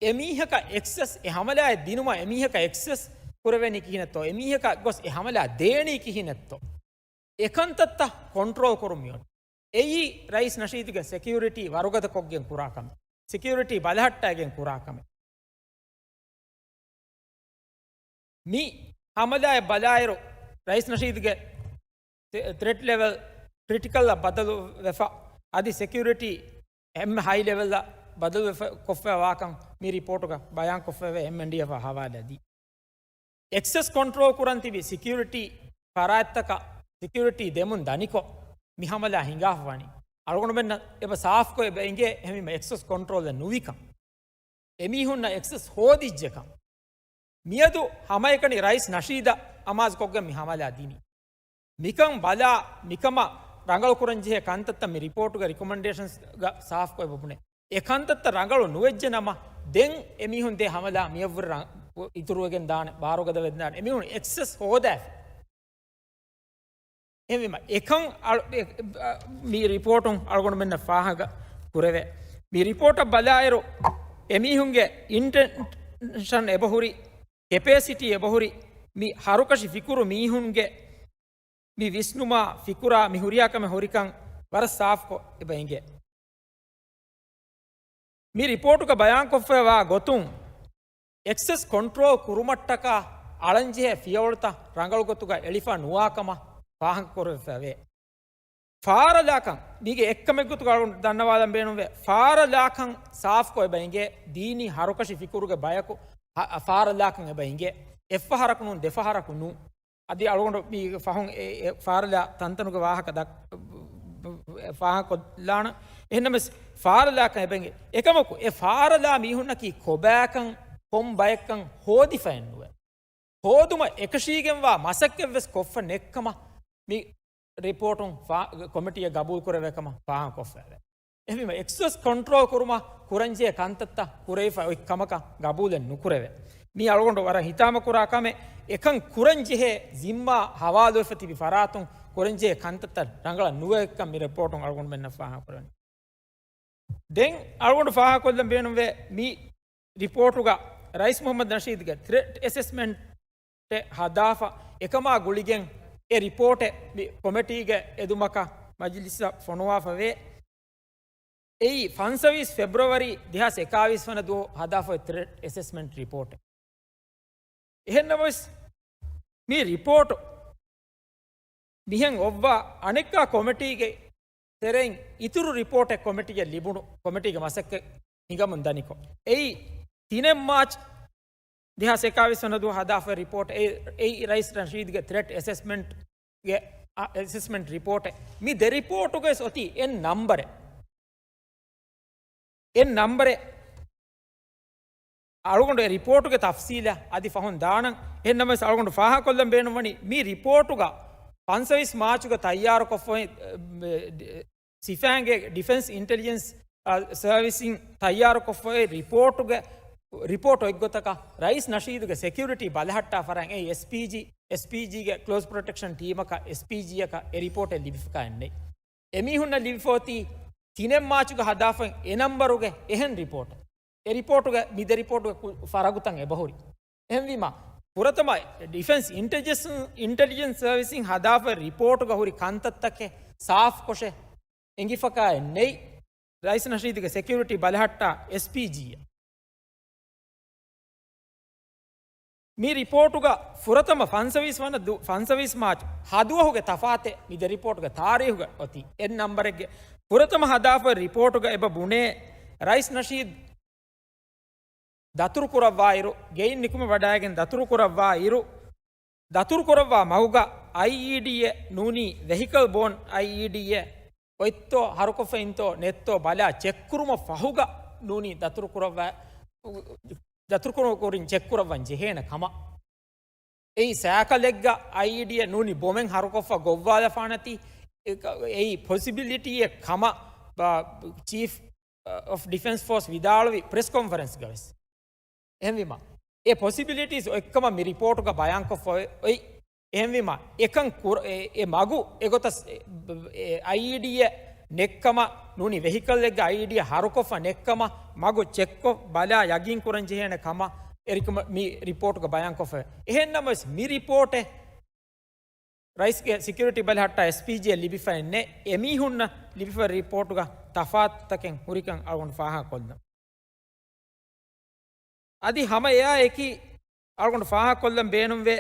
އެމީހަކަށް އެކްސެސް، އެ ހަމަލާއެއް ދިނުމަށް އެމީހަކަށް އެކްސެސް ކުރެވެނީ ކިހިނެއްތޯ؟ އެމީހަކަށް ގޮސް އެ ހަމަލާ ދޭނީ ކިހިނެއްތޯ؟ އެކަންތައްތައް ކޮންޓްރޯލް ކުރުން މިއޮތީ. އެއީ ރައީސް ނަޝީދުގެ ސެކިއުރިޓީ ވަރުގަދަކޮށްގެން ކުރާ ކަމެއް. ސެކިއުރިޓީ ބަލަހައްޓައިގެން ކުރާ ކަމެއް. މި ހަމަލާއެއް ބަލާއިރު، ރައީސް ނަޝީދުގެ ތެ-، ތްރެޓް ލެވެލް ކްރިޓިކަލްއަށް ބަދަލު ވެފަ، އަދި ސެކިއުރިޓީ އެންމެ ހައި ލެވެލްއަށް ބަދަލު ކޮށްފައި ވާކަން މި ރިޕޯޓުގަ ބަޔާންކޮށްފައިވޭ އެމްއެންޑީއެފް އާ ހަވާލާ ދީ. އެކްސެސް ކޮންޓްރޯލް ކުރަން ތިބި ސެކިއުރިޓީ ފަރާތްތަކަށް ސެކިއުރިޓީ ދެމުން ދަނިކޮށް، މި ހަމަލާ ހިނގާފަ ވަނީ. އަޅުގަނޑުމެންނަށް އެބަ ސާފްކޮށް އެބަ އެނގޭ އެހެންވީމަ އެކްސެސް ކޮންޓްރޯލް ނުވިކަން. އެމީހުންނަށް އެކްސެސް ހޯދިއްޖެކަން. މިއަދު ހަމައެކަނި ރައީސް ނަޝީދަށް އަމާޒުކޮށްގެން މި ހަމަލާ ދިނީ. މިކަން ބަލާ، މިކަމަށް ރަނގަޅު ކުރަންޖެހޭ ކަންތައްތައް މި ރިޕޯޓުގެ ރިކޮމެންޑޭޝަންސްގަ ސާފްކޮށް އެބަ ބުނޭ. އެ ކަންތައްތައް ރަނގަޅު ނުވެއްޖެ ނަމަ، ދެން އެމީހުން ދޭ ހަމަލާ މިއަށްވުރެ ރަ-، އިތުރުވެގެން ދާނެ، ބާރުގަދަވެގެން ދާނެ. އެމީހުން އެކްސެސް ހޯދާފަ. އެހެންވީމަ، އެކަން އަޅު-، އެ-، އަ، މި ރިޕޯޓުން އަޅުގަނޑުމެންނަށް ފާހަގަ ކުރެވޭ. މި ރިޕޯޓަށް ބަލާއިރު، އެމީހުންގެ އިންޓެންޝަން އެބަހުރި، ކެޕޭސިޓީ އެބަހުރި، މި ހަރުކަށި ފިކުރު މީހުންގެ މި ވިސްނުމާ ފިކުރާ މި ހުރިހާ ކަމެއް ހުރިކަން ވަރަށް ސާފްކޮށް އެބަ އެނގޭ. މި ރިޕޯޓުގަ ބަޔާންކޮށްފައިވާ ގޮތުން، އެކްސެސް ކޮންޓްރޯލް ކުރުމަށްޓަކާ އަޅަންޖެހޭ ފިޔަވަޅުތައް ރަނގަޅު ގޮތުގަ އެޅިފަ ނުވާކަމަށް ފާހަގަކުރެވިފައިވޭ. ފާރަލާކަން، މީގެ އެއްކަމެއްގޮތުގަ އަޅުގަނޑު ދަންނަވާލަން ބޭނުންވޭ. ފާރަލާކަން ސާފްކޮށް އެބަ އެނގޭ، ދީނީ ހަރުކަށި ފިކުރުގެ ބަޔަކު ހަ-، ފާރަލާކަން އެބަ އެނގޭ. އެއްފަހަރަކު ނޫން، ދެފަހަރަކު ނޫން. އަދި އަޅުގަނޑު މީ ފަހުން އެ، އެ ފާރަލާ ތަންތަނުގެ ވާހަކަ ދައް-، ފާހަގަކޮށްލާނަން. އެހެންނަމަވެސް ފާރަލާކަން އެބަ އެނގޭ. އެކަމަކު އެ ފާރަލާ މީހުންނަކީ ކޮބާކަން، ކޮން ބައެއްކަން ހޯދިފައެއް ނުވޭ. ހޯދުމަށް އެކަށީގެންވާ މަސައްކަތްވެސް ކޮށްފަ ނެތްކަމަށް މި ރިޕޯޓުން ފާ-، ކޮމިޓީއަށް ގަބޫލުކުރެވޭ ކަމަށް ފާހަގަކޮށްފައެވެ. އެހެންވީމަ، އެކްސެސް ކޮންޓްރޯލް ކުރުމަށް ކުރަންޖެހޭ ކަންތައްތައް ކުރެވިފަ އޮތް ކަމަކަށް ގަބޫލެއް ނުކުރެވޭ. މީ އަޅުގަނޑު ވަރަށް ހިތާމަކުރާ ކަމެއް. އެކަން ކުރަންޖެހޭ ޒިންމާ ހަވާލުވެފަ ތިބި ފަރާތުން ކުރަންޖެހޭ ކަންތައްތައް ރަނގަޅަށް ނުވެ އޮތްކަން މި ރިޕޯޓުން އަޅުގަނޑުމެންނަށް ފާހަގަކުރަނީ. ދެން އަޅުގަނޑު ފާހަގަކޮށްލަން ބޭނުންވޭ މި ރިޕޯޓުގަ ރައީސް މުހައްމަދު ނަޝީދުގެ ތްރެޓް އެސެސްމަންޓެއް ހަދާފަ އެކަމާ ގުޅިގެން އެ ރިޕޯޓެއް މި ކޮމިޓީގެ އެދުމަކަށް މަޖިލިސަށް ފޮނުވާފަވޭ. އެއީ ފަންސަވީސް ފެބްރުވަރީ ދެހާސް އެކާވީސް ވަނަ ދުވަހު ހަދާފަ ތްރެޓް އެސެސްމަންޓް ރިޕޯޓެއް. އެހެންނަމަވެސް، މި ރިޕޯޓު މިހެން އޮއްވާ އަނެއްކާ ކޮމިޓީގެ ތެރެއިން އިތުރު ރިޕޯޓެއް ކޮމިޓީއަށް ލިބުނު، ކޮމިޓީގެ މަސައްކަތް ހިނގަމުން ދަނިކޮށް. އެއީ، ތިނެއް މާޗް ދެހާސް އެކާވީސް ވަނަ ދުވަހު ހަދާފަ ރިޕޯޓް، އެ، އެއީ ރައީސް ނަޝީދުގެ ތްރެޓް އެސެސްމަންޓްގެ، އަ، އެސެސްމަންޓް ރިޕޯޓެއް. މި ދެ ރިޕޯޓުގަވެސް އޮތީ އެން ނަމްބަރެއް. އެން ނަމްބަރެއް. އަޅުގަނޑު އެ ރިޕޯޓުގެ ތަފްސީލަށް އަދި ފަހުން ދާނަން. އެހެންނަމަވެސް އަޅުގަނޑު ފާހަގަކޮށްލަން ބޭނުންވަނީ މި ރިޕޯޓުގަ ފަންސަވީސް މާޗުގަ ތައްޔާރުކޮށްފައި، އެ، ސިފައިންގެ ޑިފެންސް އިންޓެލިޖެންސް، އަ، ސަރވިސްއިން ތައްޔާރުކޮށްފައި ރިޕޯޓުގެ، ރިޕޯޓް އޮތްގޮތަކަށް ރައީސް ނަޝީދުގެ ސެކިއުރިޓީ ބަލަހައްޓާ ފަރާތް އެ އެސްޕީޖީ، އެސްޕީޖީގެ ކްލޯސް ޕްރޮޓެކްޝަން ޓީމަކަށް އެސްޕީޖީއަކަށް އެ ރިޕޯޓެއް ލިބިފަކާ ނެތް. އެމީހުންނަށް ލިބިފައޮތީ ތިނެއް މާޗުގަ ހަދާފައި އެ ނަމްބަރުގެ އެހެން ރިޕޯޓެއް. އެ ރިޕޯޓުގެ، މި ދެ ރިޕޯޓުގެ ކު-، ފަރަގުތައް އެބަހުރި. އެހެންވީމަ، ފުރަތަމަ ޑިފެންސް އިންޓެލިޖެންސް، އިންޓެލިޖެންސް ސަރވިސްއިން ހަދާފައި ރިޕޯޓުގަ ހުރި ކަންތައްތަކެއް ސާފްކޮށެއް އެނގިފަކާއެއް ނެތް. ރައީސް ނަޝީދުގެ ސެކިއުރިޓީ ބަލަހައްޓާ އެސްޕީޖީއަށް. މި ރިޕޯޓުގަ ފުރަތަމަ ފަންސަވީސް ވަނަ ދު-، ފަންސަވީސް މާޗް ހަ ދުވަހުގެ ތަފާތެއް މި ދެ ރިޕޯޓުގެ ތާރީހުގަ އޮތީ. އެން ނަމްބަރެއްގެ ފުރަތަމަ ހަދާފައި ރިޕޯޓުގަ އެބަ ބުނޭ، ރައީސް ނަޝީދު ދަތުރުކުރައްވާއިރު، ގެއިން ނިކުމެވަޑައިގެން ދަތުރުކުރައްވާއިރު، ދަތުރުކުރައްވާ މަގުގަ އައިއީޑީއެއް ނޫނީ ވެހިކަލް ބޯން އައިއީޑީއެއް އޮތްތޯ ހަރުކޮށްފައިންތޯ ނެތްތޯ ބަލާ ޗެކްކުރުމަށް ފަހުގަ ނޫނީ ދަތުރުކުރައްވާ، ދަތުރުކުރުމުގެ ކުރިން ޗެކްކުރައްވަން ޖެހޭނެ ކަމަށް. އެއީ ސައިކަލެއްގަ އައިއީޑީއެއް ނޫނީ ބޮމެއް ހަރުކޮށްފަ ގޮއްވާލަފާނެތީ، އެ-، އެއީ ޕޮސިބިލިޓީއެއް ކަމަށް ޗީފް އޮފް ޑިފެންސް ފޯސް ވިދާޅުވި ޕްރެސް ކޮންފަރެންސްގަވެސް. އެހެންވީމަ، އެ ޕޮސިބިލިޓީސް އޮތްކަމަށް މި ރިޕޯޓުގަ ބަޔާންކޮށްފަ އޮތް. އެހެންވީމަ، އެކަން ކުރ-، އެ، އެ މަގު އެގޮތަސް، އެ، އެ އައިއީޑީއެއް ނެއްކަމަށް ނޫނީ ވެހިކަލްއެއްގަ އައިއީޑީއެއް ހަރުކޮށްފަ ނެއްކަމަށް މަގު ޗެކްކޮށް ބަލާ ޔަގީން ކުރަން ޖެހޭނެ ކަމަށް އެ ރިކޮމެ-، މި ރިޕޯޓުގަ ބަޔާންކޮށްފަ. އެހެންނަމަވެސް މި ރިޕޯޓެއް ރައީސްގެ ސެކިއުރިޓީ ބަލަހައްޓާ އެސްޕީޖީއަށް ލިބިފައެއް ނެތް. އެމީހުންނަށް ލިބިފަ ރިޕޯޓުގަ ތަފާތުތަކެއް ހުރިކަން އަޅުގަނޑު ފާހަގަކޮށްލަން. އަދި ހަމަ އެއާ އެކީ އަޅުގަނޑު ފާހަގަކޮށްލަން ބޭނުންވޭ،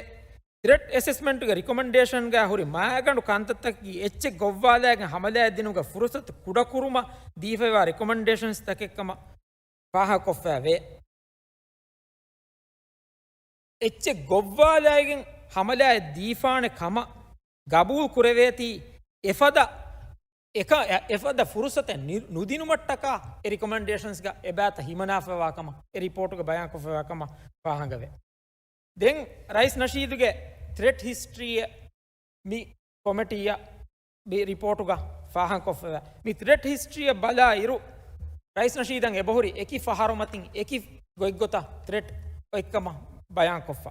ތްރެޓް އެސެސްމަންޓުގެ ރިކޮމެންޑޭޝަންގަ ހުރި މާގަނޑު ކަންތައްތަކަކީ އެއްޗެއް ގޮއްވާލައިގެން ހަމަލާއެއް ދިނުމުގެ ފުރުސަތު ކުޑަކުރުމަށް ދީފައިވާ ރިކޮމެންޑޭޝަންސް ތަކެއްކަމަށް ފާހަގަކޮށްފައިވޭ. އެއްޗެއް ގޮއްވާލައިގެން ހަމަލާއެއް ދީފާނެ ކަމަށް ގަބޫލު ކުރެވޭތީ އެފަދަ އެކަ-، އެފަދަ ފުރުސަތެއް ނި-، ނުދިނުމަށްޓަކާ އެ ރިކޮމެންޑޭޝަންސްގަ އެބައިތައް ހިމަނާފައިވާ ކަމަށް އެ ރިޕޯޓުގަ ބަޔާންކޮށްފައިވާ ކަމަށް ފާހަގަވޭ. ދެން ރައީސް ނަޝީދުގެ ތްރެޓް ހިސްޓްރީއެއް މި ކޮމިޓީއަށް މި ރިޕޯޓުގަ ފާހަގަކޮށްފައިވާ. މި ތްރެޓް ހިސްޓްރީއަށް ބަލާ އިރު، ރައީސް ނަޝީދަށް އެބަހުރި އެކި ފަހަރުމަތިން އެކި ގޮތްގޮތަށް ތްރެޓް އޮތްކަމަށް ބަޔާންކޮށްފަ.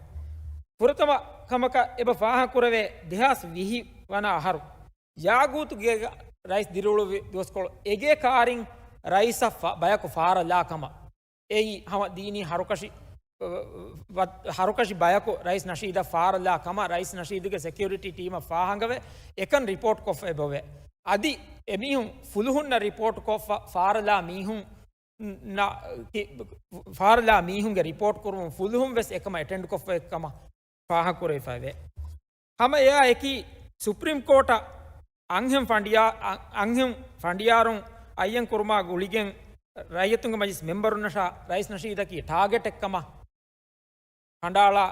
ފުރަތަމަ ކަމަކަށް އެބަ ފާހަގަކުރެވޭ ދެހާސް ވިހި ވަނަ އަހަރު ޔާގޫތުގޭގަ ރައީސް ދިރިއުޅުއްވި ދުވަސްކޮޅު އެގޭ ކާރިން ރައީސަށް ފަ-، ބަޔަކު ފާރަލާ ކަމަށް. އެއީ ހަމަ ދީނީ ހަރުކަށި، ވަ-، ހަރުކަށި ބަޔަކު ރައީސް ނަޝީދަށް ފާރަލާ ކަމަށް ރައީސް ނަޝީދުގެ ސެކިއުރިޓީ ޓީމަށް ފާހަގަވެ، އެކަން ރިޕޯޓް ކޮށްފަ އެބަވޭ. އަދި އެމީހުން ފުލުހުންނަށް ރިޕޯޓް ކޮށްފަ ފާރަލާ މީހުން ނަ-، ކި-، ފާރަލާ މީހުންގެ ރިޕޯޓް ކުރުމުން ފުލުހުން ވެސް އެކަމަށް އެޓެންޑް ކޮށްފަ އެއްކަމަށް ފާހަގަކުރެވިފައެވެ. ހަމަ އެއާ އެކީ ސުޕްރީމް ކޯޓަށް އަންހެން ފަނޑިޔާ-، އަ-، އަންހެން ފަނޑިޔާރުން އައްޔަން ކުރުމާ ގުޅިގެން ރައްޔިތުންގެ މަޖިލިސް މެމްބަރުންނަށާ ރައީސް ނަޝީދަކީ ޓާގެޓެއްކަމަށް ކަނޑައަޅާ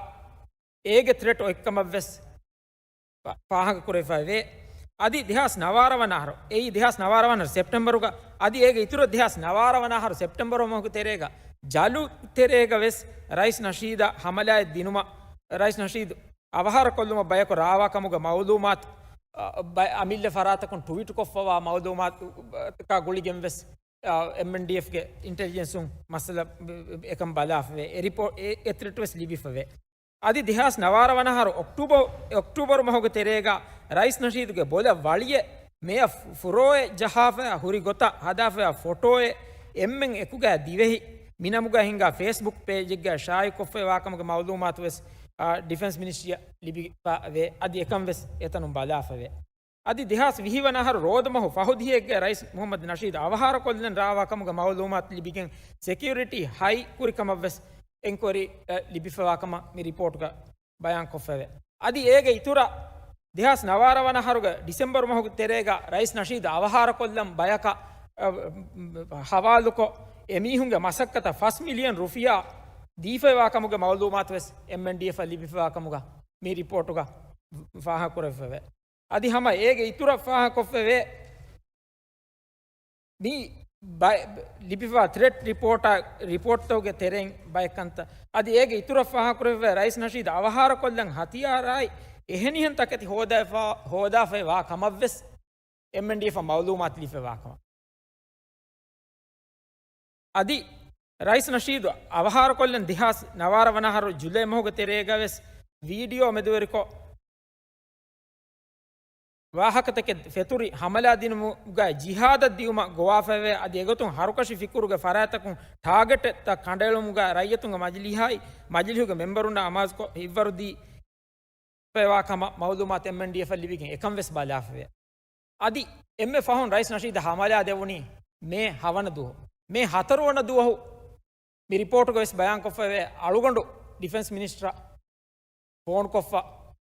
އޭގެ ތްރެޓް އޮތްކަމަށްވެސް ފާ-، ފާހަގަކުރެވިފައިވޭ. އަދި ދެހާސް ނަވާރަ ވަނަ އަހަރު، އެއީ ދެހާސް ނަވާރަ ވަނަ އަހަރު ސެޕްޓެމްބަރުގަ، އަދި އޭގެ އިތުރަށް ދެހާސް ނަވާރަ ވަނަ އަހަރު ސެޕްޓެމްބަރު މަހުގެ ތެރޭގަ ޖަލު ތެރޭގަ ވެސް ރައީސް ނަޝީދަށް ހަމަލާއެއް ދިނުމަށް ރައީސް ނަޝީދު އަވަހާރަކޮށްލުމަށް ބަޔަކު ރާވާ ކަމުގެ މައުލޫމާތު، އަ، ބަ-، އަމިއްލަ ފަރާތަކުން ޓުވީޓު ކޮށްފަވާ މައުލޫމާތު، އަ، ގުޅިގެން ވެސް، އަ، އެމްއެންޑީއެފްގެ އިންޓެލިޖެންސުން މައްސަލަ އެކަން ބަލާފަވޭ. އެ ރިޕޯޓް، އެ، އެ ތްރެޓް ވެސް ލިބިފަވޭ. އަދި ދެހާސް ނަވާރަ ވަނަ އަހަރު އޮކްޓޫބަރު، އޮކްޓޫބަރު މަހުގެ ތެރޭގަ ރައީސް ނަޝީދުގެ ބޮލަށް ވަޅިއެއް މެޔަށް ފު-، ފުރޯއެއް ޖަހާފައި ހުރި ގޮތަށް ހަދާފައި ފޮޓޯއެއް އެންމެން އެކުގައި ދިވެހި މިނަމުގައި ހިނގާ ފޭސްބުކް ޕޭޖެއްގައި ޝާއި ކޮށްފައިވާކަމުގެ މައުލޫމާތު ވެސް، އާ، ޑިފެންސް މިނިސްޓްރީއަށް ލިބިފަވޭ. އަދި އެކަން ވެސް އެތަނުން ބަލާފަވޭ. އަދި ދެހާސް ވިހި ވަނަ އަހަރު ރޯދަ މަހު ފަހު ދިހައެއްގައި ރައީސް މުހައްމަދު ނަޝީދު އަވަހާރަކޮށްލަން ރާވާ ކަމުގެ މައުލޫމާތު ލިބިގެން ސެކިއުރިޓީ ހައި ކުރި ކަމަށް ވެސް އެންކޮއަރީ، އެ، ލިބިފަވާ ކަމަށް މި ރިޕޯޓުގަ ބަޔާންކޮށްފައެވެ. އަދި އޭގެ އިތުރަށް ދެހާސް ނަވާރަ ވަނަ އަހަރުގެ ޑިސެމްބަރު މަހުގެ ތެރޭގަ ރައީސް ނަޝީދު އަވަހާރަކޮށްލަން ބަޔަކަށް، އަ، ހަވާލުކޮށް، އެމީހުންގެ މަސައްކަތަށް ފަސް މިލިއަން ރުފިޔާ ދީފައިވާ ކަމުގެ މައުލޫމާތު ވެސް އެމްއެންޑީއެފަށް ލިބިފައިވާ ކަމުގަ މި ރިޕޯޓުގަ ފާހަގަކުރެވިފައެވެ. އަދި ހަމަ އޭގެ އިތުރަށް ފާހަގަކޮށްފައެވެ. މި ބައި-، ލިބިފައިވާ ތްރެޓް ރިޕޯޓާ-، ރިޕޯޓްތަކުގެ ތެރެއިން ބައެއް ކަންތައް. އަދި އޭގެ އިތުރަށް ފާހަގަކުރެވިފައި ރައީސް ނަޝީދު އަވަހާރަކޮށްލަން ހަތިޔާރާއި އެހެނިހެން ތަކެތި ހޯދާފަ-، ހޯދާފައިވާ ކަމަށްވެސް އެމްއެންޑީއެފަށް މައުލޫމާތު ލިބިފައިވާ ކަމަށް. އަދި ރައީސް ނަޝީދު އަވަހާރަކޮށްލަން ދެހާސް ނަވާރަ ވަނަ އަހަރު ޖުލައި މަހުގެ ތެރޭގަ ވެސް ވީޑިއޯ މެދުވެރިކޮށް، ވާހަކަތަކެއް ފެތުރި ހަމަލާ ދިނުމުގައި ޖިހާދަށް ދިއުމަށް ގޮވާފައެވެ. އަދި އެގޮތުން ހަރުކަށި ފިކުރުގެ ފަރާތްތަކުން ޓާގެޓްތައް ކަނޑައެޅުމުގައި ރައްޔިތުންގެ މަޖިލީހާއި މަޖިލީހުގެ މެމްބަރުންނާ އަމާޒުކޮށް ހިއްވަރުދީ ފައިވާ ކަމަށް މައުލޫމާތު އެމްއެންޑީއެފަށް ލިބިގެން އެކަން ވެސް ބަލާފައެވެ. އަދި އެންމެ ފަހުން ރައީސް ނަޝީދަށް ހަމަލާ ދެވުނީ މޭ ހަވަނަ ދުވަހު. މޭ ހަތަރު ވަނަ ދުވަހު މި ރިޕޯޓުގަ ވެސް ބަޔާންކޮށްފައެވެ. އަޅުގަނޑު ޑިފެންސް މިނިސްޓަރަށް ފޯނުކޮށްފަ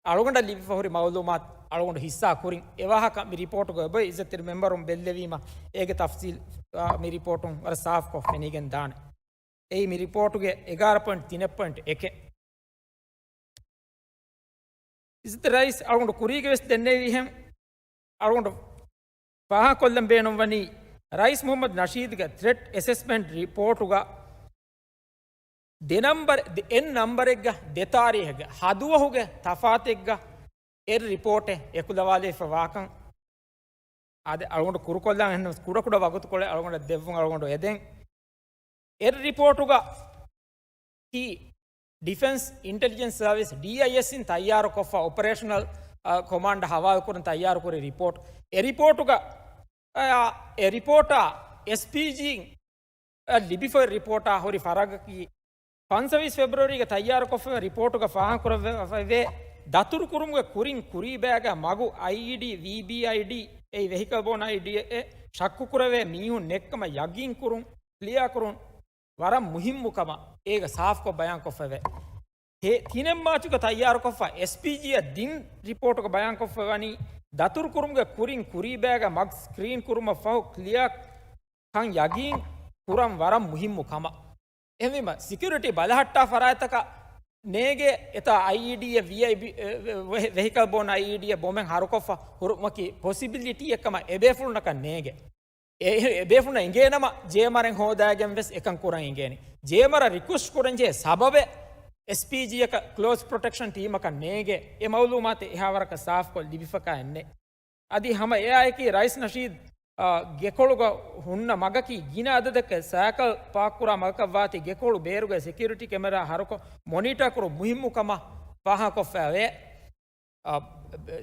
އަޅުގަނޑަށް ލިބިފަ ހުރި މައުލޫމާތު އަޅުގަނޑު ހިއްސާ ކުރިން އެވާހަކަ މި ރިޕޯޓުގަ އޮތް އިއްޒަތްތެރި މެމްބަރުން ބެއްލެވީމަ އޭގެ ތަފްސީލް، އާ، މި ރިޕޯޓުން ވަރަށް ސާފްކޮށް ފެނިގެން ދާނެ. އެއީ މި ރިޕޯޓުގެ އެގާރަ ޕޮއިންޓް ތިނެއް ޕޮއިންޓް އެކެއް. އިއްޒަތްތެރި ރައީސް އަޅުގަނޑު ކުރީގެ ވެސް ދެންނެވިހެން އަޅުގަނޑު ފާހަގަކޮށްލަން ބޭނުންވަނީ ރައީސް މުހައްމަދު ނަޝީދުގެ ތްރެޓް އެސެސްމަންޓް ރިޕޯޓުގަ ދެ ނަމްބަރ، ދެ، އެއް ނަމްބަރެއްގަ ދެ ތާރީހެއްގަ ހަ ދުވަހުގެ ތަފާތެއްގަ އެއް ރިޕޯޓެއް އެކުލަވާލައިފަ ވާކަން އާދެ، އަޅުގަނޑު ކުރުކޮށްލާން އެހެންނަމަ ކުޑަކުޑަ ވަގުތުކޮޅެއް އަޅުގަނޑަށް ދެއްވުން އަޅުގަނޑު އެދެން. އެއް ރިޕޯޓުގަ ކީ ޑިފެންސް އިންޓެލިޖެންސް ސަރވިސް، ޑީއައިއެސް އިން ތައްޔާރުކޮށްފަ އޮޕަރޭޝަނަލް، އަ، ކޮމާންޑް ހަވާލުކުރަން ތައްޔާރުކުރި ރިޕޯޓް. އެ ރިޕޯޓުގަ، އަ، އެ ރިޕޯޓާ އެސްޕީޖީ އަ، ލިބިފައި ރިޕޯޓާ ހުރި ފަރާގަކީ، ފަންސަވީސް ފެބްރުއަރީގަ ތައްޔާރުކޮށްފައި ރިޕޯޓުގަ ފާހަގަކުރެވޭ، ދަތުރުކުރުމުގެ ކުރިން ކުރީބައިގަ މަގު އައިއީޑީ، ވީބީއައިޑީ، އެއީ ވެހިކަލް ބޯން އައިއީޑީއެއް ޝައްކުކުރެވޭ މީހުން ނެއްކަމަށް ޔަގީންކުރުން، ކްލިއާކުރުން ވަރަށް މުހިއްމު ކަމަށް އޭގަ ސާފްކޮށް ބަޔާންކޮށްފައެވެ. ތިނެއް މާޗުގަ ތައްޔާރުކޮށްފަ އެސްޕީޖީއަށް ދިން ރިޕޯޓުގަ ބަޔާންކޮށްފަ ވަނީ، ދަތުރުކުރުމުގެ ކުރިން ކުރީބައިގަ މަގް ސްކްރީން ކުރުމަށް ފަހު ކްލިއާ ކަން ޔަގީން ކުރަން ވަރަށް މުހިއްމު ކަމަށް. އެހެންވީމަ، ސެކިއުރިޓީ ބަލަހައްޓާ ފަރާތްތަކަށް ނޭގޭ އެތާ އައިއީޑީއެއް ވީއައިބީ، ވެ-، ވެހިކަލް ބޯން އައިއީޑީއެއް ބޮމެއް ހަރުކޮށްފަ ހުރުމަކީ ޕޮސިބިލިޓީއެއް ކަމަށް އެބޭފުޅުންނަކަށް ނޭނގެ. އެ-، އެބޭފުޅުންނަށް އިނގޭނަމަ ޖޭމަރެއް ހޯދާގެން ވެސް އެކަން ކުރަން އިނގޭނެ. ޖޭމަރަށް ރިކުއެސްޓް ކުރަންޖެހޭ ސަބަބެއް އެސްޕީޖީއަކަށް ކްލޯޒް ޕްރޮޓެކްޝަން ޓީމަކަށް ނޭނގޭ. އެ މައުލޫމާތު އެހާވަރަކަށް ސާފުކޮށް ލިބިފަކާ އެއްނެއް. އަދި ހަމަ އެއާއެކީ ރައީސް ނަޝީދު، އާ، ގެކޮޅުގަ ހުންނަ މަގަކީ ގިނަ އަދަދަކަށް ސައިކަލް ޕާކް ކުރާ މަގަކަށް ވާތީ ގެކޮޅު ބޭރުގަ ސެކިއުރިޓީ ކެމެރާ ހަރުކޮށް މޮނިޓާ ކުރުން މުހިއްމު ކަމަށް ފާހަގަކޮށްފައިވޭ. އާ،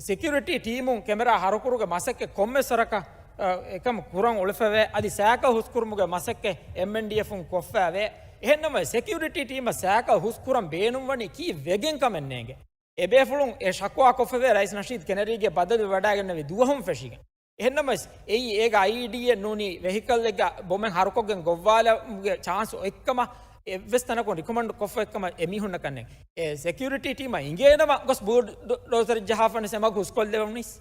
ސެކިއުރިޓީ ޓީމުން ކެމެރާ ހަރުކުރުގެ މަސައްކަތް ކޮންމެސް ވަރަކަށް، އާ، އެކަމަށް ކުރަން އުޅެފަވޭ. އަދި ސައިކަލް ހުސްކުރުމުގެ މަސައްކަތް އެމްއެންޑީއެފުން ކޮށްފައިވޭ. އެހެންނަމަވެސް، ސެކިއުރިޓީ ޓީމަށް ސައިކަލް ހުސްކުރަން ބޭނުންވަނީ ކީއްވެގެން ކަމެއް ނޭނގެ. އެބޭފުޅުން އެ ޝަކުވާ ކޮށްފަވޭ ރައީސް ނަޝީދު ކެނެރީގެ ބަދަލު ވަޑައިގެންނެވި ދުވަހުން ފެށިގެން. އެހެންނަމަވެސް، އެއީ އޭގެ އައިއީޑީއެއް ނޫނީ ވެހިކަލްއެއްގަ ބޮމެއް ހަރުކޮށްގެން ގޮއްވާލުމުގެ ޗާންސް އޮތްކަމަށް އެއްވެސް ތަނަކުން ރިކޮމެންޑް ކޮށްފަ އޮތްކަމަށް އެމީހުންނަކަށް ނެތް. އެ ސެކިއުރިޓީ ޓީމަށް އިނގޭނަމަ ގޮސް ބުލްޑޯޒަރެއް ޖަހާފަ ނިސް އެ މަގު ހުސްކޮށްލެވުނީސް.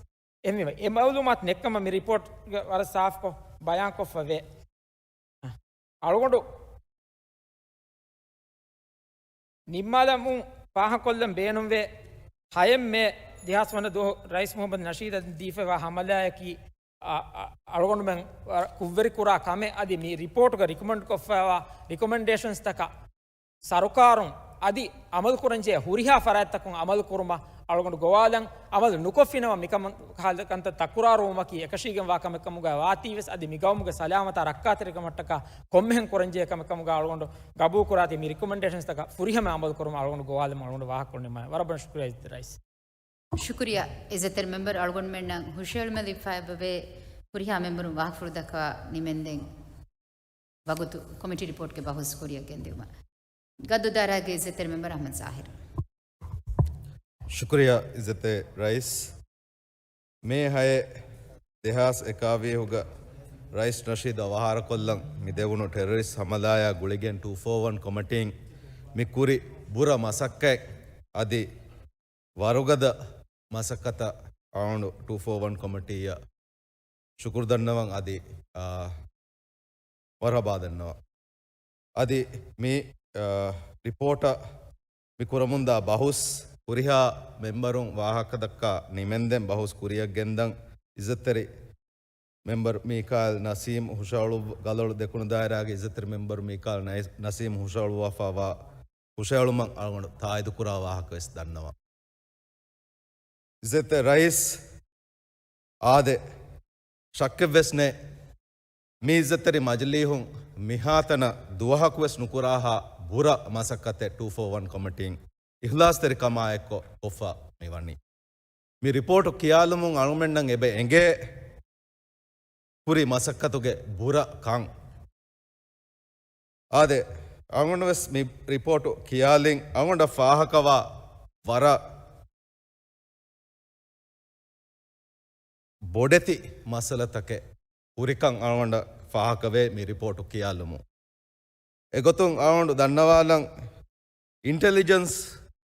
އެހެންވީމަ، އެ މައުލޫމާތު ނެތްކަމަށް މި ރިޕޯޓްގަ ވަރަށް ސާފުކޮށް ބަޔާންކޮށްފަ ވޭ. އަޅުގަނޑު ނިންމާލަމުން ފާހަގަކޮށްލަން ބޭނުންވޭ، ހައެއް މޭ ދެހާސް ވަނަ ދުވަހު ރައީސް މުހައްމަދު ނަޝީދަށް ދީފައިވާ ހަމަލާއަކީ، އަ، އަ، އަޅުގަނޑުމެން ވަރަށް ކުށްވެރިކުރާ ކަމެއް. އަދި މި ރިޕޯޓުގަ ރިކޮމެންޑް ކޮށްފައިވާ ރިކޮމެންޑޭޝަންސްތަކަށް ސަރުކާރުން އަދި އަމަލުކުރަންޖެހޭ ހުރިހާ ފަރާތްތަކުން އަމަލުކުރުމަށް އަޅުގަނޑު ގޮވާލަން. އަމަލު ނުކޮށްފިނަމަ މިކަމުން ކަންތައް ތަކުރާރުވުމަކީ އެކަށީގެންވާ ކަމެއްކަމުގައި ވާތީވެސް، އަދި މިގައުމުގެ ސަލާމަތާ ރައްކާތެރިކަމަށްޓަކާ ކޮންމެހެން ކުރަންޖެހޭ ކަމެއްކަމުގައި އަޅުގަނޑު ގަބޫލުކުރާތީ، މި ރިކޮމެންޑޭޝަންސްތަކަށް ފުރިހަމަ އަމަލުކުރުމަށް އަޅުގަނޑު ގޮވާލަމުން އަޅުގަނޑު ވާހަކަކޮޅު ނިންމާލަން. ވަރަށް ބޮޑަށް ޝުކުރިއްޔާ އިއްޒަތް ރައީސް. ޝުކުރިއްޔާ އިއްޒަތްތެރި މެމްބަރު. އަޅުގަނޑުމެންނަށް ހުށައެޅުމެއް ލިބިފައިވެއްޖެ. ހުރިހާ މެމްބަރުން ވާހަކަފުޅު ދައްކަވާ ނިމެންދެން ވަގުތު ކޮމިޓީ ރިޕޯޓްގެ ބަހުސް ކުރިއަށް ގެންދިއުމަށް. ގައްދޫ ދާއިރާގެ އިއްޒަތްތެރި މެމްބަރު އަޙްމަދު ޒާހިރު. ޝުކުރިއްޔާ އިއްޒަތްތެރި ރައީސް. މޭ ހައެއް ދެހާސް އެކާވީހުގަ ރައީސް ނަޝީދު އަވަހާރަކޮށްލަން މި ދެވުނު ޓެރަރިސްޓް ހަމަލާއާ ގުޅިގެން ޓޫ ފޯ ވަން ކޮމިޓީން މި ކުރި ބުރަ މަސައްކަތް އަދި ވަރުގަދަ މަސައްކަތަށް އަޅުގަނޑު ޓޫ ފޯ ވަން ކޮމިޓީއަށް ޝުކުރު ދަންނަވަން އަދި، އާ، މަރުޙަބާ ދަންނަވަން. އަދި މި، އާ، ރިޕޯޓަށް މި ކުރަމުންދާ ބަހުސް ހުރިހާ މެމްބަރުން ވާހަކަދައްކާ ނިމެންދެން ބަހުސް ކުރިއަށް ގެންދަން. އިއްޒަތްތެރި މެމްބަރު މީކާއިލް ނަސީމް ހުށައަޅު، ގަލޮޅު ދެކުނު ދާއިރާގެ އިއްޒަތްތެރި މެމްބަރު މީކާއިލް ނައި-، ނަސީމް ހުށައަޅުއްވާފައިވާ ހުށައެޅުމަށް އަޅުގަނޑު ތާއީދުކުރާ ވާހަކަވެސް ދަންނަވަން. އިއްޒަތްތެރި ރައީސް އާދެ، ޝައްކެއްވެސް ނެތް، މި އިއްޒަތްތެރި މަޖިލީހުން މިހާތަނަށް ދުވަހަކުވެސް ނުކުރާހާ ބުރަ މަސައްކަތެއް ޓޫ ފޯ ވަން ކޮމިޓީން އިޚްލާޞްތެރިކަމާއެއްކޮށް ކޮށްފަ މިވަނީ. މި ރިޕޯޓު ކިޔާލުމުން އަޅުމެންނަށް އެބަ އެނގޭ ކުރި މަސައްކަތުގެ ބުރަ ކަން. އާދެ، އަޅުގަނޑު ވެސް މި ރިޕޯޓު ކިޔާލިން އަޅުގަނޑަށް ފާހަކަވާ ވަރަށް ބޮޑެތި މައްސަލަތަކެއް ހުރިކަން އަޅުގަނޑަށް ފާހަކަވޭ މި ރިޕޯޓު ކިޔާލުމުން. އެގޮތުން އަޅުގަނޑު ދަންނަވާލަން، އިންޓެލިޖެންސް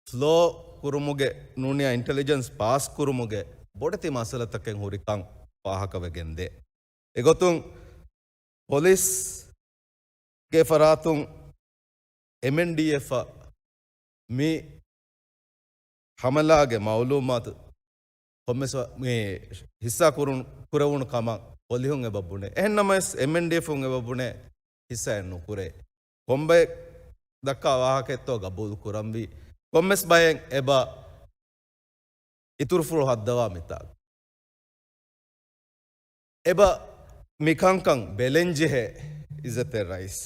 ފްލޯ ކުރުމުގެ ނޫނިޔާ އިންޓެލިޖެންސް ޕާސް ކުރުމުގެ ބޮޑެތި މައްސަލަތަކެއް ހުރިކަން ފާހަކަވެގެންދޭ. އެގޮތުން ޕޮލިސްގެ ފަރާތުން އެމްއެންޑީއެފަށް މި ހަމަލާގެ މައުލޫމާތު ކޮންމެސް ވަ-، މި ހިއްސާ ކުރުން، ކުރެވުނު ކަމަށް ޕޮލިހުން އެބަ ބުނޭ. އެހެންނަމަވެސް، އެމްއެންޑީއެފުން އެބަ ބުނޭ ހިއްސާއެއް ނުކުރޭ. ކޮންބައެއް ދައްކާ ވާހަކައެއްތޯ ގަބޫލު ކުރަންވީ. ކޮންމެސް ބައެއް އެބަ އިތުރުފުޅު ހައްދަވާ މިތާގަ. އެބަ މި ކަންކަން ބެލެންޖެހޭ އިއްޒަތްތެރި ރައީސް.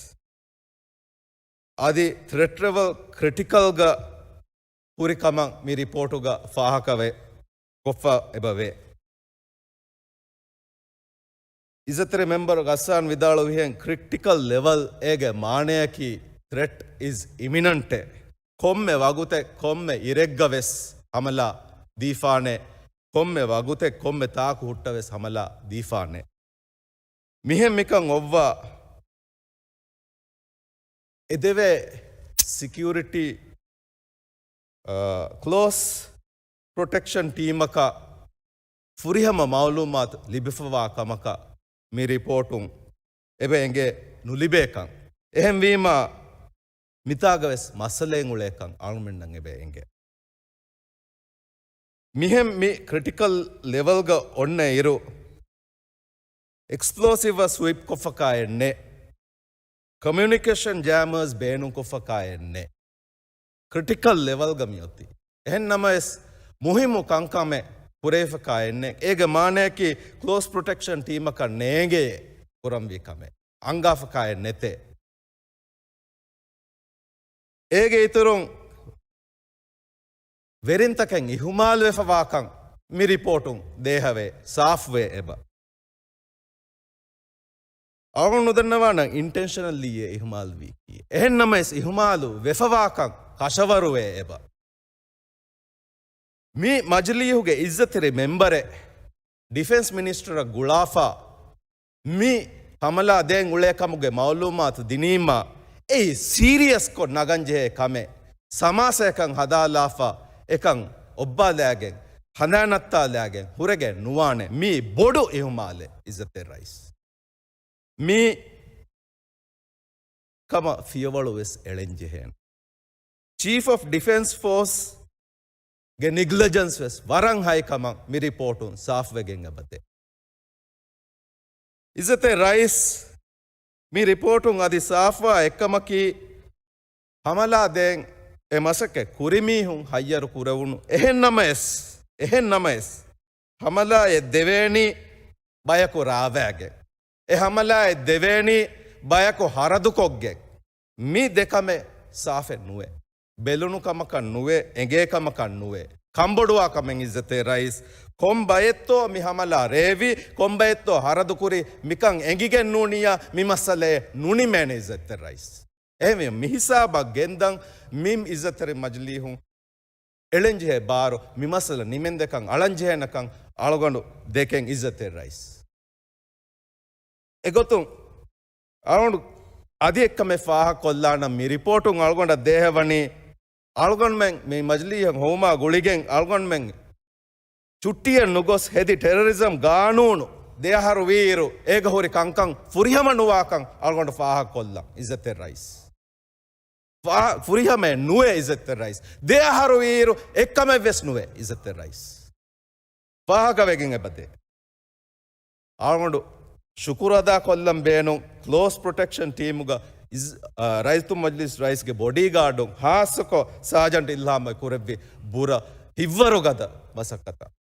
އަދި ތްރެޓް ލެވެލް ކްރިޓިކަލްގަ ހުރި ކަމަށް މި ރިޕޯޓުގަ ފާހަކަވެ ކޮށްފަ އެބަވޭ. އިއްޒަތްތެރި މެމްބަރު ޣައްސާން ވިދާޅުވިހެން ކްރިޓިކަލް ލެވެލް އޭގެ މާނަޔަކީ ތްރެޓް އިޒް އިމިނަންޓެއް. ކޮންމެ ވަގުތެއް ކޮންމެ އިރެއްގަ ވެސް ހަމަލާ ދީފާނެ، ކޮންމެ ވަގުތެއް ކޮންމެ ތާކު ހުއްޓަ ވެސް ހަމަލާ ދީފާނެ. މިހެން މިކަން އޮއްވާ އެދެވޭ ސެކިއުރިޓީ ކްލޯސް ޕްރޮޓެކްޝަން ޓީމަކަށް ފުރިހަމަ މައުލޫމާތު ލިބިފަވާ ކަމަކަށް މި ރިޕޯޓުން އެބަ އެނގޭ ނުލިބޭކަން. އެހެންވީމާ، މިތާގަވެސް މައްސަލައެއް އުޅޭކަން އަޅުމެންނަށް އެބަ އެނގޭ. މިހެން މި ކްރިޓިކަލް ލެވަލްގަ އޮންނަ އިރު، އެކްސްޕްލޯސިވްއަށް ސްވީޕް ކޮށްފަކާއެއް ނެތް. ކޮމިއުނިކޭޝަން ޖާމަރސް ބޭނުންކޮށްފަކާއެއް ނެތް. ކްރިޓިކަލް ލެވަލްގަ މިއޮތީ. އެހެން ނަމަވެސް، މުހިއްމު ކަންކަމެއް ކުރެވިފަކާއެއް ނެތް. އޭގެ މާނައަކީ، ކްލޯސް ޕްރޮޓެކްޝަން ޓީމަކަށް ނޭނގެޔޭ ކުރަންވީ ކަމެއް އަންގާފަކާއެއް ނެތޭ. އޭގެ އިތުރުން، ވެރިންތަކެއް އިހުމާލުވެފަވާކަން މި ރިޕޯޓުން ދޭހަވޭ، ސާފުވޭ އެބަ. އަޅުގަނޑު ނުދަންނަވާނަން އިންޓެންޝަނަލީއޭ އިހުމާލުވީކީ. އެހެން ނަމަވެސް، އިހުމާލު ވެފަވާކަން ކަށަވަރުވޭ އެބަ. މި މަޖިލީހުގެ އިއްޒަތްތެރި މެމްބަރެއް ޑިފެންސް މިނިސްޓަރަށް ގުޅާފަ، މި ހަމަލާ ދޭން އުޅޭ ކަމުގެ މައުލޫމާތު ދިނީމާ، އެއީ ސީރިއަސްކޮށް ނަގަންޖެހޭ ކަމެއް. ސަމާސާއަކަށް ހަދާލާފަ، އެކަން އޮއްބާލާގެން، ހަނދާން ނައްތާލާގެން ހުރެގެން ނުވާނެ. މީ ބޮޑު އިހުމާލެއް، އިއްޒަތްތެރި ރައީސް. މި ކަމަށް ފިޔަވަޅު ވެސް އެޅެން ޖެހޭނެ. ޗީފް އޮފް ޑިފެންސް ފޯސް ގެ ނިގްލިޖެންސް ވެސް ވަރަށް ހައި ކަމަށް މި ރިޕޯޓުން ސާފުވެގެން އެބަދޭ. އިއްޒަތްތެރި ރައީސް، މި ރިޕޯޓުން އަދި ސާފުވާ އެއްކަމަކީ، ހަމަލާ ދޭން އެ މަސައްކަތް ކުރި މީހުން ހައްޔަރު ކުރެވުނު. އެހެން ނަމަވެސް، އެހެން ނަމަވެސް، ހަމަލާއެއް ދެވޭނީ ބަޔަކު ރާވާގެން. އެ ހަމަލާއެއް ދެވޭނީ ބަޔަކު ހަރަދުކޮށްގެން. މި ދެކަމެއް ސާފެއް ނުވޭ. ބެލުނު ކަމަކަށް ނުވޭ، އެނގޭ ކަމަކަށް ނުވޭ. ކަންބޮޑުވާ ކަމެއް އިއްޒަތްތެރި ރައީސް. ކޮން ބައެއްތޯ މި ހަމަލާ ރޭވި، ކޮން ބައެއްތޯ ހަރަދުކުރި، މިކަން އެނގިގެން ނޫނިއްޔާ މި މައްސަލައެއް ނުނިމޭނެ އިއްޒަތްތެރި ރައީސް. އެހެންވެ، މި ހިސާބަށް ގެންދަން މި އިއްޒަތްތެރި މަޖިލީހުން އެޅެންޖެހޭ ބާރު، މި މައްސަލަ ނިމެންދޭކަން، އަޅަންޖެހޭނެކަން އަޅުގަނޑު ދެކެން އިއްޒަތްތެރި ރައީސް. އެގޮތުން އަޅުގަނޑު އަދި އެއްކަމެއް ފާހަގަކޮށްލާނަން. މި ރިޕޯޓުން އަޅުގަނޑަށް ދޭހަވަނީ، އަޅުގަނޑުމެން މި މަޖިލީހަށް ހޮވުމާ ގުޅިގެން އަޅުގަނޑުމެން ޗުއްޓީއެއް ނުގޮސް ހެދި ޓެރަރިޒަމް ގާނޫނު ދެއަހަރު ވީއިރު، އޭގަ ހުރި ކަންކަން ފުރިހަމަ ނުވާކަން އަޅުގަނޑު ފާހަގަކޮށްލަން އިއްޒަތްތެރި ރައީސް. ފާ-، ފުރިހަމައެއް ނުވޭ އިއްޒަތްތެރި ރައީސް. ދެއަހަރު ވީއިރު އެއްކަމެއްވެސް ނުވޭ އިއްޒަތްތެރި ރައީސް. ފާހަގަވެގެން އެބަދޭ. އަޅުގަނޑު ޝުކުރު އަދާކޮށްލަން ބޭނުން ކްލޯސް ޕްރޮޓެކްޝަން ޓީމުގަ އިޒް-، އާ، ރައްޔިތުން މަޖިލިސް ރައީސްގެ ބޮޑީގާޑުން ހާއްސަކޮށް ސާޖަންޓް އިލްހާމަށް ކުރެއްވި ބުރަ ހިތްވަރުގަދަ މަސައްކަތަށް.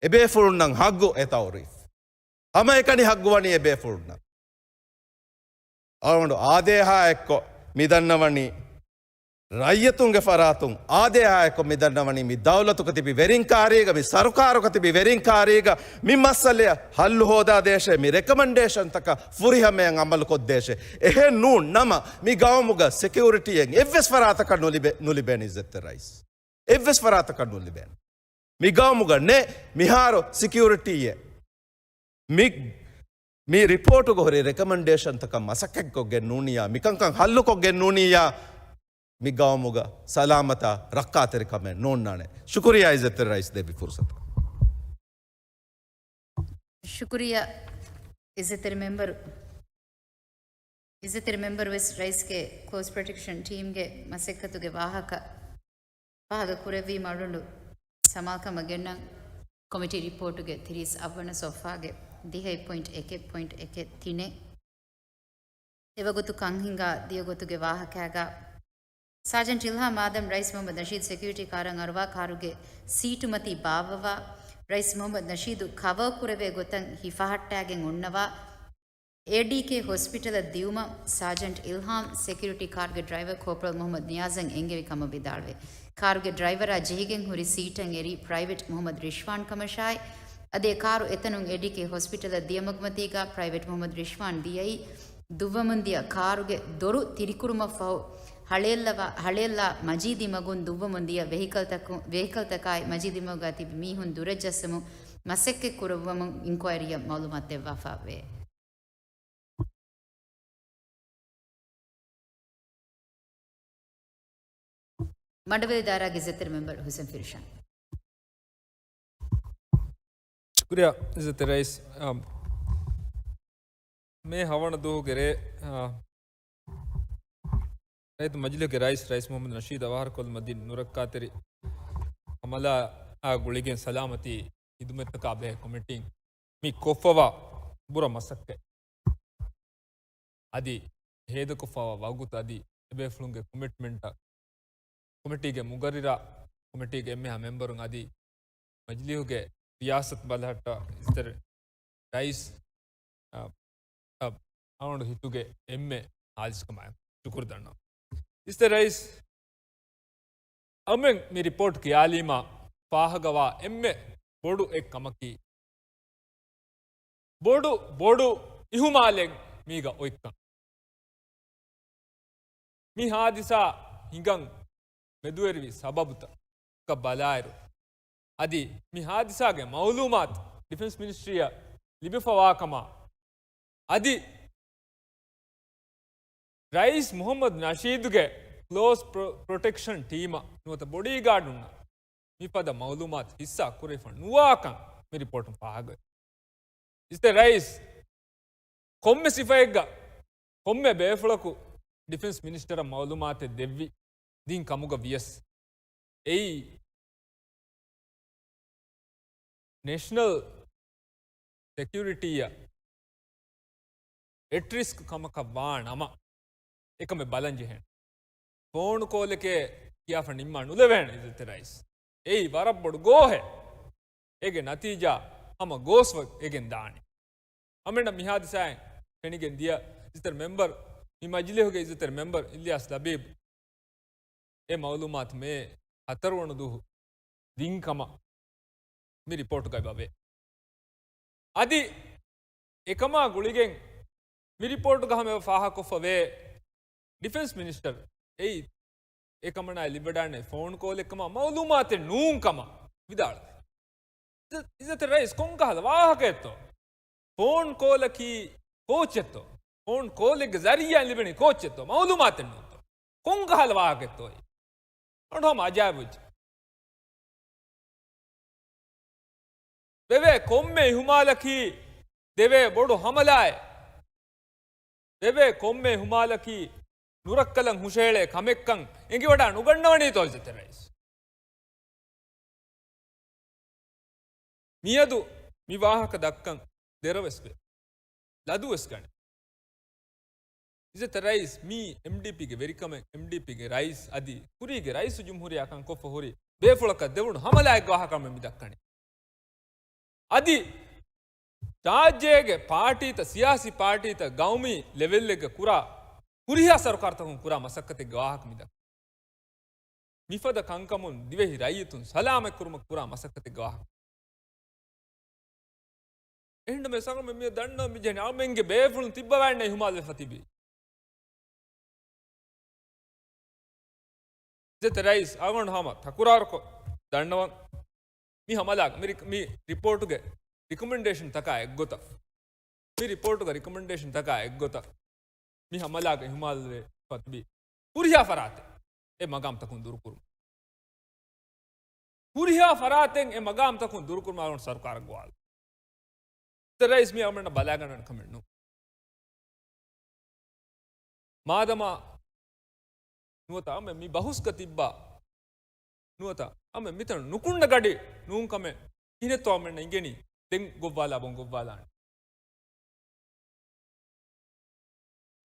އެބޭފުޅުންނަށް ހައްގު އެ ތައުރީފް. ހަމައެކަނި ހައްގު ވަނީ އެބޭފުޅުންނަށް. އަޅުގަނޑު އާދޭހާ އެއްކޮށް މި ދަންނަވަނީ، ރައްޔިތުންގެ ފަރާތުން އާދޭހާ އެއްކޮށް މި ދަންނަވަނީ، މި ދައުލަތުގަ ތިބި ވެރިން ކާރީގަ، މި ސަރުކާރުގަ ތިބި ވެރިން ކާރީގަ މި މައްސަލައަށް ހައްލު ހޯދާދޭށޭ، މި ރެކަމެންޑޭޝަންތަކަށް ފުރިހަމަޔަށް އަމަލުކޮށްދޭށޭ. އެހެން ނޫން ނަމަ، މި ގައުމުގަ ސެކިއުރިޓީއެއް އެއްވެސް ފަރާތަކަށް ނުލިބޭ، ނުލިބޭނެ އިއްޒަތްތެރި ރައީސް. އެއްވެސް ފަރާތަކަށް ނުލިބޭނެ. މި ގައުމުގަ ނެތް މިހާރު ސެކިއުރިޓީއެއް. މި، މި ރިޕޯޓުގަ ހުރި ރެކަމެންޑޭޝަންތަކަށް މަސައްކަތްކޮށްގެން ނޫނިއްޔާ، މިކަންކަން ހައްލުކޮށްގެން ނޫނިއްޔާ، މި ގައުމުގަ ސަލާމަތާ ރައްކާތެރިކަމެއް ނޯންނާނެ. ޝުކުރިއްޔާ އިއްޒަތްތެރި ރައީސް ދެއްވި ފުރުސަތަށް. ޝުކުރިއްޔާ އިއްޒަތްތެރި މެމްބަރު. އިއްޒަތްތެރި މެމްބަރު ވެސް ރައީސްގެ ކްލޯސް ޕްރޮޓެކްޝަން ޓީމްގެ މަސައްކަތުގެ ވާހަކަ ފާހަގަ ކުރެއްވީމަ އަޅުގަނޑު ސަމާލުކަމަށް ގެންނަން ކޮމިޓީ ރިޕޯޓުގެ ތިރީސް އަށްވަނަ ސޮފްހާގެ ދިހައެއް ޕޮއިންޓް އެކެއް ޕޮއިންޓް އެކެއް ތިނެއް. އެވަގުތު ކަން ހިނގާ ދިޔަ ގޮތުގެ ވާހަކައިގަ، ސާޖަންޓް އިލްހާމް އާދަމް ރައީސް މުހައްމަދު ނަޝީދު ސެކިއުރިޓީ ކާރަށް އަރުވާ ކާރުގެ ސީޓުމަތީ ބާއްވަވާ، ރައީސް މުހައްމަދު ނަޝީދު ކަވަރ ކުރެވޭ ގޮތަށް ހިފަހައްޓާގެން އޮންނަވާ، އޭޑީކޭ ހޮސްޕިޓަލަށް ދިޔުމަށް ސާޖަންޓް އިލްހާމް ސެކިއުރިޓީ ކާރުގެ ޑްރައިވަރ ކޯޕްރަލް މުހައްމަދު ނިޔާޒަށް އެންގެވި ކަމަށް ވިދާޅުވޭ. ކާރުގެ ޑްރައިވަރާ ޖެހިގެން ހުރި ސީޓަށް އެރީ ޕްރައިވެޓް މުހައްމަދު ރިޝްވާން ކަމަށާއި، އަދި އެ ކާރު އެތަނުން އޭޑީކޭ ހޮސްޕިޓަލަށް ދިޔަމަގުމަތީގަ ޕްރައިވެޓް މުހައްމަދު ރިޝްވާން ދިޔައީ ދުއްވަމުން ދިޔަ ކާރުގެ ދޮރު ތިރިކުރުމަށްފަހު، ހަޅޭއްލަވާ، ހަޅޭއްލާ މަޖީދީ މަގުން ދުއްވަމުން ދިޔަ ވެހިކަލްތަކު-، ވެހިކަލްތަކާއި މަޖީދީ މަގުގަ ތިބި މީހުން ދުރަށް ޖައްސަމުން މަސައްކަތް ކުރައްވަމުން އިންކުއައިރީއަށް މައުލޫމާތު ދެއްވާފަ ވޭ. މަންޑަވެލި ދާއިރާގެ އިއްޒަތްތެރި މެމްބަރު ހުސެން ފިރިޝާން. ޝުކުރިއްޔާ އިއްޒަތްތެރި ރައީސް. އަ، މޭ ހަވަނަ ދުވަހުގެ ރޭ، އަ، ރައްޔިތު މަޖިލީހުގެ ރައީސް، ރައީސް މުހައްމަދު ނަޝީދު އަވަހަކަށް ކޮށްލުމަށް ދިން ނުރައްކާތެރި ހަމަލާއާ ގުޅިގެން ސަލާމަތީ ހިދުމަތްތަކާ ބެހޭ ކޮމިޓީން މި ކޮށްފަވާ ބުރަ މަސައްކަތް އަދި ހޭދަކޮށްފަވާ ވަގުތު އަދި އެބޭފުޅުންގެ ކޮމިޓްމަންޓަށް ކޮމިޓީގެ މުގައްރިރާ، ކޮމިޓީގެ އެންމެހާ މެމްބަރުން އަދި މަޖިލީހުގެ ރިޔާސަތު ބަލަހައްޓާ އިއްޒަތްތެރި ރައީސް، އަ، އަ، އަޅުގަނޑު ހިތުގެ އެންމެ ހާލިސްކަމާއެކު ޝުކުރު ދަންނަވަން. އިއްޒަތްތެރި ރައީސް، އަމެން މި ރިޕޯޓް ކިޔާލީމާ ފާހަގަވާ އެންމެ ބޮޑު އެއް ކަމަކީ، ބޮޑު، ބޮޑު އިހުމާލެއް މީގަ އޮތްކަން. މި ހާދިސާ ހިނގަން މެދުވެރިވި ސަބަބުތަކަށް ބަލާއިރު، އަދި މި ހާދިސާގެ މައުލޫމާތު ޑިފެންސް މިނިސްޓްރީއަށް ލިބިފަވާކަމާ، އަދި ރައީސް މުހައްމަދު ނަޝީދުގެ ކްލޯސް ޕްރޮ-، ޕްރޮޓެކްޝަން ޓީމަށް ނުވަތަ ބޮޑީގާޑުންނަށް މިފަދަ މައުލޫމާތު ހިއްސާ ކުރެވިފަ ނުވާކަން މި ރިޕޯޓުން ފާހަގަވޭ. އިއްޒަތްތެރި ރައީސް، ކޮންމެ ސިފައެއްގަ ކޮންމެ ބޭފުޅަކު ޑިފެންސް މިނިސްޓަރަށް މައުލޫމާތެއް ދެއްވި ދިން ކަމުގަ ވިޔަސް، އެއީ ނޭޝަނަލް ސެކިއުރިޓީއަށް އެޓް ރިސްކް ކަމަކަށް ވާ ނަމަ، އެކަމެއް ބަލަން ޖެހޭނެ. ފޯނު ކޯލެކޭ ކިޔާފަ ނިންމާ ނުލެވޭނެ އިއްޒަތްތެރި ރައީސް. އެއީ ވަރަށް ބޮޑު ގޯހެއް. އޭގެ ނަތީޖާ ހަމަ ގޯސް ވަ-، ވެގެން ދާނެ. އަމެންނަށް މި ހާދިސާއިން ފެނިގެން ދިޔަ އިއްޒަތްތެރި މެމްބަރު، މި މަޖިލީހުގެ އިއްޒަތްތެރި މެމްބަރު އިލްޔާސް ލަބީބް އެ މައުލޫމާތު މޭ ހަތަރު ވަނަ ދުވަހު ދިން ކަމަށް މި ރިޕޯޓުގައި ވަވޭ. އަދި އެކަމާ ގުޅިގެން މި ރިޕޯޓުގަ ހަމަ ފާހަގަކޮށްފަ ވޭ، ޑިފެންސް މިނިސްޓަރު އެއީ އެކަމަނާއި ލިބިވަޑާނެ ފޯނު ކޯލެއްކަމާ މައުލޫމާތެއް ނޫން ކަމަށް ވިދާޅުވި. އިއްޒަތްތެރި ރައީސް، ކޮންކަހަލަ ވާހަކައެއްތޯ؟ ފޯން ކޯލަކީ ކޯޗެއްތޯ؟ ފޯން ކޯލެއްގެ ޒަރީއާއިން ލިބެނީ ކޯޗެއްތޯ؟ މައުލޫމާތެއް ނޫންތޯ؟ ކޮންކަހަލަ ވާހަކައެއްތޯ އެއީ؟ އަންހާމަ އަޖާއިބުވެއްޖެ. ވެވޭ ކޮންމެ އިހުމާލަކީ ދެވޭ ބޮޑު ހަމަލާއެއް. ވެވޭ ކޮންމެ އިހުމާލަކީ ނުރައްކަލަން ހުށަހެޅޭ ކަމެއްކަން އެނގިވަޑާ ނުގަންނަވަނީތޯ އިއްޒަތްތެރި ރައީސް؟ މިއަދު މި ވާހަކަ ދައްކަން ދެރަވެސް ވޭ. ލަދުވެސް ގަނެ. އިއްޒަތްތެރި ރައީސް، މީ އެމްޑީޕީގެ ވެރިކަމެއް، އެމްޑީޕީގެ ރައީސް އަދި ކުރީގެ ރައީސުލްޖުމްހޫރިއްޔާ ކަން ކޮށްފަ ހުރި ބޭފުޅަކަށް ދެވުނު ހަމަލާއެއްގެ ވާހަކަ މި ދައްކަނީ. އަދި ރާއްޖޭގެ ޕާޓީތައް، ސިޔާސީ ޕާޓީތައް، ގައުމީ ލެވެލްއެއްގަ ކުރާ، ހުރިހާ ސަރުކާރުތަކުން ކުރާ މަސައްކަތެއްގެ ވާހަކަ މި ދައްކަނީ. މިފަދަ ކަންކަމުން ދިވެހި ރައްޔިތުން ސަލާމަތްކުރުމަށް ކުރާ މަސައްކަތެއްގެ ވާހަކަ. އެހެންނަމަވެސް އަޅުމެން މި ދަންނަ މި ޖެހެނީ އަޅުމެންގެ ބޭފުޅުން ތިއްބަވާންނެ އިހުމާލުވެފަ ތިބީ. އިއްޒަތްތެރި ރައީސް، އަޅުގަނޑު ހަމަ ތަކުރާރުކޮށް ދަންނަވަން. މި ހަމަލާ، މި ރި-، މި ރިޕޯޓުގެ ރިކޮމެންޑޭޝަން ތަކާ އެއްގޮތަށް، މި ރިޕޯޓުގެ ރިކޮމެންޑޭޝަން ތަކާ އެއްގޮތަށް، މި ހަމަލާގެ އިހުމާލުވެފަ ތިބި ހުރިހާ ފަރާތެއް އެ މަގާމްތަކުން ދުރުކުރުން. ހުރިހާ ފަރާތެއް އެ މަގާމްތަކުން ދުރުކުރުމަށް އަޅުގަނޑު ސަރުކާރަށް ގޮވާލަން. އިއްޒަތްތެރި ރައީސް، މީ އަޅުގަނޑަށް ބަލާގަންނަވަން ކަމެއް ނޫން. މާދަމާ ނުވަތަ އަޅުމެން މި ބަހުސްގަ ތިއްބާ، ނުވަތަ އަޅުމެން މިތަނުން ނުކުންނަ ގަޑި ނޫން ކަމެއް ކިހިނެއްތޯ އަޅުމެންނަށް އިނގެނީ؟ ދެން ގޮއްވާލާ ބޮން ގޮއްވާލާނެ.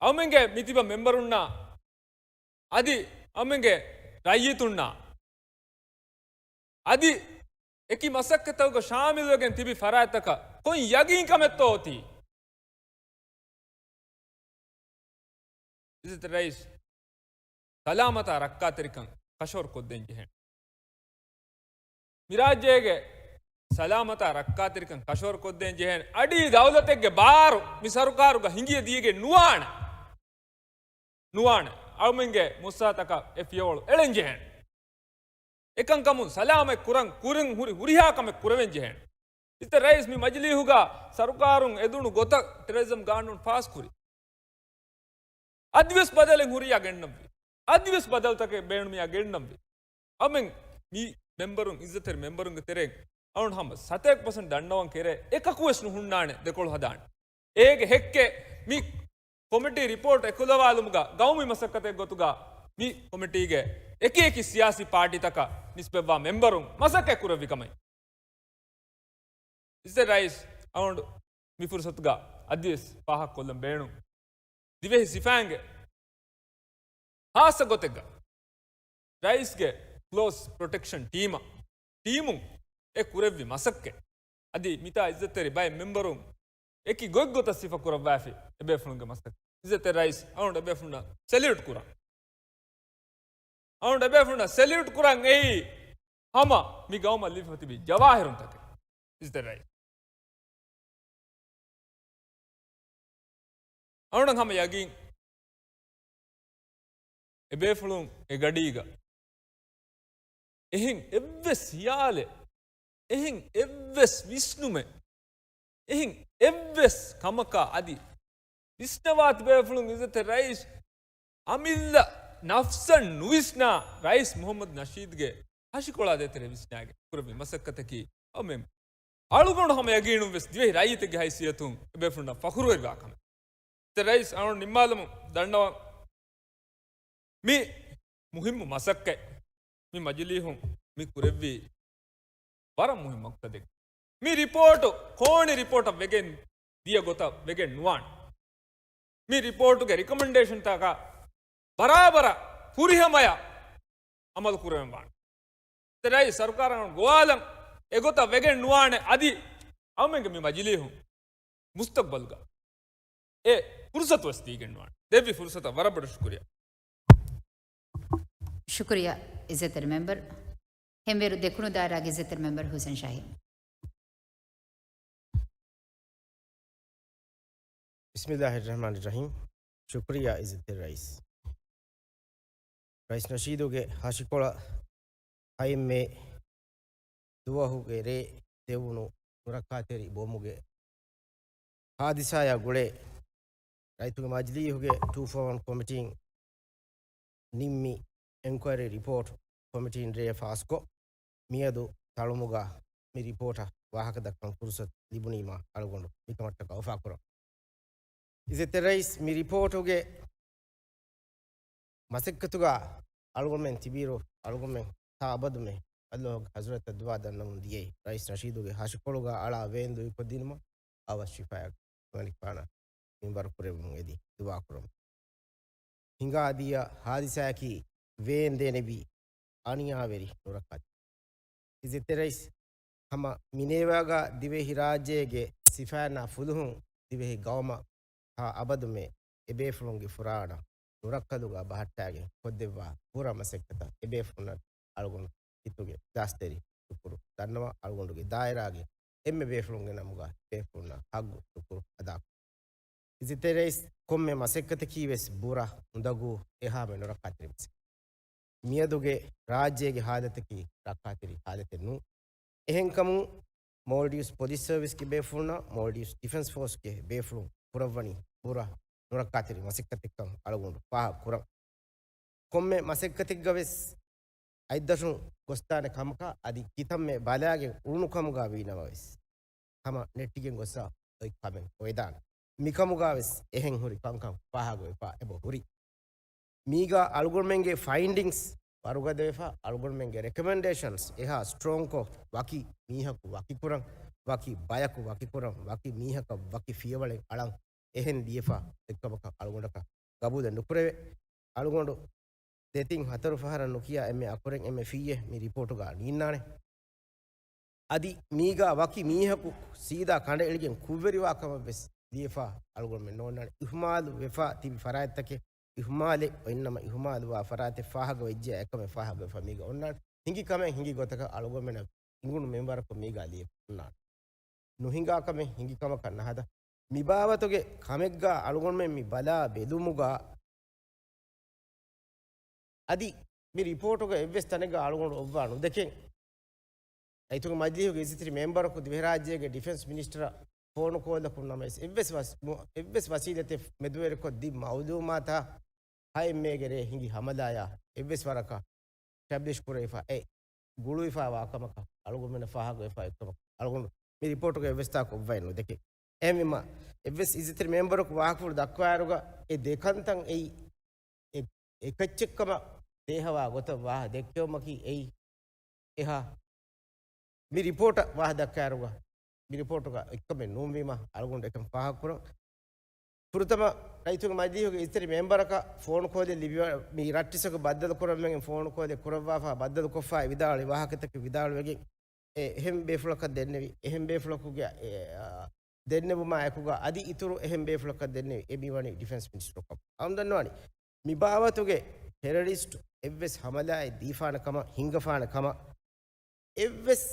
އަޅުމެންގެ މިތިބަ މެމްބަރުންނާ އަދި އަޅުމެންގެ ރައްޔިތުންނާ އަދި އެކި މަސައްކަތްތަކުގަ ޝާމިލްވެގެން ތިބި ފަރާތްތަކަށް ކޮން ޔަގީންކަމެއްތޯ އޮތީ؟ އިއްޒަތްތެރި ރައީސް، ސަލާމަތާ ރައްކާތެރިކަން ކަށަވަރު ކޮށްދޭން ޖެހޭނެ. މި ރާއްޖޭގެ ސަލާމަތާ ރައްކާތެރިކަން ކަށަވަރު ކޮށްދޭން ޖެހޭނެ. އަޑީ ދައުލަތެއްގެ ބާރު މި ސަރުކާރުގަ ހިނގިޔަ ދީގެން ނުވާނެ. ނުވާނެ. އަޅުމެންގެ މުއްސަހަތަކަށް އެ ފިޔަވަޅު އެޅެން ޖެހޭނެ. އެކަންކަމުން ސަލާމަތް ކުރަން، ކުރިން ހުރި ހުރިހާ ކަމެއް ކުރެވެން ޖެހޭނެ. އިއްޒަތްތެރި ރައީސް، މި މަޖިލީހުގަ ސަރުކާރުން އެދުނު ގޮތަށް ޓެރަރިޒަމް ގާނޫނު ފާސްކުރި. އަދިވެސް ބަދަލެއް ހުރިޔާ ގެންނަންވީ. އަދިވެސް ބަދަލުތަކެއް ބޭނުމިޔާ ގެންނަންވީ. އަމެން މި މެމްބަރުން، އިއްޒަތްތެރި މެމްބަރުންގެ ތެރެއިން އަޅުން ހަމަ ސަތޭކަ ޕަސެންޓް ދަންނަވަން ކެރޭ އެކަކު ވެސް ނުހުންނާނެ ދެކޮޅު ހަދާނެ. އޭގެ ހެއްކެއް މި ކޮމިޓީ ރިޕޯޓް އެކުލަވާލުމުގަ ގައުމީ މަސައްކަތެއް ގޮތުގަ މި ކޮމިޓީގެ އެކި އެކި ސިޔާސީ ޕާޓީތަކަށް ނިސްބަތްވާ މެމްބަރުން މަސައްކަތް ކުރެއްވި ކަމަށް. އިއްޒަތް ރައީސް އަޅުގަނޑު މި ފުރުސަތުގަ އަދިވެސް ފާހަގަކޮށްލަން ބޭނުން. ދިވެހި ސިފައިންގެ ހާއްސަ ގޮތެއްގަ ރައީސްގެ ކްލޯސް ޕްރޮޓެކްޝަން ޓީމަށް، ޓީމުން އެ ކުރެއްވި މަސައްކަތް އަދި މިތާ އިއްޒަތްތެރި ބައެއް މެމްބަރުން އެކި ގޮތްގޮތަށް ސިފަ ކުރައްވާފި އެބޭފުޅުންގެ މަސައްކަތް. އިއްޒަތްތެރި ރައީސް އަޅުގަނޑު އެބޭފުޅުންނަށް ސެލިއުޓް ކުރަން. އަޅުގަނޑު އެބޭފުޅުންނަށް ސެލިއުޓް ކުރަން އެއީ ހަމަ މި ގައުމަށް ލިބިފަ ތިބި ޖަވާހިރުންތަކެއް. އިއްޒަތްތެރި ރައީސް. އަޅުގަނޑަށް ހަމަ ޔަގީން އެބޭފުޅުން އެ ގަޑީގަ އެހެން އެއްވެސް ހިޔާލެއް، އެހެން އެއްވެސް ވިސްނުމެއް، އެހެން އެއްވެސް ކަމަކާ އަދި ވިސްނަވާ ތިބޭފުޅުން އިއްޒަތްތެރި ރައީސް އަމިއްލަ ނަފްސަށް ނުވިސްނާ ރައީސް މުހައްމަދު ނަޝީދުގެ ހަށިކޮޅާ ދޭތެރޭ ވިސްނާގެން ކުރެއްވި މަސައްކަތަކީ އަމެން އަޅުގަނޑު ހަމަ ޔަގީނުން ވެސް ދިވެހި ރައްޔިތެއްގެ ހައިސިއްޔަތުން އެބޭފުޅުންނަށް ފަޚުރުވެރިވާ ކަމެއް. އިއްޒަތްތެރި ރައީސް އަޅުގަނޑު ނިންމާލަމުން ދަންނަވަން. މި މުހިއްމު މަސައްކަތް މި މަޖިލީހުން މި ކުރެއްވީ ވަރަށް މުހިއްމު މަޤްޞަދެއް. މި ރިޕޯޓު ކޯނި ރިޕޯޓަށް ވެގެން ދިޔަ ގޮތަށް ވެގެން ނުވާނެ. މި ރިޕޯޓުގެ ރިކޮމެންޑޭޝަންތަކާ ބަރާބަރަށް ފުރިހަމަޔަށް އަމަލު ކުރެވެން ވާނެ. އިއްޒަތްތެރި ރައީސް ސަރުކާރަށް ގޮވާލަން އެގޮތަށް ވެގެން ނުވާނެ. އަދި އަޅުގަނޑުމެންގެ މި މަޖިލީހުން މުސްތަޤްބަލުގަ އެ ފުރުސަތު ވެސް ދީގެން ނުވާނެ. ދެއްވި ފުރުސަތަށް ވަރަށް ބޮޑަށް ޝުކުރިއްޔާ. ޝުކުރިއްޔާ އިއްޒަތްތެރި މެމްބަރު. ހެންވޭރު ދެކުނު ދާއިރާގެ އިއްޒަތްތެރި މެމްބަރު ހުސެން ޝާހީން. ބިސްމިއްލާހިއްރަޙްމާނިއްރަޙީމް. ޝުކުރިއްޔާ އިއްޒަތްތެރި ރައީސް. ރައީސް ނަޝީދުގެ ހަށިކޮޅަށް ހައެއް މޭ ދުވަހުގެ ރޭ ދެވުނު ނުރައްކާތެރި ބޮމުގެ ހާދިސާއާ ގުޅޭ ރައްޔިތުންގެ މަޖިލީހުގެ ޓޫ ފޯ ވަން ކޮމިޓީން ނިންމި އެންކޮއަރީ ރިޕޯޓް ކޮމިޓީން ރޭ ފާސްކޮށް، މިއަދު ތަޅުމުގަ މި ރިޕޯޓަށް ވާހަކަ ދައްކަން ފުރުސަތު ލިބުނީމާ އަޅުގަނޑު މިކަމަށްޓަކާ އުފާކުރަން. އިއްޒަތްތެރި ރައީސް، މި ރިޕޯޓުގެ މަސައްކަތުގަ އަޅުގަނޑުމެން ތިބިއިރު، އަޅުގަނޑުމެން ތާ އަބަދުމެ ﷲ ގެ ޙަޟްރަތަށް ދުޢާ ދަންނަމުން ދިޔައީ، ރައީސް ނަޝީދުގެ ހަށިކޮޅުގަ އަޅާ ވޭން ދުއިކޮށްދިނުމަށް އަވަސް ޝިފާއަށް މަލިކާނަށް މިންވަރު ކުރެއްވުމުން އެދި ދުޢާކުރަމު. ހިނގާދިޔަ ހާދިސާއަކީ ވޭން ދެނެވި އަނިޔާވެރި ނުރައްކާތެރި. އިއްޒަތްތެރި ރައީސް، ހަމަ މިނޭވާގަ ދިވެހިރާއްޖޭގެ ސިފައިންނާ ފުލުހުން ދިވެހި ގައުމަށް ތާ އަބަދުމެ އެބޭފުޅުންގެ ފުރާނަ ނުރައްކަލުގަ ބަހައްޓާގެން ކޮށްދެއްވާ ބުރަ މަސައްކަތަށް އެބޭފުޅުންނަށް އަޅުގަނޑު ހިތުގެ އިޚްލާޞްތެރި ޝުކުރު ދަންނަވަން. އަޅުގަނޑުގެ ދާއިރާގެ އެންމެ ބޭފުޅުންގެ ނަމުގަ ބޭފުޅުންނަށް ހައްގު ޝުކުރު އަދާކުރަން. އިއްޒަތްތެރި ރައީސް، ކޮންމެ މަސައްކަތަކީ ވެސް ބުރަ، އުނދަގޫ، އެހާމެ ނުރައްކާތެރި މަސައްކަތެއް. މިއަދުގެ ރާއްޖޭގެ ހާލަތަކީ ރައްކާތެރި ހާލަތެއް ނޫން. އެހެންކަމުން މޯލްޑިވްސް ޕޮލިސް ސަރވިސްގެ ބޭފުޅުންނާ މޯލްޑިވްސް ޑިފެންސް ފޯސްގެ ބޭފުޅުން ކުރައްވަނީ ބުރަ ނުރައްކާތެރި މަސައްކަތެއްކަން އަޅުގަނޑު ފާހަގަ ކުރަން. ކޮންމެ މަސައްކަތެއްގަ ވެސް އަތްދަށުން ގޮސްދާނެ ކަމަކާ އަދި ކިތަންމެ ބަލާގެން އުޅުނު ކަމުގަ ވީނަމަވެސް، ހަމަ ނެއްޓިގެން ގޮސްސާ އޮތް ކަމެއް އޮވެދާނެ. މިކަމުގަ ވެސް އެހެން ހުރި ކަންކަން ފާހަގަވެފަ އެބަ ހުރި. މީގަ އަޅުގަނޑުމެންގެ ފައިންޑިންގްސް ވަރުގަދަވެފަ، އަޅުގަނޑުމެންގެ ރެކޮމެންޑޭޝަންސް އެހާ ސްޓްރޮންކޮށް، ވަކި މީހަކު ވަކިކުރަން، ވަކި ބަޔަކު ވަކިކުރަން، ވަކި މީހަކަށް ވަކި ފިޔަވަޅެއް އަޅަން، އެހެން ލިޔެފަ އޮތްކަމަކަށް އަޅުގަނޑަކަށް ގަބޫލެއް ނުކުރެވޭ. އަޅުގަނޑު ދެތިން ހަތަރު ފަހަރަށް ނުކިޔާ އެންމެ އަކުރެން އެންމެ ފިއްޔެއް މި ރިޕޯޓުގަ ނީންނާނެ. އަދި މީގަ ވަކި މީހަކު ސީދާ ކަނޑައެޅިގެން ކުށްވެރިވާ ކަމަށް ވެސް ލިޔެފަ އަޅުގަނޑުމެން ނޯންނާނެ. އިހުމާލު ވެފަ ތިބި ފަރާތްތަކެއް، އިހުމާލެއް އޮތްނަމަ އިހުމާލުވާ ފަރާތެއް ފާހަގަ ވެއްޖެޔާ އެކަމެއް ފާހަގަވެފަ މީގަ އޮންނާނެ. ހިނގި ކަމެއް ހިނގި ގޮތަކަށް އަޅުގަނޑުމެންނަށް ހިނގުނު މިންވަރަކުން މީގަ ލިޔެފަ އޮންނާނެ. ނުހިނގާ ކަމެއް ހިނގި ކަމަކަށް ނަހަދާ. މިބާވަތުގެ ކަމެއްގަ އަޅުގަނޑުމެން މި ބަލާ ބެލުމުގަ އަދި މި ރިޕޯޓުގަ އެއްވެސް ތަނެއްގަ އަޅުގަނޑު އޮއްވާ ނުދެކެން، ރައްޔިތުންގެ މަޖިލީހުގެ އިއްޒަތްތެރި މެމްބަރަކު ދިވެހިރާއްޖޭގެ ޑިފެންސް މިނިސްޓަރަށް ފޯނު ކޯލަކުން ނަމަވެސް، އެއްވެސް ވަސް-، މު-، އެއްވެސް ވަސީލަތެއް މެދުވެރިކޮށް ދިން މައުލޫމާތާ ހައެއް މޭގެ ރޭ ހިނގި ހަމަލާޔާ އެއްވެސް ވަރަކަށް އެސްޓެބްލިޝް ކުރެވިފަ އެ ގުޅުވިފަ ވާ ކަމަކަށް އަޅުގަނޑުމެންނަށް ފާހަގަވެފަ އެއްކަމަކު އަޅުގަނޑު މި ރިޕޯޓުގައި އެއްވެސް ތާކު އޮއްވައެއް ނުދެކެ. އެހެންވީމަ، އެއްވެސް އިއްޒަތްތެރި މެމްބަރަކު ވާހަކަފުޅު ދައްކާއިރުގަ އެ ދެ ކަންތައް އެއީ އެ-، އެކައްޗެއްކަމަށް ބޭހަވާ ގޮތަށް ވާހަ ދެއްކެވުމަކީ އެއީ އެހާ މި ރިޕޯޓަށް ވާހަ ދައްކާއިރުގަ މި ރިޕޯޓުގަ އެއްކަމެއް ނޫންވީމަ އަޅުގަނޑު އެކަން ފާހަގަކުރަން. ފުރަތަމަ ރައްޔިތުންގެ މަޖިލީހުގެ އިއްޒަތްތެރި މެމްބަރަކަށް ފޯނު ކޯލެއް ލިބި، މި ރައްޓެއްސަކު ބައްދަލު ކުރަން ވެގެން ފޯނު ކޯލެއް ކުރައްވާފަ ބައްދަލުކޮށްފަ ވިދާޅުވި ވާހަކަތަކެއް ވިދާޅުވެގެން އެ އެހެން ބޭފުޅަކަށް ދެންނެވި، އެހެން ބޭފުޅަކުގެ އެ، އާ، ދެންނެވުމާ އެކުގަ އަދި އިތުރު އެހެން ބޭފުޅަކަށް ދެންނެވި އެ މި ވަނީ ޑިފެންސް މިނިސްޓަރު ކަމަށް. އަޅުގަނޑު ދަންނަވާނީ މި ބާވަތުގެ ޓެރަރިސްޓު އެއްވެސް ހަމަލާއެއް ދީފާނެ ކަމަށް، ހިންގަފާނެ ކަމަށް އެއްވެސް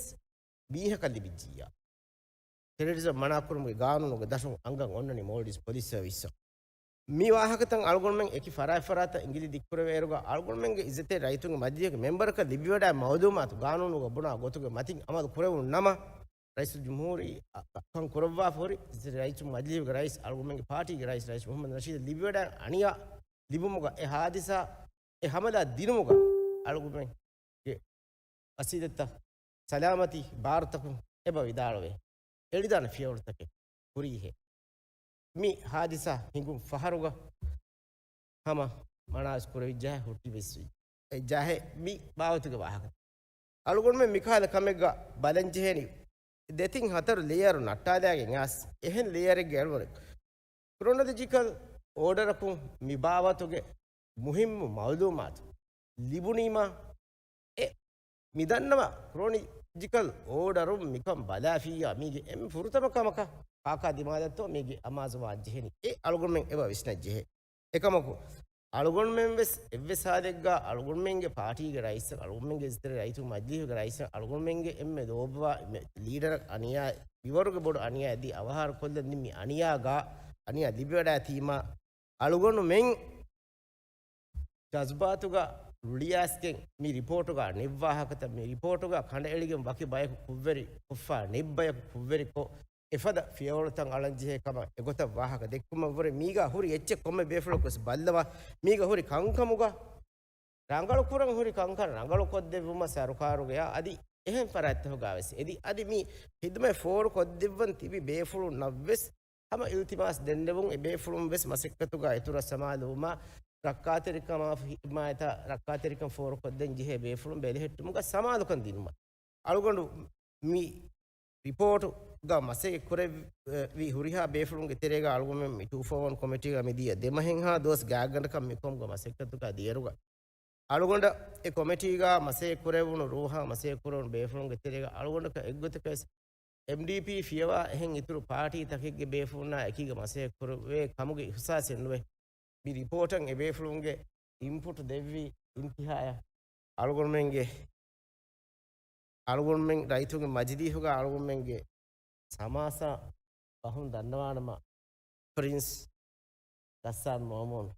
މީހަކަށް ލިބިއްޖިއްޔާ، ޓެރަރިޒަމް މަނާކުރުމުގެ ގާނޫނުގެ ދަށުން އަންގަން އޮންނަނީ މޯލްޑިވްސް ޕޮލިސް ސަރވިސްއަށް. މި ވާހަކަތައް އަޅުގަނޑުމެން އެކި ފަރާތް ފަރާތަށް އިނގިލި ދިއްކުރެވޭއިރުގަ އަޅުގަނޑުމެންގެ އިއްޒަތްތެރި ރައްޔިތުންގެ މަޖިލީހުގެ މެމްބަރަކަށް ލިބިވަޑާ މައުލޫމާތު ގާނޫނުގަ ބުނާ ގޮތުގެ މަތިން އަމަލު ކުރެވުނު ނަމަ، ރައީސުލްޖުމްހޫރީ ކަން ކުރައްވާފަ ހުރި އިއްޒަތްތެރި ރައްޔިތުން މަޖިލީހުގެ ރައީސް، އަޅުގަނޑުމެންގެ ޕާޓީގެ ރައީސް، ރައީސް މުހައްމަދު ނަޝީދަށް ލިބިވަޑާ އަނިޔާ ލިބުމުގަ އެ ހާދިސާ، އެ ހަމަލާ ދިނުމުގަ އަޅުގަނޑުމެންގެ ވަސީލަތްތައް، ސަލާމަތީ ބާރުތަކުން އެބަ ވިދާޅުވޭ. އެޅިދާނެ ފިޔަވަޅުތަކެއް ހުރީހޭ. މި ހާދިސާ ހިނގުން ފަހަރުގަ ހަމަ މަނާވެސް ކުރެވިއްޖާހޭ، ހުއްޓިވެސް ވިއްޖާހޭ. މި ބާވަތުގެ ވާހަކަ އަޅުގަނޑުމެން މިކަހަލަ ކަމެއްގަ ބަލަންޖެހޭނީ ދެތިން ހަތަރު ލެޔަރު ނައްޓާލާގެން އައިސް، އެހެން ލެޔަރެއްގެ އަޅުގަނޑު ކްރޮނޮލޮޖިކަލް އޯޑަރަކުން މި ބާވަތުގެ މުހިއްމު މައުލޫމާތު ލިބުނީމާ، އެ މިދަންނަވާ ކްރޮނޮލޮޖިކަލް އޯޑަރުން މިކަން ބަލާފިއްޔާ، މީގެ އެންމެ ފުރަތަމަ ކަމަކަށް ކާކާ ދިމާލަށްތޯ މީގެ އަމާޒު ވާންޖެހެނީ. އެ އަޅުގަނޑުމެން އެބަ ވިސްނަންޖެހޭ. އެކަމަކު، އަޅުގަނޑުމެން ވެސް އެއްވެސް ހާލެއްގަ އަޅުގަނޑުމެންގެ ޕާޓީގެ ރައީސަށް، އަޅުގަނޑުމެންގެ އިއްޒަތްތެރި ރައްޔިތުންގެ މަޖިލީހުގެ ރައީސަށް، އަޅުގަނޑުމެންގެ އެންމެ ލޯބިވާ އެންމެ ލީޑަރަށް އަނިޔާ، މިވަރުގެ ބޮޑު އަނިޔާ ދީ އަވަހާރަ ކޮށްލަން މި އަނިޔާގަ، އަނިޔާ ލިބިވަޑާތީމާ، އަޅުގަނޑުމެން ޖަޒުބާތުގަ ރުޅިއައިސްގެން މި ރިޕޯޓުގަ ނެތް ވާހަކަތައް، މި ރިޕޯޓުގަ ކަނޑައެޅިގެން ވަކި ބަޔަކު ކުށްވެރި ކޮށްފަ، ނެތް ބަޔަކު ކުށްވެރިކޮށް، އެފަދަ ފިޔަވަޅުތައް އަޅަންޖެހޭ ކަމަށް އެގޮތަށް ވާހަކަ ދެއްކުމަށްވުރެ، މީގަ ހުރި އެއްޗެއް ކޮންމެ ބޭފުޅަކު ވެސް ބައްލަވާ، މީގަ ހުރި ކަންކަމުގަ، ރަނގަޅު ކުރަން ހުރި ކަންކަން ރަނގަޅު ކޮށްދެއްވުމަށް ސަރުކާރުގަޔާ އަދި އެހެން ފަރާތްތަކުގަ ވެސް އެދި، އަދި މި ހިދުމަތް ފޯރު ކޮށްދެއްވަން ތިބި ބޭފުޅުންނަށް ވެސް ހަމަ އިލްތިމާސް ދެންނެވުން، އެ ބޭފުޅުން ވެސް މަސައްކަތުގަ އިތުރަށް ސަމާލުވުމާ، ރައްކާތެރިކަމާ ހިމާޔަތާ ރައްކާތެރިކަން ފޯރުކޮށްދޭން ޖެހޭ ބޭފުޅުން ބެލެހެއްޓުމުގަ ސަމާލުކަން ދިނުމަށް. އަޅުގަނޑު މި ރިޕޯޓުގަ މަސައްކަތް ކުރެއްވި ހުރިހާ ބޭފުޅުންގެ ތެރޭގަ އަޅުގަނޑުމެން މި ޓޫ ފޯ ވަން ކޮމިޓީގަ މިދިޔަ ދެމަހެއްހާ ދުވަސް ގާތްގަނޑަކަށް މި ކޮމްގަ މަސައްކަތުގަ ދިޔައިރުގަ އަޅުގަނޑަށް އެ ކޮމިޓީގަ މަސައްކަތް ކުރެވުނު ރޫހާ މަސައްކަތް ކުރެވުނު ބޭފުޅުންގެ ތެރޭގަ އަޅުގަނޑަކަށް އެއްގޮތަކަށް ވެސް އެމްޑީޕީ ފިޔަވާ އެހެން އިތުރު ޕާޓީ ތަކެއްގެ ބޭފުޅުންނާ އެކީގަ މަސައްކަތް ކުރެވޭ ކަމުގެ އިހުސާސެއް ނުވޭ. މި ރިޕޯޓަށް އެބޭފުޅުންގެ އިންޕުޓް ދެއްވި އިންތިހާޔަށް އަޅުގަނޑުމެންގެ، އަޅުގަނޑުމެން ރައްޔިތުންގެ މަޖިލީހުގަ އަޅުގަނޑުމެންގެ ސަމާސާ ފަހުން ދަންނަވާނަމަ، ޕްރިންސް ޣައްސާން މައުމޫން،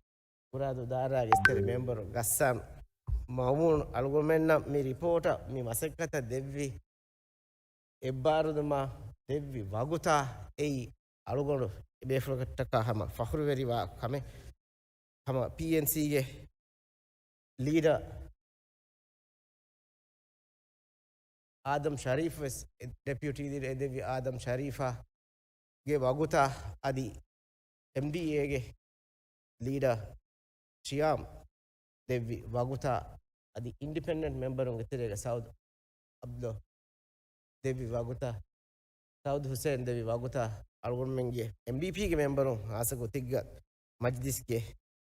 ފުރާދޫ ދާއިރާގެ އިއްޒަތްތެރި މެމްބަރު ޣައްސާން މައުމޫން އަޅުގަނޑުމެންނަށް މި ރިޕޯޓަށް މި މަސައްކަތަށް ދެއްވި އެއްބާރުލުމާ ދެއްވި ވަގުތާ އެއީ އަޅުގަނޑު އެބޭފުޅަކަށްޓަކާ ހަމަ ފަޚުރުވެރިވާ ކަމެއް. ހަމަ ޕީއެންސީގެ ލީޑަރ އާދަމް ޝަރީފް ވެސް، ޑެޕިއުޓީ ލީޑަރ އެދެއްވި އާދަމް ޝަރީފާގެ ވަގުތާ އަދި އެމްޑީއޭގެ ލީޑަރ ޝިޔާމް ދެއްވި ވަގުތާ އަދި އިންޑިޕެންޑެންޓް މެމްބަރުންގެ ތެރޭގަ ސައުދު އަބްދު ދެއްވި ވަގުތާ، ސައުދު ހުސޭން ދެއްވި ވަގުތާ އަޅުގަނޑުމެންގެ އެމްޑީޕީގެ މެމްބަރުން ހާއްސަ ގޮތެއްގަ މަޖިލިސްގެ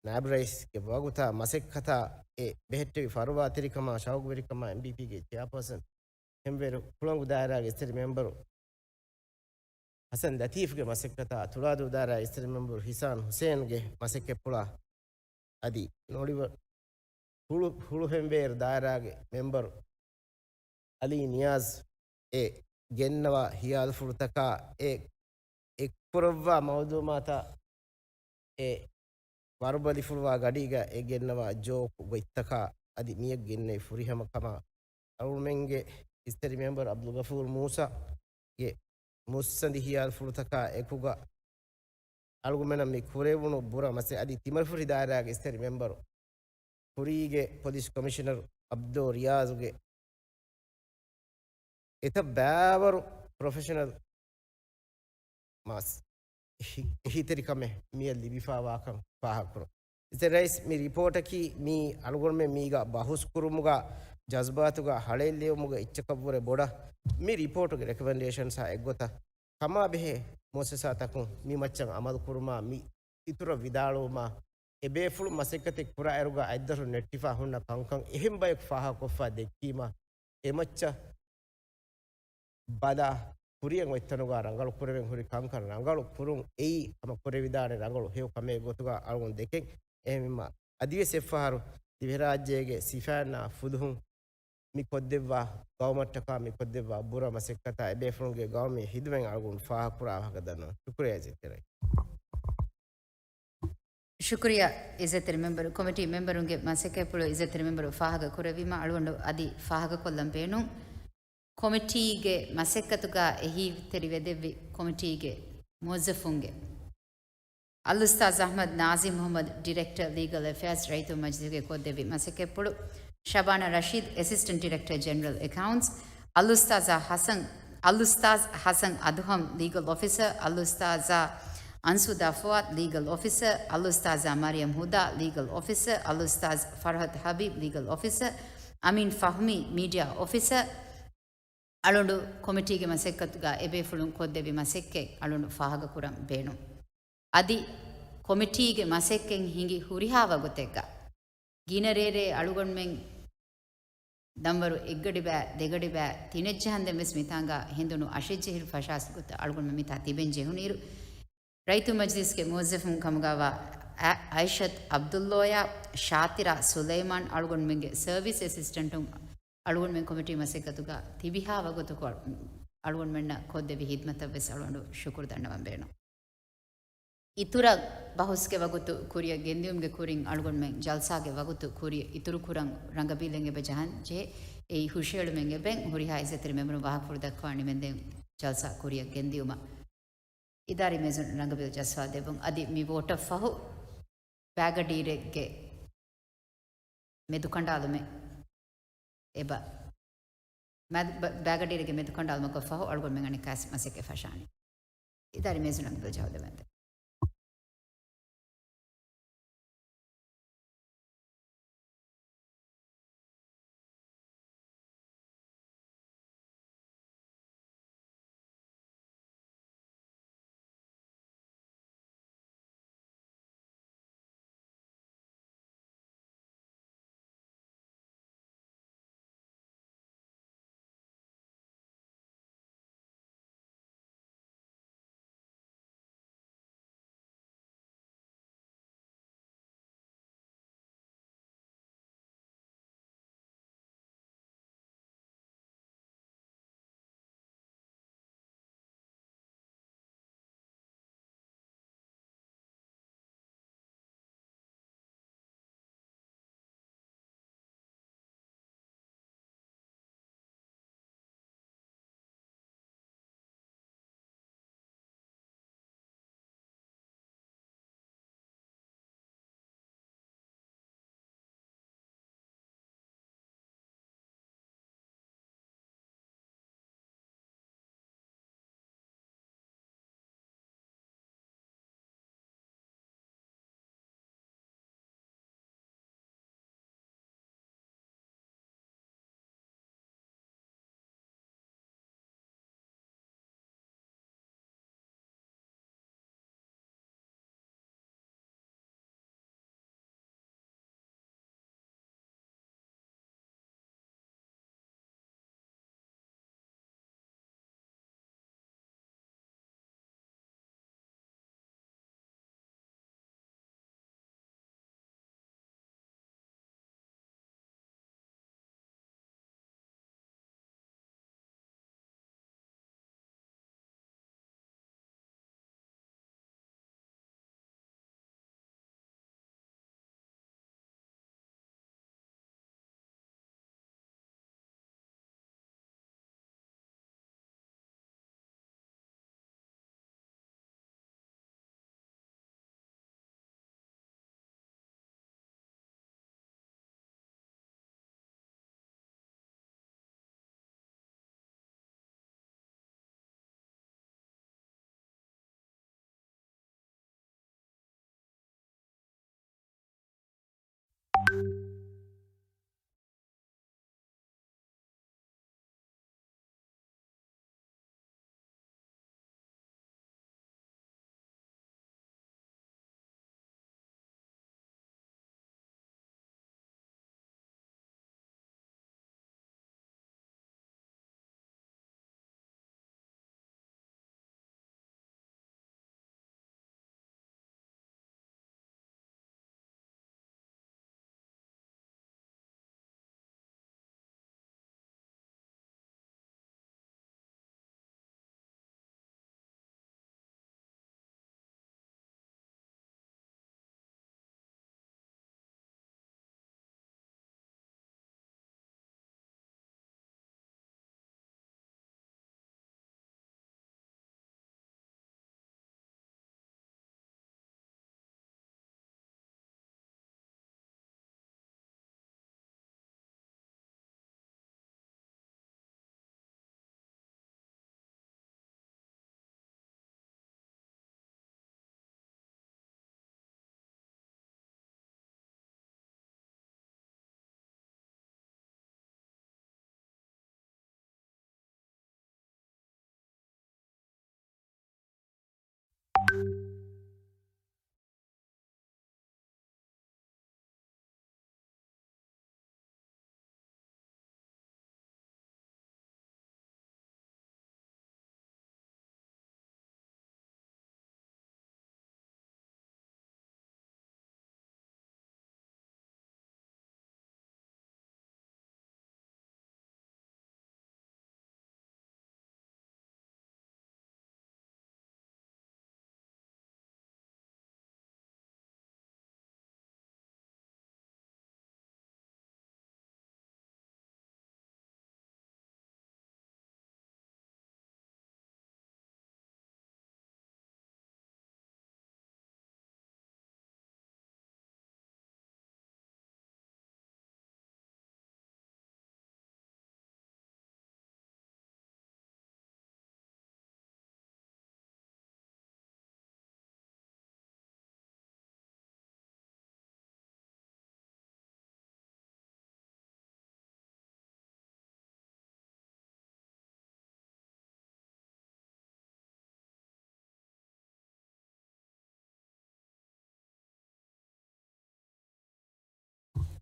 ނާއިބު ރައީސްގެ ވަގުތާ މަސައްކަތާ އެ ބެހެއްޓެވި ފަރުވާތެރިކަމާ ޝައުގުވެރިކަމާ އެމްޑީޕީގެ ޗެއާޕާސަން ހެންވޭރު ކުޅަނގު ދާއިރާގެ އިއްޒަތްތެރި މެމްބަރު ހަސަން ލަތީފްގެ މަސައްކަތާ، ތުޅާދޫ ދާއިރާގެ އިއްޒަތްތެރި މެމްބަރު ހިސާން ހުސޭންގެ މަސައްކަތްޕުޅާ އަދި ނޮޅިވަ ހުޅު-، ހުޅުހެންވޭރު ދާއިރާގެ މެމްބަރު އަލީ ނިޔާޒް އެ ގެންނަވާ ހިޔާލުފުޅުތަކާ އެ އެއްކުރައްވާ މައުލޫމާތާ އެ ވަރުބަލިފުޅުވާ ގަޑީގަ އެ ގެންނަވާ ޖޯކް ގޮތްތަކާ އަދި މިއަށް ގެންނެވި ފުރިހަމަ ކަމާ އަޅުމެންގެ އިއްޒަތްތެރި މެމްބަރު އަބްދުލްޣަފޫރު މޫސާގެ މުއްސަނދި ހިޔާލުފުޅުތަކާ އެކުގަ އަޅުގަނޑުމެންނަށް މި ކުރެވުނު ބުރަ މަސައް އަދި ތިމަރުފުށި ދާއިރާގެ އިއްޒަތްތެރި މެމްބަރު ކުރީގެ ޕޮލިސް ކޮމިޝަނަރު އަބްދޯ ރިޔާޒުގެ އެތައް ބައިވަރު ޕްރޮފެޝަނަލް މާސް އެހީ-، އެހީތެރިކަމެއް މިއަށް ލިބިފާވާކަން ފާހަގަކުރުން. އިޒަތް ރައީސް، މި ރިޕޯޓަކީ މީ އަޅުގަނޑުމެން މީގަ ބަހުސްކުރުމުގަ، ޖަޒްބާތުގަ، ހަޅޭއްލެވުމުގަ އެއްޗަކަށްވުރެ ބޮޑަށް މި ރިޕޯޓުގެ ރެކޮމެންޑޭޝަންސްއާ އެއްގޮތަށް ކަމާބެހޭ މުއައްސަސާތަކުން މި މައްޗަށް އަމަލުކުރުމާ، މި އިތުރަށް ވިދާޅުވުމާ، އެބޭފުޅުން މަސައްކަތެއް ކުރާ އިރުގަ އަތްދަށުން ނެއްޓިފާ ހުންނަ ކަންކަން އެހެން ބަޔަކު ފާހަގަކޮށްފާ ދެއްކީމަ، އެމައްޗަށް ބަލާ، ކުރިއަށް އޮތްތަނުގަ ރަނގަޅު ކުރެވެން ހުރި ކަންކަން ރަނގަޅު ކުރުން އެއީ ހަމަ ކުރެވިދާނެ ރަނގަޅު ހެޔޮ ކަމެއް ގޮތުގަ އަޅުގަނޑު ދެކެން. އެހެންވީމަ، އަދިވެސް އެއްފަހަރު ދިވެހިރާއްޖޭގެ ސިފައިންނާ ފުލުހުން މި ކޮށްދެއްވާ ގައުމަށްޓަކާ މި ކޮށްދެއްވާ ބުރަ މަސައްކަތާ އެބޭފުޅުންގެ ގައުމީ ހިދުމަތް އަޅުގަނޑު ފާހަގަކުރާ ވާހަކަ ދަންނަވަން. ޝުކުރިއްޔާ އިޒަތްތެރި ރައީސް. ޝުކުރިއްޔާ އިޒަތްތެރި މެމްބަރު، ކޮމިޓީ މެމްބަރުންގެ މަސައްކަތްޕުޅު އިޒަތްތެރި މެމްބަރު ފާހަގަ ކުރެއްވީމަ އަޅުގަނޑު އަދި ފާހަގަކޮށްލަން ބޭނުން. ކޮމިޓީގެ މަސައްކަތުގަ އެހީތެރިވެދެއްވި ކޮމިޓީގެ މުވައްޒަފުންގެ އަލްއުސްތާޛް އަޙްމަދު ނާޒިމް މުޙައްމަދު، ޑިރެކްޓަރ، ލީގަލް އެފެއާޒް، ރައްޔިތު މަޖިލީހުގެ ކޮށްދެއްވި މަސައްކަތްޕުޅު، ޝަބާނާ ރަޝީދު، އެސިސްޓެންޓް ޑިރެކްޓަރ، ޖެނެރަލް އެކައުންޓްސް، އަލްއުސްތާޛާ ޙަސަން، އަލްއުސްތާޛް ޙަސަން އަދުހަމް، ލީގަލް އޮފިސަރ، އަލްއުސްތާޛާ އަންސޫދާ ފުއާދު، ލީގަލް އޮފިސަރ، އަލްއުސްތާޛާ މަރިޔަމް ހުދާ، ލީގަލް އޮފިސަރ، އަލްއުސްތާޛް ފަރްހަދު ޙަބީބު، ލީގަލް އޮފިސަރ، އަމީން ފަހުމީ، މީޑިއާ އޮފިސަރ، އަޅުގަނޑު ކޮމިޓީގެ މަސައްކަތުގަ އެބޭފުޅުން ކޮށްދެއްވި މަސައްކަތް އަޅުގަނޑު ފާހަގަކުރަން ބޭނުން. އަދި ކޮމިޓީގެ މަސައްކަތް ހިނގި ހުރިހާ ވަގުތެއްގަ ގިނަ ރޭރޭ އަޅުގަނޑުމެން ދަންވަރު އެއްގަޑި ބައި، ދެގަޑި ބައި، ތިނެއްޖަހަންދެން ވެސް މިތާނގަ ހެނދުނު އަށެއްޖެހިލު ފަށާސް ގޮތަށް އަޅުގަނޑުމެން މިތާ ތިބެން ޖެހުނުއިރު، ރައްޔިތު މަޖިލީސްގެ މުވައްޒަފުން ކަމުގަވާ އަ-، އައިޝަތު ޢަބްދުﷲ އާ، ޝާތިރާ ސުލައިމާން އަޅުގަނޑުމެންގެ ސަރވިސް އެސިސްޓެންޓުން އަޅުގަނޑުމެން ކޮމިޓީ މަސައްކަތުގަ ތިބިހާ ވަގުތަކު އަޅު-، އަޅުގަނޑުމެންނަށް ކޮށްދެއްވި ހިދްމަތަށް ވެސް އަޅުގަނޑު ޝުކުރު ދަންނަވަން ބޭނުން. އިތުރަށް ބަހުސްގެ ވަގުތު ކުރިއަށް ގެންދިއުމުގެ ކުރިން އަޅުގަނޑުމެން ޖަލްސާގެ ވަގުތު ކުރިއަށް އިތުރުކުރަން ރަނގަބީލެއް އެބަ ޖަހަން ޖެހޭ. އެއީ ހުށައެޅުމެއް އެބަ ހުރިހާ އިއްޒަތްތެރި މެމްބަރުން ވާހަކަފުޅު ދައްކަވާ ނިމެންދެން ޖަލްސާ ކުރިއަށް ގެންދިއުމަށް އިދާރީ މޭޒުން ރަނގަބީލު ޖަލްސާ ދެއްވުން. އަދި މި ވޯޓަށް ފަހު ބައިގަޑިއިރެއްގެ މެދުކަނޑާލުމެއް އެބަ މަ-، ބަ-، ބައިގަޑިއިރެއްގެ މެދުކަނޑާލުމަކަށް ފަހު އަޅުގަނޑުމެން އަނެއްކާވެސް މަސައްކަތް ފަށާނީ. އިދާރީ މޭޒުން ރަނގަބީލު ޖަހުލެވެންދެން.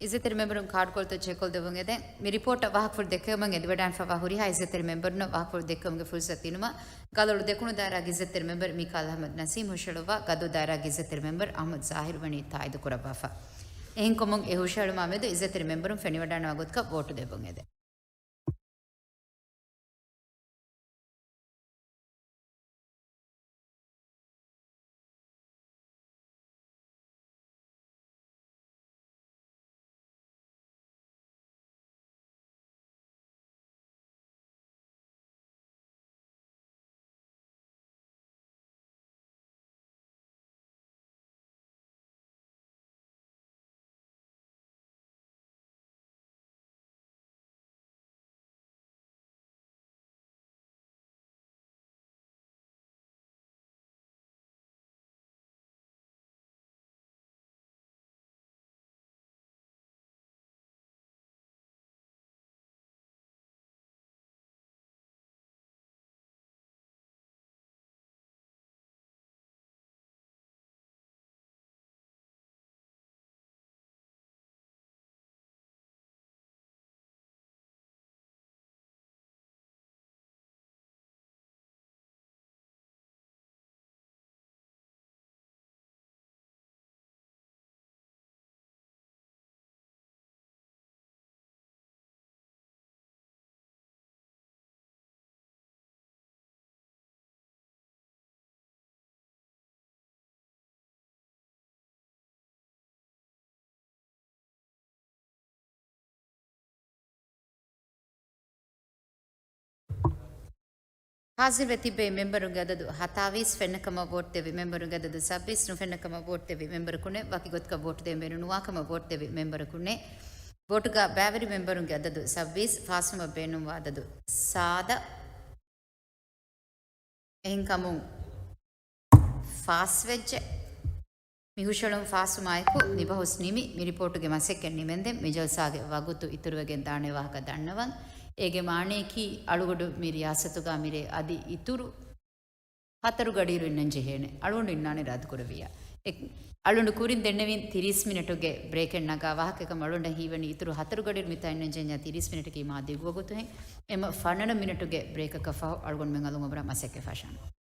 އިއްޒަތްތެރި މެމްބަރުން ކާޑުކޮޅުތައް ޗެކްކޮށްދެއްވުން އެދެން. މި ރިޕޯޓަށް ވާހަކަފުޅު ދެއްކެވުމަށް އެދިވަޑާންފަވާ ހުރިހާ އިއްޒަތްތެރި މެމްބަރުންނަށް ވާހަކަފުޅު ދެއްކެވުމުގެ ފުރުސަތު ދިނުމަށް، ގަލޮޅު ދެކުނު ދާއިރާގެ އިއްޒަތްތެރި މެމްބަރު މީކާލް އަހްމަދު ނަސީމް ހުށަހެޅުއްވާ، ގަދޫ ދާއިރާގެ އިއްޒަތްތެރި މެމްބަރު އަހްމަދު ޒާހިރު ވަނީ ތާއީދު ކުރައްވާފަ. އެހެންކަމުން އެ ހުށަހެޅުމާ މެދު އިއްޒަތްތެރި މެމްބަރުން ފެނިވަޑާންވާ ގޮތަކަށް ވޯޓު ދެއްވުން އެދެން. ހާޒިރުވެ ތިއްބެވި މެމްބަރުންގެ އަދަދު ހަތާވީސް، ފެންނަކަމަށް ވޯޓް ދެއްވި މެމްބަރުންގެ އަދަދު ސައްބީސް، ނުފެންނަކަމަށް ވޯޓް ދެއްވި މެމްބަރަކު ނެތް، ވަކި ގޮތަކަށް ވޯޓް ދޭން ބޭނުން ނުވާކަމަށް ވޯޓް ދެއްވި މެމްބަރަކު ނެތް. ވޯޓުގަ ބައިވެރި މެމްބަރުންގެ އަދަދު ސައްބީސް، ފާސްވުމަށް ބޭނުންވާ އަދަދު ސާދަ. އެހެންކަމުން ފާސްވެއްޖެ. މި ހުށަހެޅުން ފާސްވުމާއެކު މި ބަހުސް ނިމި، މި ރިޕޯޓުގެ މަސައްކަތް ނިމެންދެން، މި ޖަލްސާގެ ވަގުތު އިތުރުވެގެން ދާނެ ވާހަކަ ދަންނަވަން. އޭގެ މާނަޔަކީ، އަޅުގަޑު މި ރިޔާސަތުގަ މިރޭ އަދި އިތުރު ހަތަރު ގަޑިއިރު އިންނަން ޖެހޭނެ. އަޅުގަނޑު އިންނާނެ ރައްދުކުރެވިއްޔާ. އެ، އަޅުގަނޑު ކުރިން ދެންނެވިން ތިރީސް މިނެޓުގެ ބްރޭކެއް ނަގާ ވާހަކައެއް ކަމަށް އަޅުގަނޑަށް ހީވަނީ އިތުރު ހަތަރު ގަޑިއިރު މިތާ އިންނަން ޖެހޭނެ ތިރީސް މިނެޓަކީ މާ ދިގު ވަގުތުހެން. އެމަ ފަނަރަ މިނެޓުގެ ބްރޭކަކަށް ފަހު އަޅުގަނޑުމެން އަލުން އަބުރާ މަސައްކަތް ފަށާނަން.